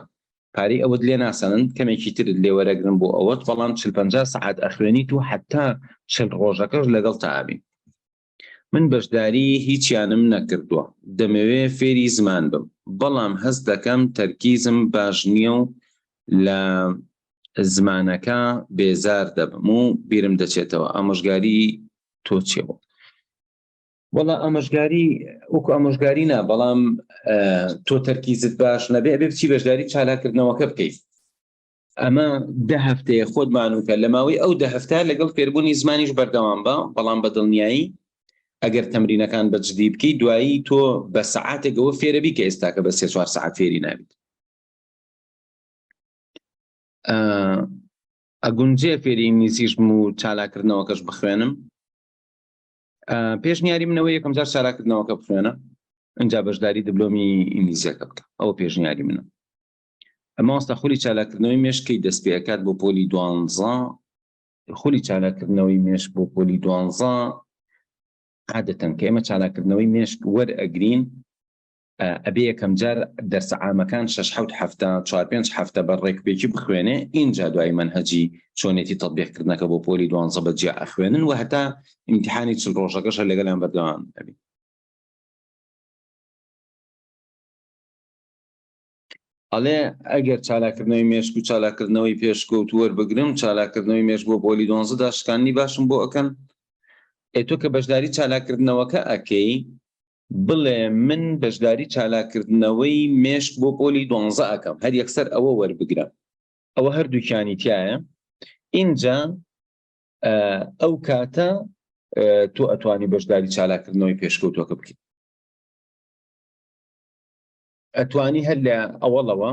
پارەی ئەوەت لێ ناسەنن کەمێکی ترت لێ وەرەگرن بۆ ئەوەت بەڵام چل پەنجا سەعات ئەخوێنیت و حەتا چل ڕۆژەکەش لەگەڵتا ئەبین من بەشداری هیچیانم نەکردووە دەمەوێ فێری زمان بم بەڵام هەست دەکەم تەرکیزم باش نییە و لە زمانەکە بێزار دەبم و بیرم دەچێتەوە ئامۆژگاری تۆ چیە بۆ وەڵا ئامۆژگاری وەکو ئامۆژگاری نا بەڵام تۆ تەرکیزت باش نەبێ ئەبێ بچی بەشداری چالاکردنەوەکە بکەیت ئەمە دە هەفتەیە خۆت مانوکە لە ماوەی ئەو دە هەفتە لەگەڵ فێربوونی زمانیش بەردەوام بە بەڵام بە دڵنیایی ئەگەر تەمرینەکان بە جدی بکەی دوایی تۆ بە سەعاتێکەوە فێرەبی کە ئێستاکە بە سێ چوار سەعات فێری نابیت ئەگونجێ فێری ئینگلیزیش بم و چالاکردنەوەکەش بخوێنم پێشنیاری منەوە یەکەم جار چالاکردنەوەکە بخوێنە ئینجا بەشداری دبلۆمی ئینگلیزیەکە بکە ئەوە پێشنیاری منە مامۆستا خولی چالاکردنەوەی مێشک کەی دەست پێ ئەکات بۆ پۆلی دوانزە خولی چالاکردنەوەی مێشک بۆ پۆلی دوانزە عادەتەن کە ئێمە چالاکردنەوەی مێشک وەرئەگرین ئەبێ یەکەم جار دەرسە عامەکان شەش حەوت هەفتە چوار پێنج هەفتە بە ڕێکوپێکی بخوێنێ ئینجا دوای مەنهەجی چۆنێتی تەتبیقکردنەکە بۆ پۆلی دوانزە بە جیا ئەخوێنن و هەتا ئیمتیحانی چل ڕۆژەکەش هەر لەگەڵیان بەردەوام ئەبین. ئەڵێ ئەگەر چالاکردنەوەی مێشک و چالاکردنەوەی پێشکەوت وەربگرم چالاکردنەوەی مێشک بۆ پۆلی دوانزە داشکاندنی باشم بۆ ئەکەن ئێ تۆ کە بەشداری چالاکردنەوەکە ئەکەی بڵێ من بەشداری چالاکردنەوەی مێشک بۆ پۆلی دوانزە ئەکەم هەر یەکسەر ئەوە وەربگرە ئەوە هەردووکیانی تایە ئینجا ئەو کاتە تۆ ئەتوانی بەشداری چالاکردنەوەی پێشکەوتوەکە بکەیت ئەتوانی هەر لە ئەوەڵەوە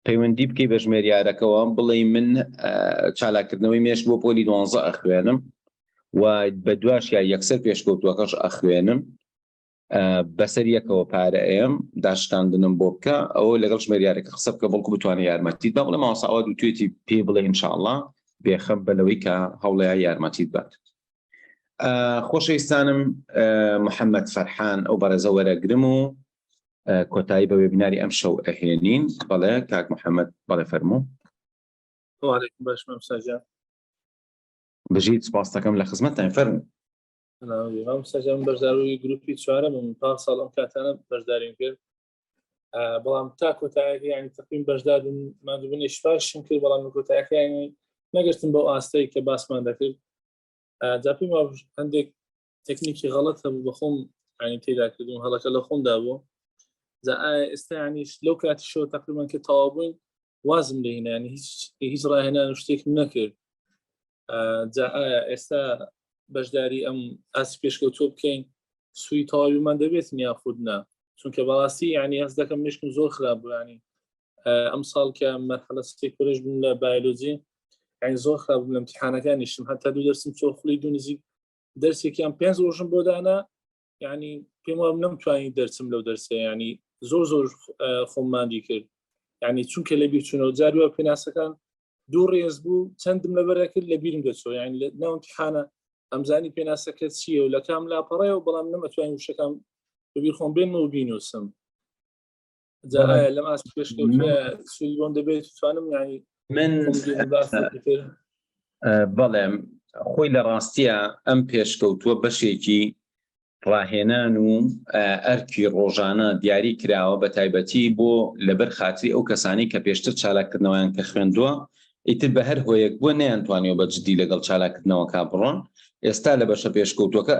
پەیوەندی بکەی بە ژمێریارەکەوە بڵێ من چالاکردنەوەی مێشک بۆ پۆلی دوانزە ئەخوێنم و بە دواشیا یەکسەر پێشکەوتوەکەش ئەخوێنم بەسەر یەکەوە پارە ئەیەم داشکاندنم بۆ بکە ئەوە لەگەڵ ژمێریارەکە قسە بکە بەڵکو بتوانێت یارمەتیت بە بڵێ مامۆستا ئەوە دوتوێتی پێی بڵێ ئینشاءاللە بێخەم بە لەوەی کە هەوڵەیە یارمەتیت بات خۆشەویستانم محەممەد فەرحان ئەو بەڕێزە وەرەگرم و کۆتایی بە وێبیناری ئەم شەو ئەهێنین بەڵێ کاک محەممەد بەڵێ فەرموو وعليكم باش مامۆستا گیان بژیت سپاس دەکەم لە خزمەتتان فەرموو مامۆستا گیان من بەشداربووی گروپی چوارەمم پار ساڵ ئەم کاتانە بەشداریم کرد بەڵام تا کۆتایەکە ینی تەقیم بەشدار بووم ماندووبوونی شپاشم کرد بەڵام لە کۆتایەکە ینی نەگەشتم بەو ئاستەی کە باسمان دەکرد جا پێم هەندێک تەکنیکی غەڵەت هەبوو بەخۆم ینی تێدا کردم هەڵەکە لە خۆمدا بوو جا ئایا ئێستا ینیش لەو کاتی شەوە تقریبان کە تەواو بووین وازم لێ هێنانی هیچ هیچ ڕاهێنان و شتێکم نەکرد جا ئایا ئێستا بەشداری ئەم ئاسی پێشکەوتوو بکەین سوی تەواویمان دەبێت یاخود نا چونکە بەڕاستی ینی هەست دەکەم مشکم زۆر خراپ بووانی ئەم ساڵ کە مەرحەلە سێ کۆلێژ بووم لە بایۆلۆجی یعنی زۆر خراپ بووم لە امتحانەکانیشم هەتا دوو دەرسم چۆ خولی دوو نزیک دەرسێکیان پێنج ڕۆژم بۆ دانا یعنی پێم وام نەمتوانی دەرچم لەو دەرسە ینی زۆر زۆر خۆم ماندی کرد یعنی چونکە لە بیرچوونەوە جاروە پێناسەکان دوو ڕێز بوو چەندم لەبەرە کرد لە بیرم دەچۆ یعنی لە ناو امتحانە ئەمزانی پێناسەکە چییە و لە کام لاپەڕەیە و بەڵام نەمەتوانی وشەکان بەبیر خۆم بێنم و بینوسم جا ئایا لەم ئاست پێشکەوتووە سوودی بۆم دەبێت توانم یعنی من بەڵێ خۆی لە ڕاستیە ئەم پێشکەوتووە بەشێکی ڕاهێنان و ئەرکی ڕۆژانە دیاری کراوە بە تایبەتی بۆ لەبەر خاتری ئەو کەسانی کە پێشتر چالاکردنەوەیان کە خوێندووە ئیتر بە هەر هۆیەک بووە نەیانتوانیوە بە جدی لەگەڵ چالاککردنەوەکە بڕۆن، ئێستا لە بەشە پێشکەوتووەکە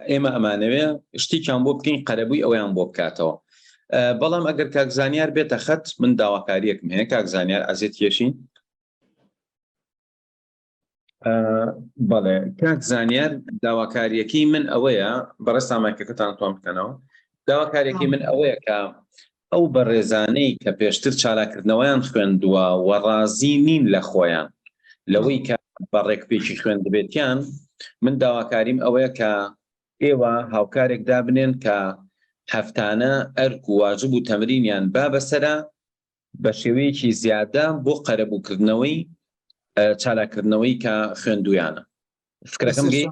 ئێمە ئەمانەوێ شتێکیان بۆ بکەین قەرەبووی ئەوەیان بۆ بکاتەوە. بەڵام ئەگەر کاک زانیار بێتە خەت من داواکاریەکم هەیە کاک زانیار ئەزێت کێشین بەڵێ کاک زانیار داواکاریەکەی من ئەوەیە بەڕێزتان مایکەکەتان توان بکەنەوە داواکاریەکەی من ئەوەیە کە ئەو بەڕێزانەی کە پێشتر چالاکردنەوەیان خوێندووە و ڕازی نین لە خۆیان لەوەی کە بە ڕێکپێکی خوێندبێتیان من داواکاریم ئەوەیە کە ئێوە هاوکارێک دابنێن کە هەفتانە ئەرک و واجب و تەمرینیان با بەسەرە بە شێوەیەکی زیادە بۆ قەرەبووکردنەوەی چالاکردنەوەی کە خوێندویانە فکرەکەم گەی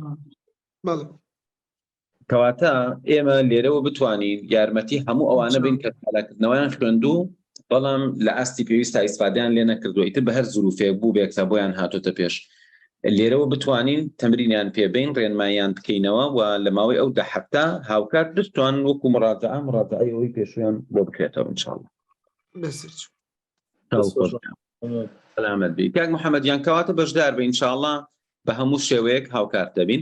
کەواتە ئێمە لێرەوە بتوانین یارمەتی هەموو ئەوانە بین کە چالاکردنەوەیان خوێندوو بەڵام لە ئاستی پێویست ئیسفادیان لێ نەکردووە ئیتر بە هەر زروفێک بوو بێکە بۆیان هاتۆتە پێش لێرەوە بتوانین تەمرینیان پێبین ڕێنماییان بکەینەوە و لە ماوەی ئەو دە هەفتە هاوکات بتوان وەکو مڕاجعە مڕاجعەی ئەوەی پێشویان بۆ بکرێتەوە ان شاء الله. سەلامەت بی کاک محەممەد گیان کەواتە بەشدار بە ئینشاءاللە بە هەموو شێوەیەک هاوکار دەبین.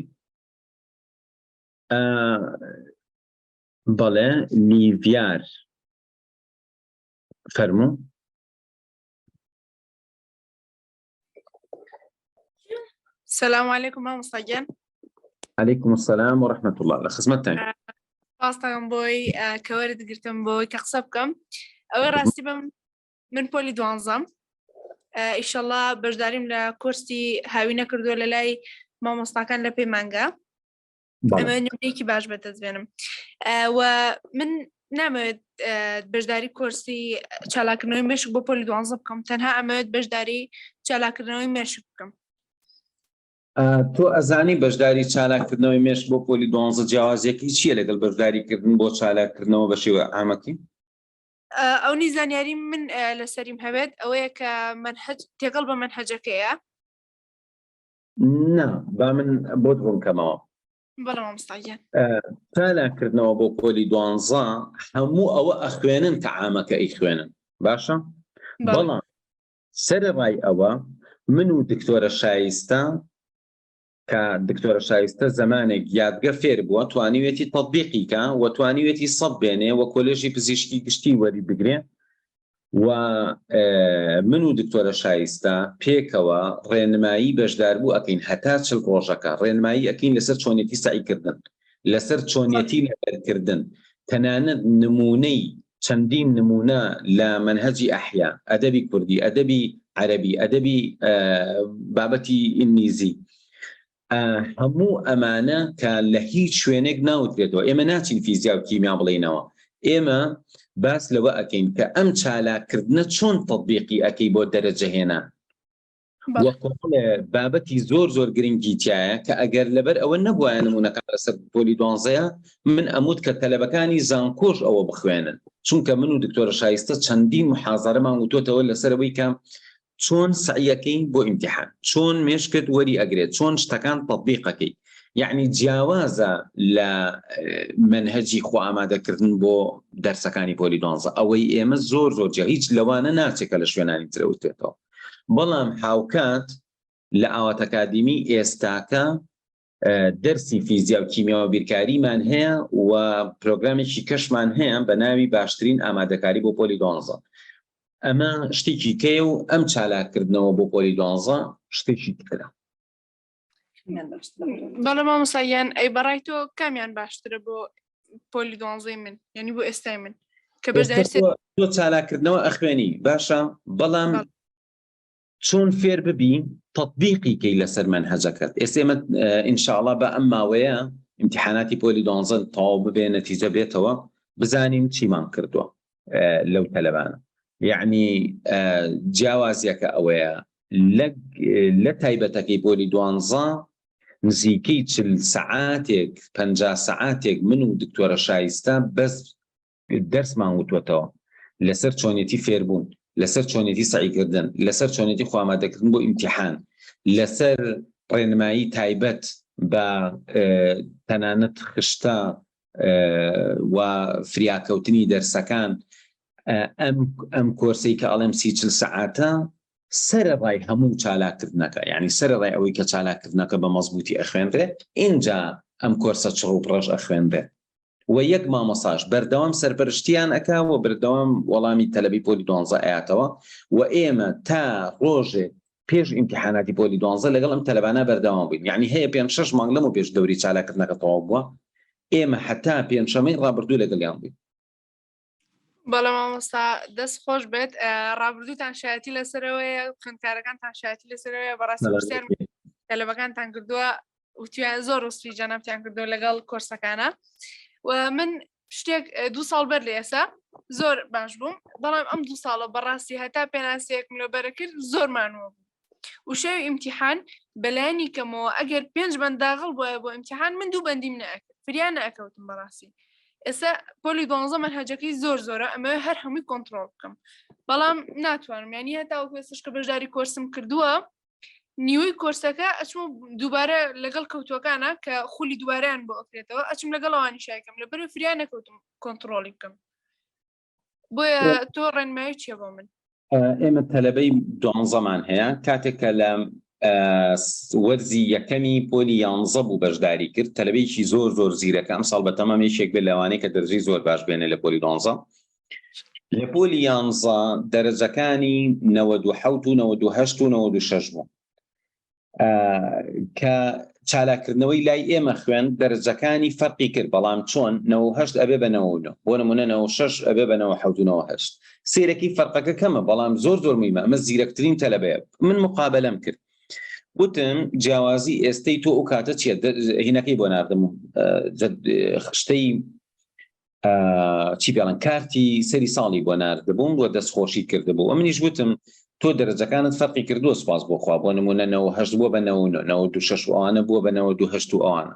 بەڵێ لیڤیار فەرموو. سلام علیکم مامۆستا گیان. علیکم السلام و رحمة الله لە خزمەتتان. سپاستان بۆی کە وەرت گرتم بۆی کە قسە بکەم ئەوەی ڕاستی بم من پۆلی دوانزەم ئیشەڵا بەشداریم لە کۆرسی هاوینە کردووە لە لای مامۆستاکان لە پەیمانگا ئەمە نمونەیەکی باش بەدەست بێنم و من نامەوێت بەشداری کۆرسی چالاکردنەوەی مێشک بۆ پۆلی دوانزە بکەم تەنها ئەمەوێت بەشداری چالاکردنەوەی مێشک بکەم تۆ ئەزانی بەشداری چالاککردنەوەی مێشک بۆ پۆلی دوانزە جیاوازیەکەی چییە لەگەڵ بەشداریکردن بۆ چالاککردنەوە بە شێوە عامەکی؟ ئەونی زانیاری من لەسەریم هەبێت ئەوەیە کە منهج تێکەڵ بە منهجەکەیە نا با من بۆت ڕوون کەمەوە بەڵێ مامۆستا گیان چالاککردنەوە بۆ پۆلی دوانزە هەموو ئەوە ئەخوێنن کە عامەکە ئەیخوێنن باشە بەڵام سەرەڕای ئەوە من و دکتۆرە شایستە کە دکتۆرە شایستە زەمانێک یادگە فێر بووە توانیوێتی تەطبیقی کە و توانیوێتی سەد بێنێ و کۆلێژی پزیشکی گشتی وەری بگرێ و من و دکتۆرە شایستە پێکەوە ڕێنمایی بەشداربوو ئەکەین هەتا چل ڕۆژەکە ڕێنمایی ئەکەین لەسەر چۆنیەتی سەعیکردن لەسەر چۆنیەتی لەبەرکردن تەنانەت نمونەی چەندین نمونە لە مەنهەجی ئەحیا، ئەدەبی کوردی، ئەدەبی عەرەبی، ئەدەبی بابەتی ئینگلیزی، هەموو ئەمانە کە لە هیچ شوێنێک ناوترێتەوە، ئێمە ناچین فیزیا و کیمیا بڵێینەوە، ئێمە باس لەوە ئەکەین کە ئەم چالاککردنە چۆن تەتبیقی ئەکەی بۆ دەرەجەهێنان. وە کۆمەڵێ بابەتی زۆر زۆر گرنگی تایە کە ئەگەر لەبەر ئەوە نەبوایە نمونەکان لەسەر پۆلی دوانزەیە من ئەموت کە تەلەبەکانی زانکۆش ئەوە بخوێنن چونکە من و دکتۆرە شایستە چەندین محازەرەمان وتۆتەوە لەسەر ئەوەی کە چۆن سەعیەکەی بۆ ئیمتیحان چۆن مێشکت وەری ئەگرێت چۆن شتەکان تەطبیقەکەی یعنی جیاوازە لە منهجی خۆ ئامادەکردن بۆ دەرسەکانی پۆلی دوانزە ئەوەی ئێمە زۆر زۆر جیا هیچ لەوانە ناچێت کە لە شوێنانی ترەوتێتەوە بەڵام هاوکات. لە ئاوات ئەکادیمی ئێستاکە دەرسی فیزیا و کیمیا و بیرکاریمان هەیە و پرۆگرامێکی کەشمان هەیە بە ناوی باشترین ئامادەکاری بۆ پۆلی دوانزە. ئەمە شتێکی کەیە و ئەم چالاککردنەوە بۆ پۆلی دوانزە شتێکی ترە. بەڵێ مامۆستا گیان ئەی بەڕای تۆ کامیان باشترە بۆ پۆلی دوانزەی من یعنی بۆ ئێستای من کە بەشداری تۆ چالاککردنەوە ئەخوێنی باشە بەڵام چۆن فێر ببی تەتبیقی کەی لەسەر مەنهەجەکەت ئێستا ئێمە ئینشاڵا بە ئەم ماوەیە ئیمتیحاناتی پۆلی دوانزە تەواو ببێ نەتیجە بێتەوە بزانین چیمان کردووە لەو تەلەبانە یعنی جیاوازیەکە ئەوەیە لە تایبەتەکەی پۆلی دوانزە نزیکەی چل سەعاتێک پەنجا سەعاتێک من و دکتۆرە شایستە بەس دەرسمان وتوەتەوە لەسەر چۆنێتی فێربوون، لەسەر چۆنێتی سەعیکردن، لەسەر چۆنێتی خۆئامادەکردن بۆ ئیمتیحان، لەسەر ڕێنمایی تایبەت بە تەنانەت خشتە و فریاکەوتنی دەرسەکان، ئەم ئەم کۆرسەی کە ئەڵێم سی چل سەعاتە سەرەڕای هەموو چالاککردنەکە، یانی سەرەڕای ئەوەی کە چالاککردنەکە بە مەزبووتی ئەخوێنرێ، ئینجا ئەم کۆرسە چڕ و پڕەش ئەخوێنرێ. و یەک مامۆستاش بەردەوام سەرپەرشتیان ئەکا و بەردەوام وەڵامی تەلەبەی پۆلی دوانزە ئەیاتەوە و ئێمە تا ڕۆژێک پێش ئیمتیحاناتی پۆلی دوانزە لەگەڵ ئەم تەلەبانە بەردەوام بووین یعنی هەیە پێنج شەش مانگ لەمەو پێش دەوری چالاککردنەکە تەواو بووە ئێمە هەتا پێنجشەمەی ڕابردوو لەگەڵیان بووین. بەڵێ مامۆستا دەست خۆش بێت ڕابردووتان شایەتی لەسەرەوەیە خوێندکارەکانتان شایەتی لەسەرەوەیە بەڕاستی پرسیار تەلەبەکانتان کردووە وتیان زۆر وەسفی جەنابتیان کردووە لەگەڵ کۆرسەکانە و من شتێک دوو ساڵ بەر لە ئێستا زۆر باش بووم بەڵام ئەم دوو ساڵە بەڕاستی هەتا پێناسەیەکم لەبەرە کرد زۆر مانووە بوو و شەوی ئیمتیحان بەلایەنی کەمەوە ئەگەر پێنج بەند داغڵ بوایە بۆ ئیمتیحان من دوو بەندیم نەئەکرد فریا نەئەکەوتم بەڕاستی ئێستا پۆلی دوانزە مەنهەجەکەی زۆر زۆرە ئەمەوێ هەر هەمووی کۆنتڕۆڵ بکەم بەڵام ناتوانم یعنی هەتاوەکو ئێستاش کە بەشداری کۆرسم کردووە نیوەی کۆرسەکە ئەچم دووبارە لەگەڵ کەوتوەکانە کە خولی دووبارەیان بۆ ئەکرێتەوە ئەچم لەگەڵ ئەوانی شایکەم لەبەر فریا نەکەوتم کۆنتڕۆڵی بکەم بۆیە تۆ ڕێنمایی چیە بۆ من؟ ئێمە تەلەبەی دوانزەمان هەیە کاتێک کە لە وەرزی یەکەمی پۆلی یانزە بوو بەشداری کرد تەلەبەیەکی زۆر زۆر زیرەکە ئەم ساڵ بەتەمام یەکێک بێت لەوانەیە کە دەرجەی زۆر باش بێنێ لە پۆلی دوانزە لە پۆلی یانزە دەرەجەکانی 97 و 98 و 96 بوو کە چالاککردنەوەی لای ئێمە خوێند دەرەجەکانی فەرقی کرد بەڵام چۆن 98 ئەبێ بە 99 بۆ نمونە 96 ئەبێ بە 97 و 98 سێرەکی فەرقەکە کەمە بەڵام زۆر زۆر مهمە ئەمە زیرەکترین تەلەبەیە من مقابلەم کرد وتم جیاوازی ئێستەی تۆ ئەو کاتە چییە هینەکەی بۆ ناردم خشتەی چی پێڵن کارتی سەری ساڵی بۆ ناردبووم بۆ دەستخۆشی کردبوو منیش وتم تۆ دەرەجەکانت فەرقی کردووە سوپاس بۆ خوا بۆ نمونە 98 بووە بە 99 96 و ئەوانە بووە بە 98 و ئەوانە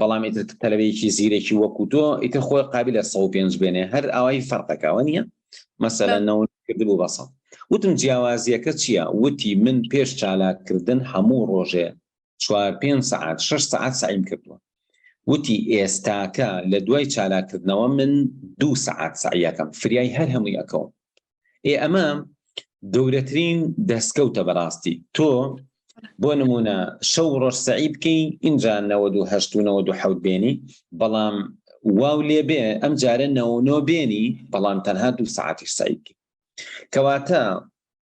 بەڵام ئیتر تەلەبەیەکی زیرەکی وەکو تۆ ئیتر خۆی قابلە 105 بێنێ هەر ئاوای فەرقەکەوە نییە مەسەلەن کردبوو بە 100 وتم جیاوازیەکە چییە وتی من پێش چالاککردن هەموو ڕۆژێ چوار پێنج سەعات شەش سەعات سەعیم کردووە وتی ئێستاکە لە دوای چالاککردنەوە من دوو سەعات سەعیەکەم فریای هەر هەمووی ئەکەوم ئێ ئەمە گەورەترین دەستکەوتە بەڕاستی تۆ بۆ نمونە شەو ڕۆژ سەعی بکەی اینجا 98 و 97 بێنی بەڵام واو لێ بێ ئەم جارە 99 بێنی بەڵام تەنها دوو سەعاتیش سەعی بکەی کەواتە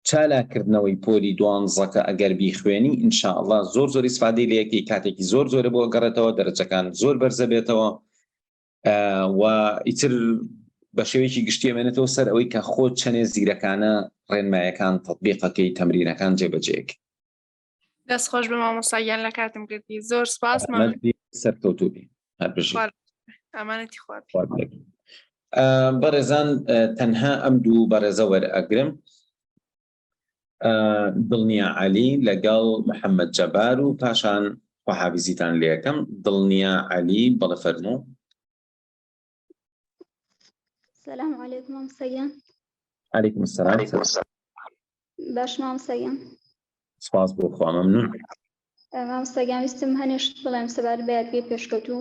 چالاککردنەوەی پۆلی دوانزەکە ئەگەر بیخوێنی ان شاء اللە زۆر زۆر ئیسفادەی لێکەی کاتێکی زۆر زۆرە بۆ گەڕێتەوە دەرەجەکان زۆر بەرزە بێتەوە و ئیتر بە شێوەیەکی گشتی ئەمێنێتەوە سەر ئەوەی کە خۆت چەنێ زیرەکانە ڕێنمایەکان تەطبیقەکەی تەمرینەکان جێبەجێک دەست خۆش بە مامۆستا گیان لە کاتم گرتی زۆر سپاس سەرکەوتوبی هەر بژی ئەمانەتی خوا بەڕێزان تەنها ئەم دوو بەڕێزە وەرئەگرم دڵنیا عەلی لەگەڵ محەممەد جەبار و پاشان خواحافیزیتان لەکەم دڵنیا عەلی بەڵێ فەرموو سلام علیکم مامۆستا گیان علیکم السلام باش مامۆستا گیان سپاس بۆ خوا مەمنون مامۆستا گیان ویستم هەنێ شت بڵێم سەبارەت بە یادگەی پێشکەوتوو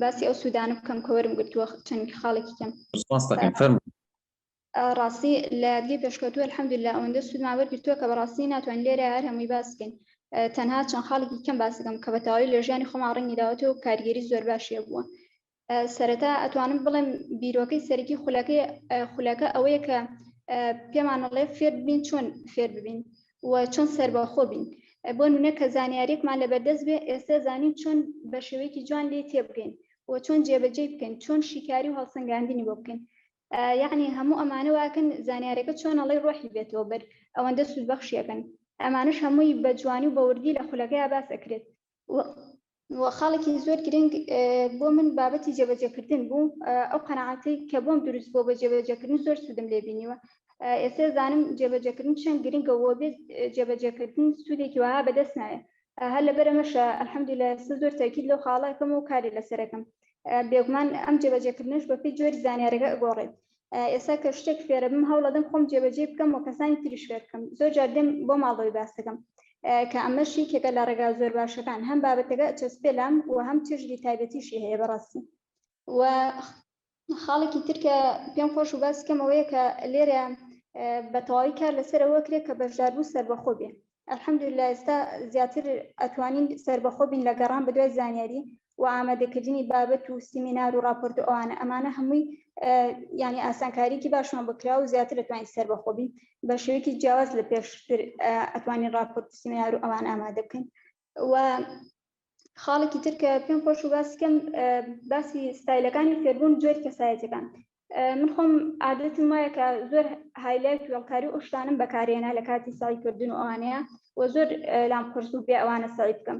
باسی ئەو سوودانە بکەم کە وەرم گرتووە چەند خاڵێکی کەم سپاس دەکەم فەرموو. ڕاستی لە یادگەی پێشکەوتوو الحمدللە ئەوەندە سوودمان وەرگرتووە کە بەڕاستی ناتوانین لێرە هەر هەمووی باس بکەین تەنها چەند خاڵێکی کەم باس بکەم کە بە تەواوی لە ژیانی خۆمان ڕەنگی داوەتەوە و کاریگەری زۆر باشی هەبووە. سەرەتا ئەتوانم بڵێم بیرۆکەی سەرەکی خولەکەی خولەکە ئەوەیە کە پێمان ئەڵێ فێر ببین چۆن فێر ببین و چۆن سەربەخۆ بین بۆ نمونە کە زانیاریەکمان لەبەردەست بێ ئێستا زانین چۆن بە شێوەیەکی جوان لێ تێبگەین و چۆن جێبەجێی بکەین چۆن شیکاری و هەڵسەنگاندنی بۆ بکەین یعنی هەموو ئەمانە واکەن زانیارەکە چۆن ئەڵێ ڕۆحی بێتەوە بەر ئەوەندە سوودبەخشیەکەن ئەمانش هەمووی بە جوانی و بە وردی لە خولەکەیا باس ئەکرێت و خاڵێکی زۆر گرنگ بۆ من بابەتی جێبەجێکردن بوو ئەو قەناعەتەی کە بۆم دروست بووە بە جێبەجێکردن زۆر سوودم لێ بینیوە ئێستا زانم جێبەجێکردن چەند گرنگە و بێ جێبەجێکردن سوودێکی وەها بەدەست نایە هەر لەبەر ئەمەشە الحمدلله ئێستا زۆر تاکید لەو خاڵەکەم و کاری لەسەرەکەم بێگومان ئەم جێبەجێکردنەش بەپێی جۆری زانیارەکە ئەگۆڕێت ئێستا کە شتێک فێرە بم هەوڵەدەم خۆم جێبەجێ بکەم و کەسانی تریش فێر بکەم زۆر جار دێم بۆ ماڵەوەی باس دەکەم کە ئەمەش یەکێکە لە ڕێگا زۆر باشەکان هەم بابەتەکە چەسپێ لام و هەم چێژی تایبەتیشی هەیە بەڕاستی و خاڵێکی تر کە پێم خۆش و باس کەم ئەوەیە کە لێرە بە تەواوی کار لەسەر ئەوە کرێ کە بەشداربوو سەربەخۆ بێ الحمدللە ئێستا زیاتر ئەتوانین سەربەخۆ بین لە گەڕان بەدوای زانیاری و ئامادەکردنی بابەت و سیمینار و ڕاپۆرت و ئەوانە ئەمانە هەمووی یعنی ئاسانکاریکی باشمان بکرا و زیاتر ئەتوانین سەربەخۆ بین بە شێوەیەکی جیاواز لە پێشتر ئەتوانین ڕاپۆرت و سیمینار و ئەوان ئامادە بکەین و خاڵێکی تر کە پێم خۆش و باسی کەم باسی ستایلەکانی فێربوون جۆری کەسایەتەکان من خۆم عادەتم وایە کە زۆر highlight وێڵکاری و شتانم بەکارێنا لە کاتی سەعیکردن و ئەوانەیە و زۆر لام قورس و بێ ئەوانە سەعی بکەم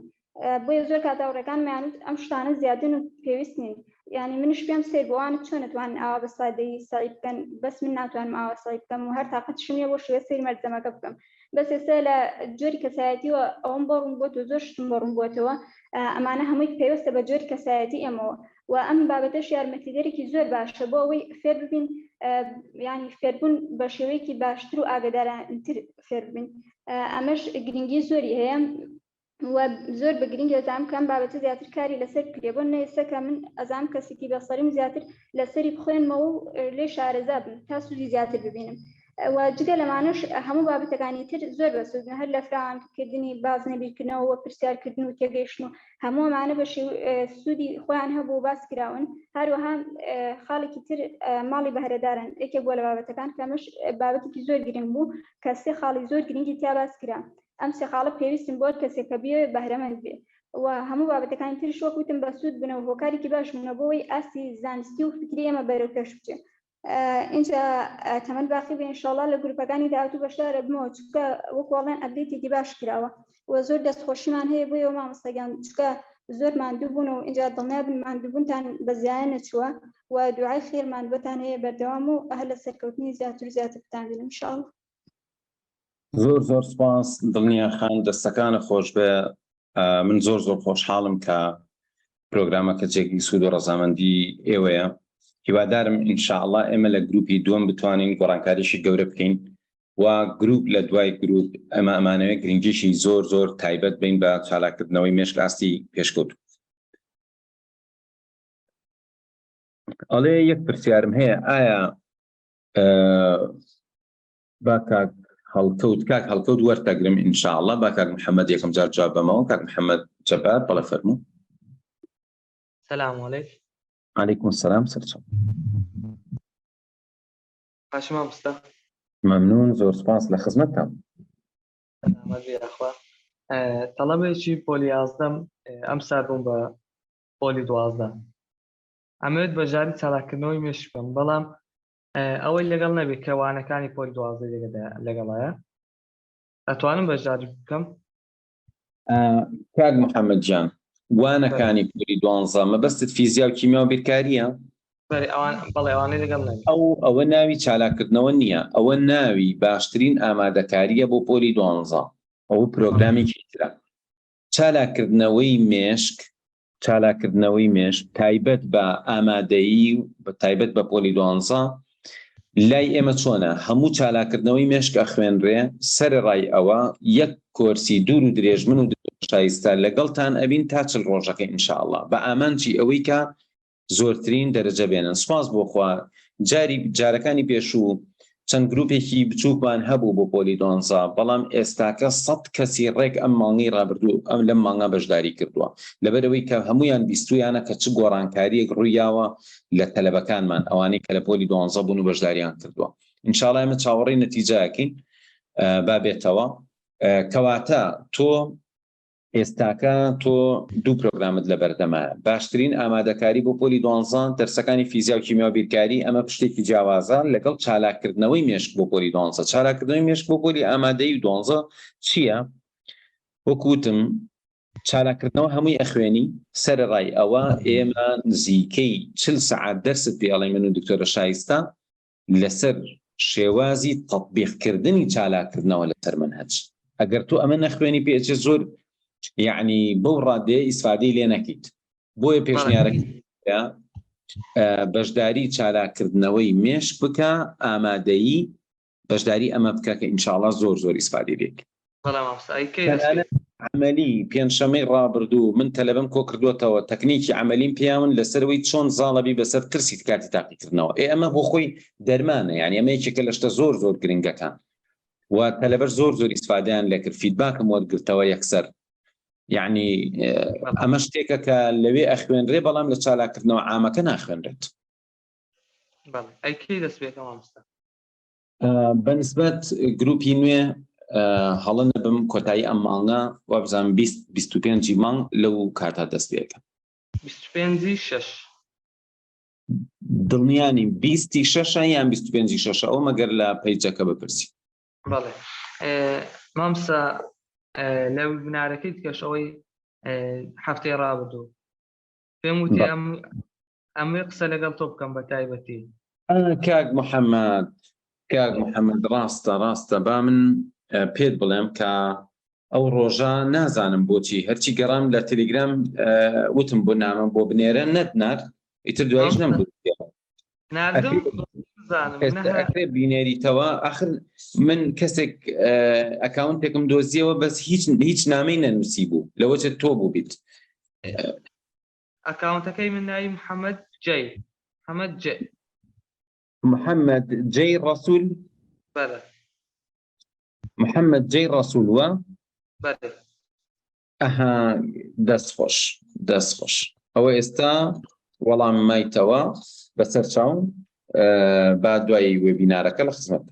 بۆیە زۆر کات هاوڕێکانمیان وت ئەم شتانە زیادن و پێویست نین یعنی منیش پێم سەیر بوو ئەوانە چۆن ئەتوانن ئاوا بە سادەیی سەعی بکەن بەس من ناتوانم ئاوا سەعی بکەم و هەر تاقەتیشم نییە بۆ شێوە سەیری مەلزەمەکە بکەم بەس ئێستا لە جۆری کەسایەتیەوە ئەوەم بۆ ڕوون بۆتەوە زۆر شتم بۆ ڕوون بۆتەوە ئەمانە هەمووی پەیوەستە بە جۆری کەسایەتی ئێمەوە و ئەم بابەتەش یارمەتیدەرێکی زۆر باشە بۆ ئەوەی فێر ببین ینی فێربوون بە شێوەیەکی باشتر و ئاگدارانتر فێر ببین ئەمەش گرنگی زۆری هەیە و زۆر بە گرنگی ئەزانم کە ئەم بابەتە زیاتر کاری لەسەر بکرێ بۆ نە ئێستا کە من ئەزانم کەسێکی بەسەریم زیاتر لەسەری بخوێنمەوە و لێ شارەزا بم تا سوودی زیاتر ببینم و جگە لەمانەش هەموو بابەتەکانی تر زۆر بەسوودن هەر لە فراوانکردنی بازنە بیرکردنەوە و پرسیارکردن و تێگەیشتن و هەموو ئەمانە بە سوودی خۆیان هەبوو باس کراون هەروەها خاڵێکی تر ماڵی بەهرەدارن یەکێک بووە لە بابەتەکان کە ئەمەش بابەتێکی زۆر گرنگ بوو کە سێ خاڵی زۆر گرنگی تیا باس کرا ئەم سێ خاڵە پێویستن بۆ هەر کەسێک کە بیەوێت بەهرەمەند بێ و هەموو بابەتەکانی تریش وەک وتم بەسوود بن و هۆکارێکی باش بوونە بۆ ئەوەی ئاستی زانستی و فکری ئێمە بەرەو پێش بچێ ئینجا تەمەن باقی بێ ئینشاڵڵا لە گروپەکانی داهاتوو بەشدارە بمەوە چونکە وەک وەڵێن update ێکی باش کراوە و زۆر دەستخۆشیمان هەیە بۆ ئێوە مامۆستاگیان چونکە زۆر ماندوو بوون و ئینجا دڵنیا بن ماندووبوونتان بە زیایە نەچووە و دوعای خێرمان بۆتان هەیە بەردەوام و هەر لە سەرکەوتنی زیاتر و زیاتر بتان بینم ئینشاڵڵا. زۆر زۆر سپاس دڵنیا خان دەستەکانە خۆشبێ من زۆر زۆر خۆشحاڵم کە پرۆگرامەکە جێگەی سوود و ڕەزامەندی ئێوەیە هیوادارم ئینشاءڵا ئێمە لە گروپی دووەم بتوانین گۆڕانکاریشی گەورە بکەین و گروپ لە دوای گروپ ئەمە ئەمانەوەی گرنگیشی زۆر زۆر تایبەت بین بە چالاکردنەوەی مێشک ئاستی پێشکەوت ئەڵێ یەک پرسیارم هەیە ئایا با کاک هەڵکەوت کاک هەڵکەوت وەرتەگرم ئینشاءاللە با کاک محەممەد یەکەم جار جواب بەمەوە کاک محەممەد جەبار بەڵێ فەرموو. سلام علیک. علیکم السلام سەرچاو. باشی مامۆستا. مەمنون زۆر سپاس لە خزمەتتان. سەلامەت بی یاخوا. تەڵەبێکی پۆلی یازدەم ئەمسار بووم بە پۆلی 12 ئەمەوێت بەشداری چالاککردنەوەی مێشک بکەم بەڵام ئەوەی لەگەڵ نەبێت کە وانەکانی پۆل دوازدە لەگەڵایە ئەتوانم بەشداری بکەم کاک محەممەد جان وانەکانی پۆلی دوانزە مەبەستت فیزیا و کیمیا و بیرکاریە بەڵێ لەگەڵ ئەو ئەوە ناوی چالاکردنەوە نییە ئەوە ناوی باشترین ئامادەکاریە بۆ پۆلی دوانزە ئەوە پرۆگرامێکی ترە چالاکردنەوەی مێشک چالاککردنەوەی مێشک تایبەت بە ئامادەیی و بە تایبەت بە پۆلی دوانزە لای ئێمە چۆنە هەموو چالاکردنەوەی مێشک ئەخوێنرێ سەرەڕای ئەوە یەک کۆرسی دوور و درێژ من و دکتۆر شایستە لەگەڵتان ئەبین تا چل ڕۆژەکە ان شاء اللە بە ئامانجی ئەوەی کە زۆرترین دەرەجە بێنن سوپاس بۆ خوا جاری جارەکانی پێشوو. چەند گروپێکی بچووکمان هەبوو بۆ پۆلی دوانزە، بەڵام ئێستاکە سەت کەسی ڕێک ئەم مانگەی ڕابردوو ئەم لەم مانگە بەشداری کردووە، لەبەرئەوەی کە هەموویان بیستوویانە کە چ گۆڕانکارییەک ڕوویاوە لە تەلەبەکانمان ئەوانەی کە لە پۆلی دوانزە بوون و بەشداریان کردووە. ان شاء اللە ئێمە چاوەڕێی نەتیجە ئەکەین با بێتەوە. کەواتە تۆ ئێستاکە تۆ دوو پرۆگرامت لەبەردەمە، باشترین ئامادەکاری بۆ پۆلی دوانزە، دەرسەکانی فیزیا و کیمیا و بیرکاری، ئەمە پشتێکی جیاوازە لەگەڵ چالاککردنەوەی مێشک بۆ پۆلی دوانزە. چالاککردنەوەی مێشک بۆ پۆلی ئامادەیی و دوانزە چییە؟ وەکو وتم چالاککردنەوە هەمووی ئەخوێنی، سەرەڕای ئەوە ئێمە نزیکەی 40 سەعات دەرست پێ ئەڵێین من و دکتۆرە شایستە، لەسەر شێوازی تەتبیق کردنی چالاککردنەوە لەسەر مەنهەج ئەگەر تۆ ئەمە نەخوێنی پێچێ زۆر یعنی بەو ڕادەیە ئیسفادەی لێ نەکەیت بۆیە پێشنیارەکە بەشداری چالاککردنەوەی مێشک بکە ئامادەیی بەشداری ئەمە بکە کە ئینشاءڵا زۆر زۆر ئیسفادەی لێ عەمەلی پێنجشەمەی ڕابردوو من تەلەبەم کۆکردووەتەوە تەکنیکی عەمەلیم پێیاون لەسەرەوەی چۆن زاڵەبی بەسەر ترسی کاتی تاقیکردنەوە ئێ ئەمە بۆ خۆی دەرمانە یعنی ئەمە یەکێکە لە شتە زۆر زۆر گرنگەکان و تەلەبەش زۆر زۆر ئیسفادەیان لێکرد feedback م وەرگرتەوە یەکسەر یعنی ئەمە شتێکە کە لەوێ ئەخوێنرێ بەڵام لە چالاکردنەوە عامەکە ناخوێنرێت. بەڵێ ئەی کەی دەست پێکە مامۆستا؟ بەنسبەت گروپی نوێ هەڵە نەبم کۆتایی ئەم مانگە وابزانم 20 25 مانگ لەو کاتا دەست پێکەم. 25 شەش. دڵنیا نیم بیستی شەشە یان 25 شەشە ئەو مەگەر لە پەیجەکە بپرسی. بەڵێ مامسا لە بنارەکەی تکەش ئەوەی هەفتەی ڕابردوو پێم وتی ئەم ئەمەوێ قسە لەگەڵ تۆ بکەم بە تایبەتی. کاک محەممەد کاک محەممەد ڕاستە ڕاستە با من پێت بڵێم کە ئەو ڕۆژە نازانم بۆچی هەرچی گەڕام لە تەلیگرام وتم بۆ نامە بۆ بنێرە نەتنارد ئیتر دوایش نەم ئەکرێ بینێریتەوە ئەخر من کەسێک ئەکاونتێکم دۆزیەوە بەس هیچ هیچ نامەی نەنووسی بوو لەوە تۆ بوو بیت ئەکاونتەکەی من ناوی محەممەد جەی محەممەد جێ محەممەد جەی ڕەسول بەڵێ محەممەد جەی ڕەسول وە بەڵێ ئەها دەست خۆش دەست خۆش ئەوە ئێستا وەڵام مایتەوە بەسەر چاو با دوای webinar ەکە لە خزمەت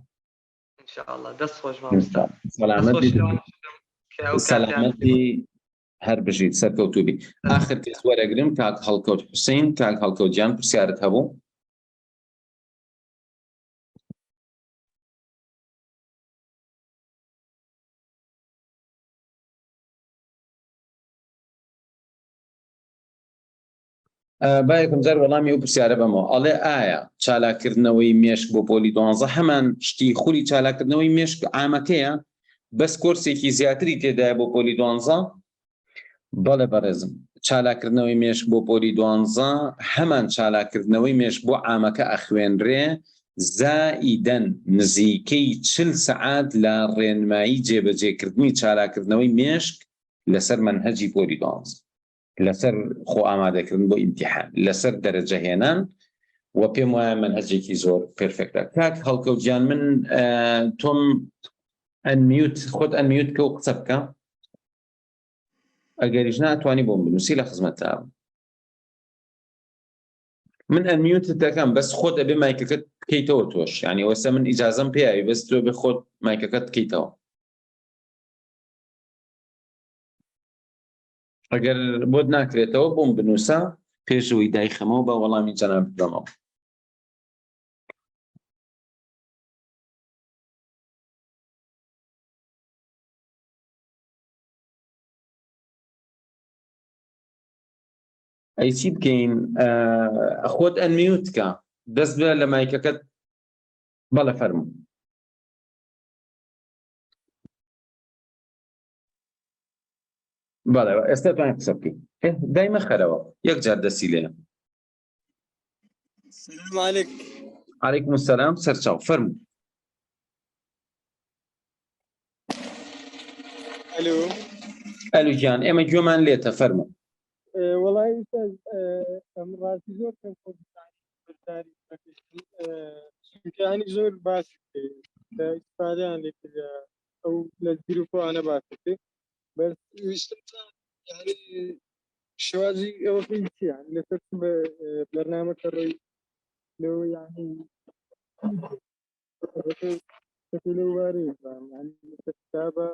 إن شاء الله دەست خۆش مامۆستا سەلامەت سەلامەتی هەر بژیت سەرکەوتوو بی ئاخر کەس وەرەگرم کاک هەڵکەوت حوسین کاک هەڵکەوت گیان پرسیارت هەبوو؟ با یەکەم جار وەڵامی ئەو پرسیارە بەمەوە ئەڵێ ئایا چالاککردنەوەی مێشک بۆ پۆلی دوانزە هەمان شتی خولی چالاککردنەوەی مێشک عامەکەیە بەس کۆرسێکی زیاتری تێدایە بۆ پۆلی دوانزە بەڵێ بەڕێزم چالاککردنەوەی مێشک بۆ پۆلی دوانزە هەمان چالاککردنەوەی مێشک بۆ عامەکە ئەخوێنرێ زائیدەن نزیکەی چل سەعات لە ڕێنمایی جێبەجێکردنی چالاککردنەوەی مێشک لەسەر مەنهەجی پۆلی دوانزە لەسەر خۆ ئامادەکردن بۆ ئیمتیحان لەسەر دەرەجە هێنان و پێم وایە مەنهەجێکی زۆر perfect ە کاک هەڵکەوت گیان من تۆم unmute خۆت unmute کە و قسە بکە ئەگەریش ناتوانی بۆم بنووسی لە خزمەتتا من unmute دەکەم بەس خۆت ئەبێ مایکەکەت بکەیتەوە تۆش یعنی وەسە من ئیجازەم پێیاوی بەس تۆ بێ خۆت مایکەکەت بکەیتەوە ئەگەر بۆت ناکرێتەوە بۆم بنووسە پێشەوەی دایخەمەوە بە وەڵامی جەناب بدەمەوە. ئەی چی بکەین خۆت unmute کە دەست بە لە مایکەکەت بەڵێ فەرموو. بەڵێ ئێستا توانین قسە بکەین دایمە خەرەوە یەک جار دەستی لێ سلام عليك عليكم السلام سەرچاو فەرموو ئەلو ئەلو گیان ئێمە گوێمان لێتە فەرموو وەڵای ئوستاذ ئەم ڕاستی زۆر کەم خۆ بەشداری چونکە زۆر باس کە ئیسفادەیان لێ کرد ئەو لە گروپانە باس کرد بەس ویستم بزانم یعنی شێوازی ئەوەکەی چییە یعنی لەسەر چ بەرنامەکە ڕۆی لەو یعنی لەو بارەیە بزانم یعنی لەسەر کتابە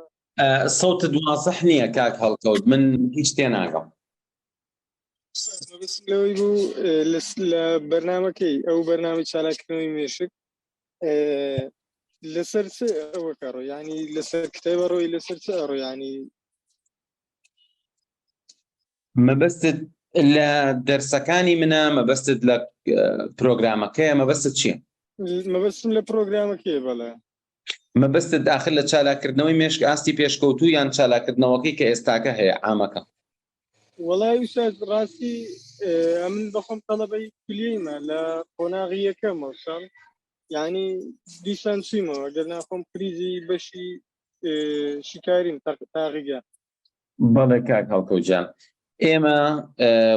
سەوتت وازح نییە کاک هەڵکەوت من هیچ تێناگەم. مەبەستم لەوەی بوو لە بەرنامەکەی ئەو بەرنامەی چالاککردنەوەی مێشک لەسەر چ ئەوە کەڕۆ ینی لەسەر کتێبە ڕۆی لەسەر چ ئەڕۆ ینی مەبەستت لە دەرسەکانی منە مەبەستت لە پرۆگرامەکەیە مەبەستت چییە؟ مەبەستم لە پرۆگرامەکەی بەڵێ مەبەستت داخل لە چالاککردنەوەی مێشک ئاستی پێشکەوتوو یان چالاککردنەوەکەی کە ئێستاکە هەیە عامەکە؟ وەڵای ئوستاز ڕاستی ئەمن بەخۆم تەڵەبەی کولیەیمە لە قۆناغی یەکەمەوە ساڵ یعنی دیسان چیمەوە گەر ناخۆم خریجی بەشی شیکاریم تاقیگە. بەڵێ کاک هەڵکەوت جان ئێمە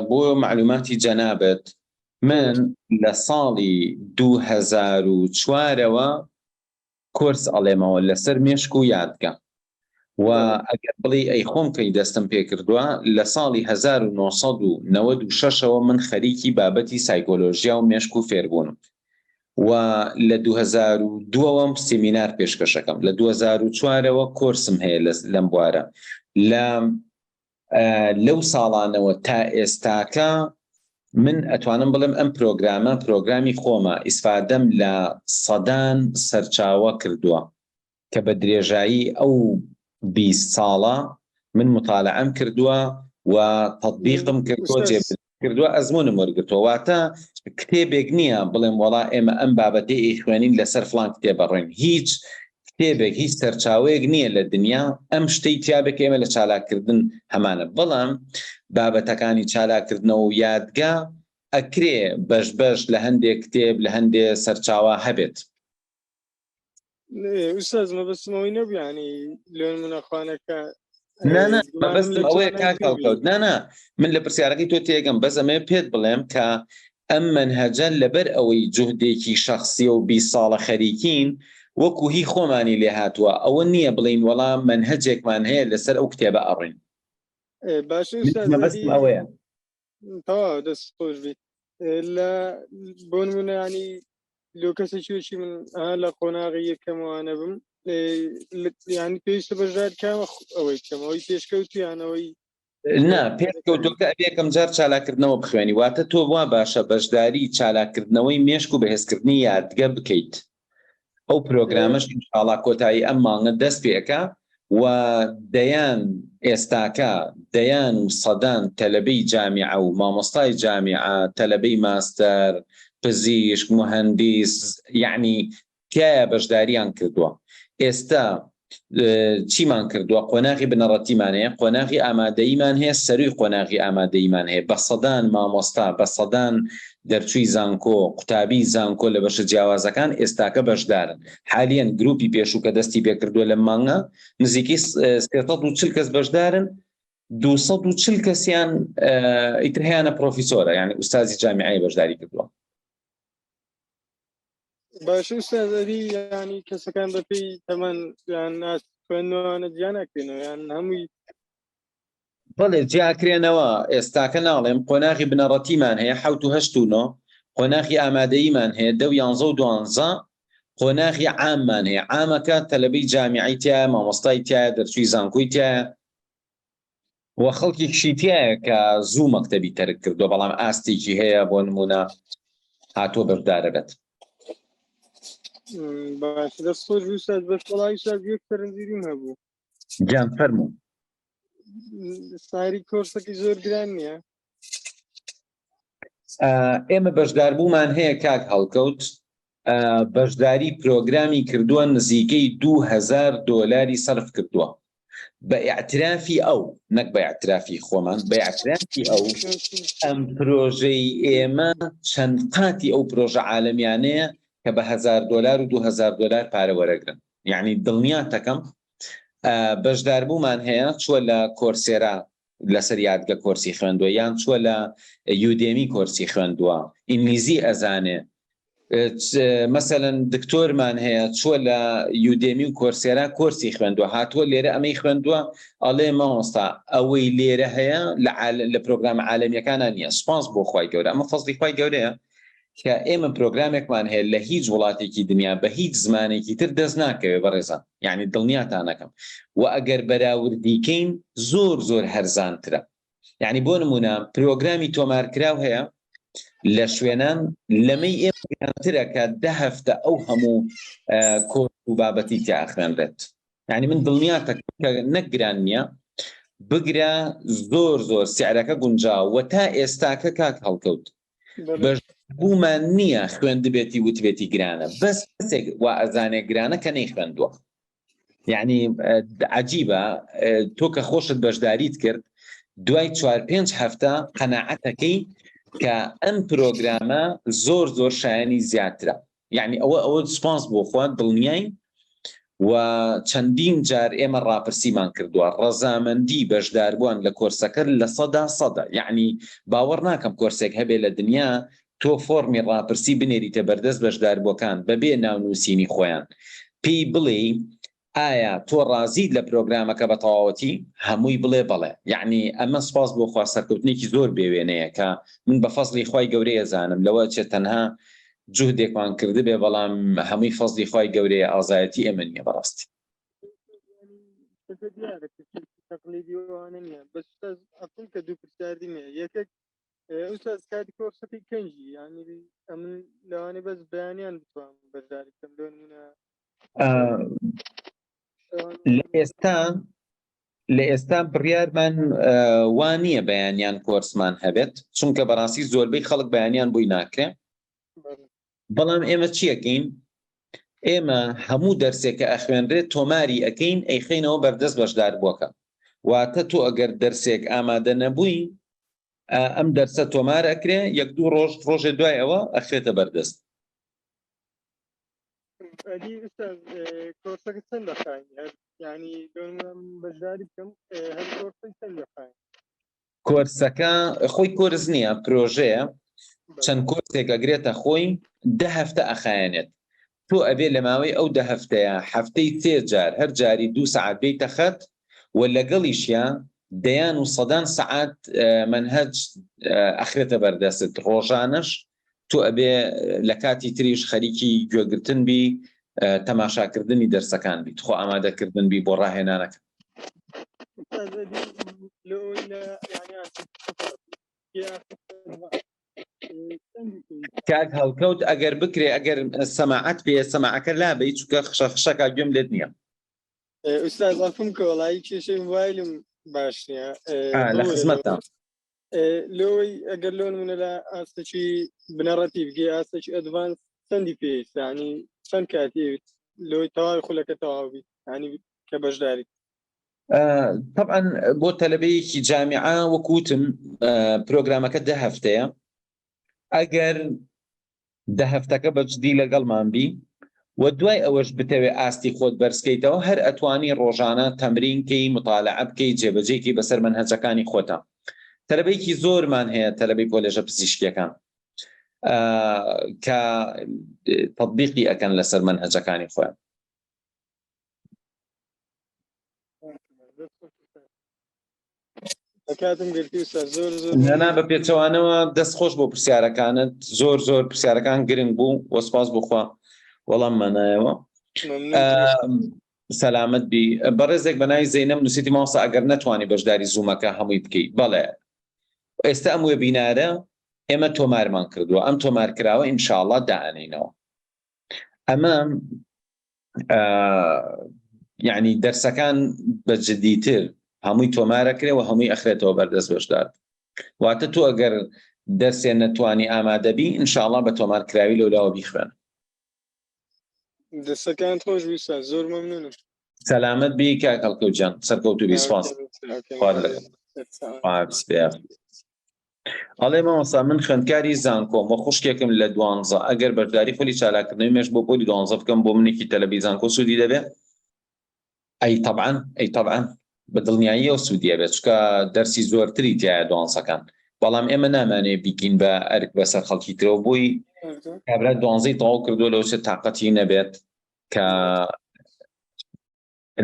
بۆ معلوماتی جەنابت من لە ساڵی 2004ەوە کۆرس ئەڵێمەوە لەسەر مێشک و یادگە و ئەگەر بڵێی ئەی خۆم کەی دەستم پێکردووە لە ساڵی 1996 ەوە من خەریکی بابەتی سایکۆلۆژیا و مێشک و فێربوونم و لە 2002ەوەم سیمینار پێشکەشەکەم لە 2004ەوە کۆرسم هەیە لەم بوارە لە لەو ساڵانەوە تا ئێستاکە من ئەتوانم بڵێم ئەم پرۆگرامە پرۆگرامی خۆمە ئیسفادەم لە سەدان سەرچاوە کردووە کە بە درێژایی ئەو 20 ساڵە من متالعەم کردووە و تەطبیقم کردووە جێ کردووە ئەزمونم وەرگرتووە واتە کتێبێک نییە بڵێم وەڵا ئێمە ئەم بابەتەی ئەیخوێنین لەسەر فڵان کتێبە ڕۆین هیچ کتێبێک هیچ سەرچاوەیەک نییە لە دنیا ئەم شتەی تیابێک ئێمە لە چالاککردن هەمانە بەڵام بابەتەکانی چالاککردنەوە و یادگە ئەکرێ بەش بەش لە هەندێک کتێب لە هەندێ سەرچاوە هەبێت. ئوستاز مەبەستم ئەوەی نەبوو یانی لۆ نمونە خوانەکە نا نا مەبەستم ئەوەیە کاک هەڵکەوت نا نا من لە پرسیارەکەی تۆ تێگەم بەس ئەمەوێ پێت بڵێم کە ئەم مەنهەجە لەبەر ئەوەی جوهدێکی شەخسیە و 20 ساڵە خەریکین وەکو هی خۆمانی لێ هاتووە ئەوە نییە بڵێین وەڵا مەنهەجێکمان هەیە لەسەر ئەو کتێبە ئەڕۆین باشە ئوستاز مەبەستم ئەوەیە تەواو دەست خۆش بی لە بۆ نمونە ینی لۆ کەسێکی وەکی من ئەها لە قۆناغی یەکەمەوانە بم ینی پێویستە بەشدار کامە ئەوەی کەمەوەی پێشکەوتیانەوەی نا پێشکەوتوەکە ئەبێ یەکەم جار چالاکردنەوە بخوێنی واتە تۆ وا باشە بەشداری چالاکردنەوەی مێشک و بەهێزکردنی یادگە بکەیت ئەو پرۆگرامەش ئینشاڵا کۆتایی ئەم مانگە دەست پێ ئەکا و دەیان ئێستاکە دەیان و سەدان تەلەبەی جامیعە و مامۆستای جامیعە تەلەبەی ماستەر پزیشک موهەندیس یەعنی تیایا بەشداریان کردووە ئێستا چیمان کردووە قۆناغی بنەڕەتیمان هەیە قۆناغی ئامادەییمان هەیە سەروی قۆناغی ئامادەییمان هەیە بە سەدان مامۆستا بە سەدان دەرچووی زانکۆ قوتابی زانکۆ لە بەشە جیاوازەکان ئێستاکە بەشدارن حالیەن گروپی پێشوو کە دەستی پێکردووە لەم مانگە نزیکەی 340 کەس بەشدارن 240 کەسیان ئیتر هەیانە پرۆفیسۆرە یعنی ئوستازی جامیعەیە بەشداری کردووە باشە ئوستاز ئەری ینی کەسەکان بەپێی تەمەن یان ناس خوێندنەوانە جیا ناکرێنەوە یان هەمووی بەڵێ جیاکرێنەوە ئێستاکە ناڵێم قۆناغی بنەڕەتیمان هەیە حەوت و هەشت و نۆ قۆناغی ئامادەییمان هەیە دە و یانزە و دوانزە قۆناغی عاممان هەیە عامەکە تەلەبەی جامیعەی تیایە مامۆستای تیایە دەرچووی زانکۆی تیایە و خەڵکێکشی تیایە کە زوو مەکتەبی تەرک کردووە بەڵام ئاستێکی هەیە بۆ نمونە هاتووە بەشدارە بێت. باش دەست خۆش بوو ساز بەس وەڵی ساز یەک سەرنجیریم هەبوو. گیان فەرموو. ساری کۆرسەکەی زۆر گران نییە؟ ئێمە بەشداربوومان هەیە کاک هەڵکەوت بەشداری پرۆگرامی کردووە نزیکەی 2000 دۆلاری سەرف کردووە بە ئیعترافی ئەو نەک بە ئیعترافی خۆمان بە ئیعترافی ئەو ئەم پرۆژەی ئێمە چەند قاتی ئەو پرۆژە عالەمیانەیە کە بە هەزار دۆلار و 2000 دۆلار پارە وەرەگرن یعنی دڵنیاتەکەم بەشداربوومان هەیە چووە لە کۆرسێرا لەسەر یادگە کۆرسی خوێندووە یان چووە لە یودێمی کۆرسی خوێندووە ئینگلیزی ئەزانێ. مەسەلەن دکتۆرمان هەیە چووە لە Udemy و Coursera کۆرسی خوێندووە هاتووە لێرە ئەمەی خوێندووە ئەڵێ مامۆستا ئەوەی لێرە هەیە لە پرۆگرامە عالەمیەکانە نییە سپاس بۆ خوای گەورە ئەمە فەزڵی خوای گەورەیە کە ئێمە پرۆگرامێکمان هەیە لە هیچ وڵاتێکی دنیا بە هیچ زمانێکی تر دەست ناکەوێ بەڕێزان یعنی دڵنیاتانەکەم و ئەگەر بەراوردیکەین زۆر زۆر هەرزانترە یعنی بۆ نمونە پرۆگرامی تۆمارکراو هەیە لە شوێنان لەمەی ئێمە گرانترە کە دە هەفتە ئەو هەموو کۆرس و بابەتی تیا ئەخوێنرێت یعنی من دڵنیاتە کە نەک گران نییە بگرە زۆر زۆر سعرەکە گونجاو و تا ئێستاکە کاک هەڵکەوت بەشبوومان نییە خوێندبێتی وتبێتی گرانە بەس کەسێک وا ئەزانێ گرانە کە نەیخوێندووە یعنی عجیبە تۆ کە خۆشت بەشداریت کرد دوای چوار پێنج هەفتە قەناعەتەکەی کە ئەم پرۆگرامە زۆر زۆر شایانی زیاترە یعنی ئەوە ئەوە سپاس بۆ خوا دڵنیای و چەندین جار ئێمە ڕاپرسیمان کردووە ڕەزامەندی بەشداربووان لە کۆرسەکە لە سەدا سەدە یعنی باوەڕ ناکەم کۆرسێک هەبێ لە دنیا تۆ فۆڕمی ڕاپرسی بنێریتە بەردەست بەشداربووەکان بەبێ ناونووسینی خۆیان پێی بڵێی ئایا تۆ ڕازیت لە پرۆگرامەکە بە تەواوەتی؟ هەمووی بڵێ بەڵێ. یەعنی ئەمە سوپاس بۆ خوا سەرکەوتنێکی زۆر بێ وێنەیە کە من بە فەزڵی خوای گەورەیە زانم لەوە ئەچێت تەنها جوهدێکمان کردبێ بەڵام هەمووی فەزڵی خوای گەورەیە ئازایەتی ئێمە نییە بەڕاستی. دیارە تەقلیدی ئەوانە نییە بەس ئوستاز عەفوم کە دوو پرسیار دیمێ یەکێک ئوستاز کاتی کۆرسەکەی کەنجی یعنی ئەمن لەوانەیە بەس بەیانیان بتوانم بەشداری بکەم لۆ نمونە لە ئێستا لە ئێستا بڕیارمان وا نییە بەیانیان کۆرسمان هەبێت چونکە بەڕاستی زۆربەی خەڵک بەیانیان بۆی ناکرێ بەڵام ئێمە چیەکەین ئێمە هەموو دەرسێک کە ئەخوێنرێت تۆماری ئەەکەین ئەیخەینەوە بەردەست بەشدار بووەکە واتە تۆ ئەگەر دەرسێک ئامادە نەبووی ئەم دەرسە تۆمار ئەکرێ یەک دوو ڕۆژ ڕۆژێ دوای ئەوە ئەخرێتە بەردەست ئەدی ئوستاز کۆرسەکە چەند دەخاین هەر یعنی بەشداری بکەم هەر کۆرسەی چەند دەخاین کۆرسەکە خۆی کۆرس نییە پرۆژەیە چەند کۆرسێک ئەگرێتە خۆی دە هەفتە ئەخایەنێت تۆ ئەبێ لە ماوەی ئەو دە هەفتەیە هەفتەی سێ جار هەر جاری دوو سەعات بێیتە خەت و لەگەڵیشیا دەیان و سەدان سەعات مەنهەج ئەخرێتە بەردەستت ڕۆژانەش تۆ ئەبێ لە کاتی تریش خەریکی گوێگرتن بی تەماشاکردنی دەرسەکان بیت خۆ ئامادەکردن بی بۆ ڕاهێنانەکە کاک هەڵکەوت ئەگەر بکرێ ئەگەر سەماعەت پێ سەماعەکە لابەی چونکە خشە خشەکە گوێم لێت نییە ئوستاز عەفوم کە وەڵایی کێشەی مۆبایلم باش نییە لە خزمەتتان لۆی ئەگەر لۆ نمونە لە ئاستێکی بنەڕەتی بگەی ئاستێکی advance چەندی پێویستە ینی چەند کاتی لۆی تەواوی خولەکە تەواو بیت ینی کە بەشداری طبعا بۆ تەلەبەیەکی جامیعە وەکوتم پرۆگرامەکە دە هەفتەیە ئەگەر دە هەفتەکە بە جدی لەگەڵمان بی و دوای ئەوەش بتەوێ ئاستی خۆت بەرزکەیتەوە هەر ئەتوانی ڕۆژانە تەمرین کەی متالعە بکەی جێبەجێی کەی بەسەر مەنهەجەکانی خۆتا تەلەبەیەکی زۆرمان هەیە تەلەبەی کۆلێژە پزیشکیەکان کە تطبیقی ئەکەن لەسەر مەنهەجەکانی خۆیان. کاتم گرتی و سەر زۆر زۆر نانا بە پێچەوانەوە دەست خۆش بۆ پرسیارەکانت زۆر زۆر پرسیارەکان گرنگ بوو وەسپاس بخوا وەڵاممانایەوە سەلامت بی بەڕێزێک بە ناوی زەینەم نووسیتی مامۆستا ئەگەر نەتوانی بەشداری زوومەکە هەمووی بکەی بەڵێ ئێستا ئەم وێبینارە ئێمە تۆمارمان کردووە ئەم تۆمار کراوە ئینشاءڵڵا دائەنینەوە ئەمە یعنی دەرسەکان بە جدیتر هەمووی تۆمارەکرێ و هەمووی ئەخرێتەوە بەردەست بەشدار واتە تۆ ئەگەر دەرسێ نەتوانی ئامادەبی ئینشاءڵڵا بە تۆمار کراوی لەولاوە بیخوێن دەستەکان خۆش بی زۆر مەمنونم سەلامەت بی کاک هەڵکەوت جان سەرکەوتوو بی سپاس خوات لەگەڵ. ئەڵێ مامۆستا من خوێندکاری زانکۆم وە خوشکێکم لە دوانزە ئەگەر بەشداری خولی چالاکردنەوەی مێشک بۆ پۆلی دوانزە بکەم بۆ منێکی تەلەبەی زانکۆ سوودی دەبێ؟ ئەی تەبعەن ئەی تەبعەن بە دڵنیاییەوە سوودی ئەبێت چونکە دەرسی زۆرتری تیایە دوانزەکان. بەڵام ئێمە نامانێ بیکین بە ئەرک بەسەر خەڵکی ترەوە بۆی کابرا دوانزەی تەواو کردووە لەوە چێ تاقەتی نەبێت کە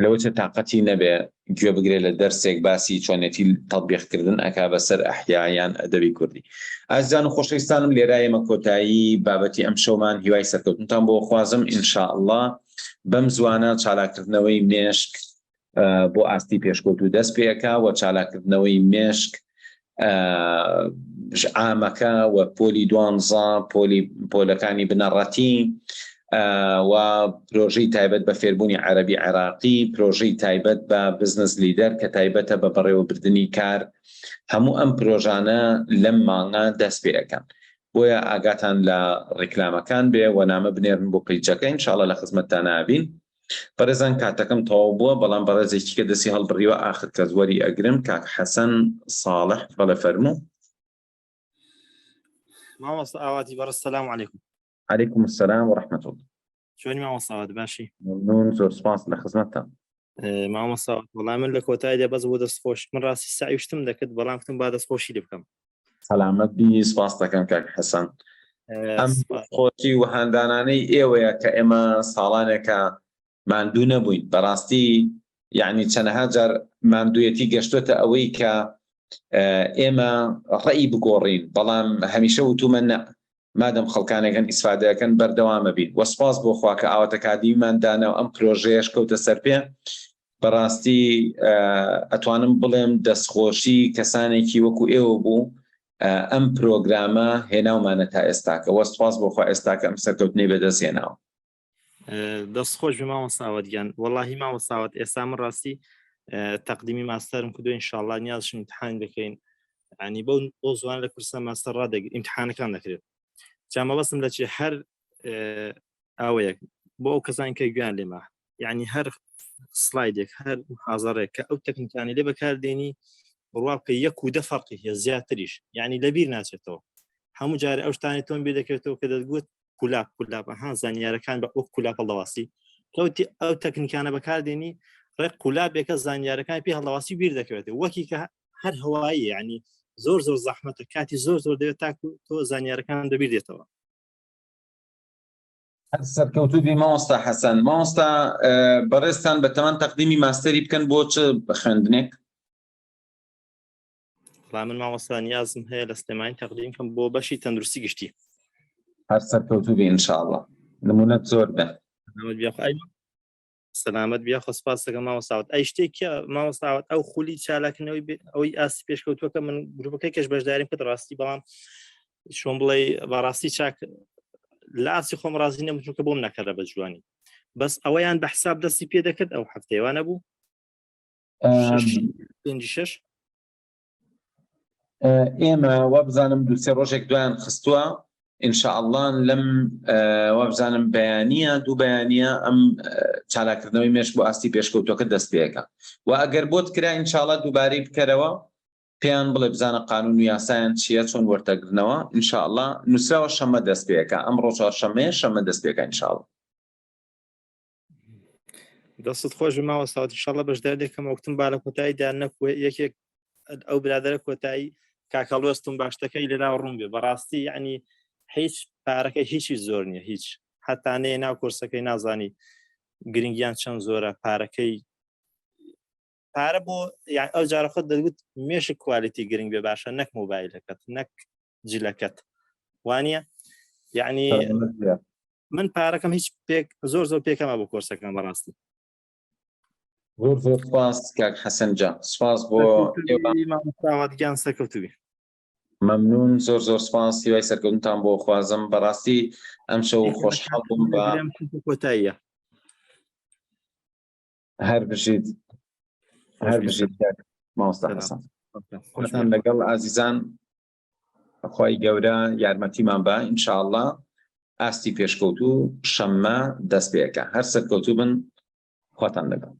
لەوە چێ تاقەتی نەبێ گوێ بگرێ لە دەرسێک باسی چۆنێتی تەطبیقکردن ئەکا بەسەر ئەحیا یان ئەدەبی کوردی. ئازیزان و خۆشەویستانم لێرە ئێمە کۆتایی بابەتی ئەم شەومان هیوای سەرکەوتنتان بۆ خوازم ان شاء اللە بەم زوانە چالاکردنەوەی مێشک بۆ ئاستی پێشکەوتوو دەست پێ ئەکا و چالاکردنەوەی مێشک عامەکە و پۆلی دوانزە پۆلی پۆلەکانی بنەڕەتی و پرۆژەی تایبەت بە فێربوونی عەربی عێراقی پرۆژەی تایبەت بە Business Leader کە تایبەتە بە بەڕێوەبردنی کار هەموو ئەم پرۆژانە لەم مانگە دەست پێ ئەکەن بۆیە ئاگاتان لە ڕیکلامەکان بێ و نامە بنێرن بۆ پەیجەکە ئینشاءاللە لە خزمەتتان ئەبین. بەڕێزان کاتەکەم تەواو بووە بەڵام بەڕێزێکی کە دەستی هەڵبڕیوە ئاخر کەس وەری ئەگرم کاک حەسەن ساڵح بەڵێ فەرموو. مامۆستا ئاواتی بەڕێز سلام علیکم. علیکم السلام و رحمة الله. چۆنی مامۆستا ئاوات باشی؟ ممنون زۆر سپاس لە خزمەتتان. مامۆستا وەڵام من لە کۆتاییدا بەس بۆ دەست خۆش من ڕاستی سعی شتم دەکرد بەڵام گوتم با دەست خۆشی لێ بکەم. سەلامەت بی سپاس دەکەم کاک حەسەن. ئەم خۆشی و هاندانانەی ئێوەیە کە ئێمە ساڵانێکە ماندوو نەبووین بەڕاستی یعنی چەنەها جار ماندوویەتی گەشتۆتە ئەوەی کە ئێمە ڕێی بگۆڕین بەڵام هەمیشە وتومە نە مادەم خەڵکانێک هەن ئیسفادەکەن بەردەوامە بین وە سپاس بۆ خوا کە ئاوات ئەکادیمیمان دانا و ئەم پرۆژەیەش کەوتە سەر پێ بەڕاستی ئەتوانم بڵێم دەستخۆشی کەسانێکی وەکو ئێوە بوو ئەم پرۆگرامە هێناومانە تا ئێستاکە وە سپاس بۆ خوا ئێستاکە ئەم سەرکەوتنەی بەدەست هێناوە. دەست خۆش بێ مامۆستا ئاوات گیان وەڵاهی مامۆستا ئاوات ئێستا من ڕاستی تەقدیمی ماستەرم کردو ئینشاءاللە نیازشم امتحان دەکەین ینی بەو بۆ زوان لە کوردستان ماستەر ڕادەگرین امتحانەکان دەکرێت جا مەبەستم لە چی هەر ئەوەیەک بۆ ئەو کەسان کە گویان لێما یعنی هەر سلایدێک هەر محازەرێک کە ئەو تەکنیکانی لێ بەکاردێنی بڕوا بکە یەک و دە فەرقی هەیە زیاتریش یعنی لەبیر ناچێتەوە هەموو جارێ ئەو شتانی تۆم بێ دەکەوێتەوە کە دەتگوت کولاپ کولاپ ها زانیارەکان بە وەک کولاپ هەڵدەواسی کەوتی ئەو تەکنیکانە بەکاردێنی ڕێک قولابێکە زانیارەکان پێ هەڵدەواسی بیر دەکەوێت وەکی کە هەر هەوایی ینی زۆر زۆر زەحمەتە کاتی زۆر زۆر دەوێت تاکو تۆ زانیارەکان دەبیر دێتەوە. هەر سەرکەوتوو بی مامۆستا حەسەن. مامۆستا بەڕێزتان بەتەمان تەقدیمی ماستەری بکەن بۆ چ خوێندنێک؟ وەڵا من مامۆستا نیازم هەیە لە سلێمانی تەقدیم کەم بۆ بەشی تەندروستی گشتی. هەر سەرکەوتوو بی ان شاءاللە نمونەت زۆر بێ. سلامەت بی یاخوا. ئەی سەلامەت بی یاخوا سپاس دەکەم مامۆستا ئاوات. ئەی شتێک مامۆستا ئاوات ئەو خولی چالاکنەوەی ئەوەی ئاستی پێشکەوتووەکە من گروپەکەی کەش بەشداریم کرد ڕاستی بەڵام چۆن بڵێ بەڕاستی چاک لە ئاستی خۆم ڕازی نەبوو چونکە بۆم نەکەرە بە جوانی بەس ئەوەیان بە حساب دەستی پێ دەکرد ئەو هەفتەیەوانە بوو پێنج شش ئێمە وابزانم دوو سێ ڕۆژێک دوایان خستووە ئینشاءاللە لەم وابزانم بەیانە دوو بەیانە ئەم چالاکردنەوەی مێشک بۆ ئاستی پێشکەوتوەکە دەست پێەکە و ئەگەر بۆت کرا ئینشاءاللە دووبارەی بکەرەوە پێیان بڵێ بزانە قانون و یاسایان چییە چۆن وەرتەگرنەوە ئینشاءاللە نووسراوە شەممە دەست پێەکە ئەمڕۆ چوارشەممەیە شەممە دەست پێەکە ئینشاءاللە. دەستت خۆش بێ مامۆستا ئینشاءاللە بەشدار دەکەم وەکتم با لە کۆتاییدا نەکو یەکێک ئەو برادەرە کۆتایی کاکەڵوێستم باشتەکەی لەلا ڕوون بێ بەڕاستی یعنی هیچ پارەکە هیچی زۆر نییە هیچ هەتا نێ ناو کۆرسەکەی نازانی گرنگیان چەند زۆرە پارەکەی پارە بۆ یان ئەو جارە خۆت دەگوت مێشک quality گرنگ بێ باشە نەک مۆبایلەکەت نەک جلەکەت وانە یعنی من پارەکەم هیچ پێک زۆر زۆر پێکەمە بۆ کۆرسەکان بەڕاستی. زۆر زۆر سپاس کاک حەسەن جان سپاس بۆ مامۆستا گیان سەرکەوتوبی. مەمنون زۆر زۆر سپاس هیوای سەرکەوتنتان بۆ خوازم بەڕاستی ئەم شەو خۆشحاڵ بووم بە کۆتاییە. هەر بژیت هەر بژیت مامۆستا حەسەن خۆتان لەگەڵ ئازیزان خوای گەورە یارمەتیمان با ان شاء اللە ئاستی پێشکەوتوو شەممە دەست پێکە هەر سەرکەوتوو بن خواتان لەگەڵ.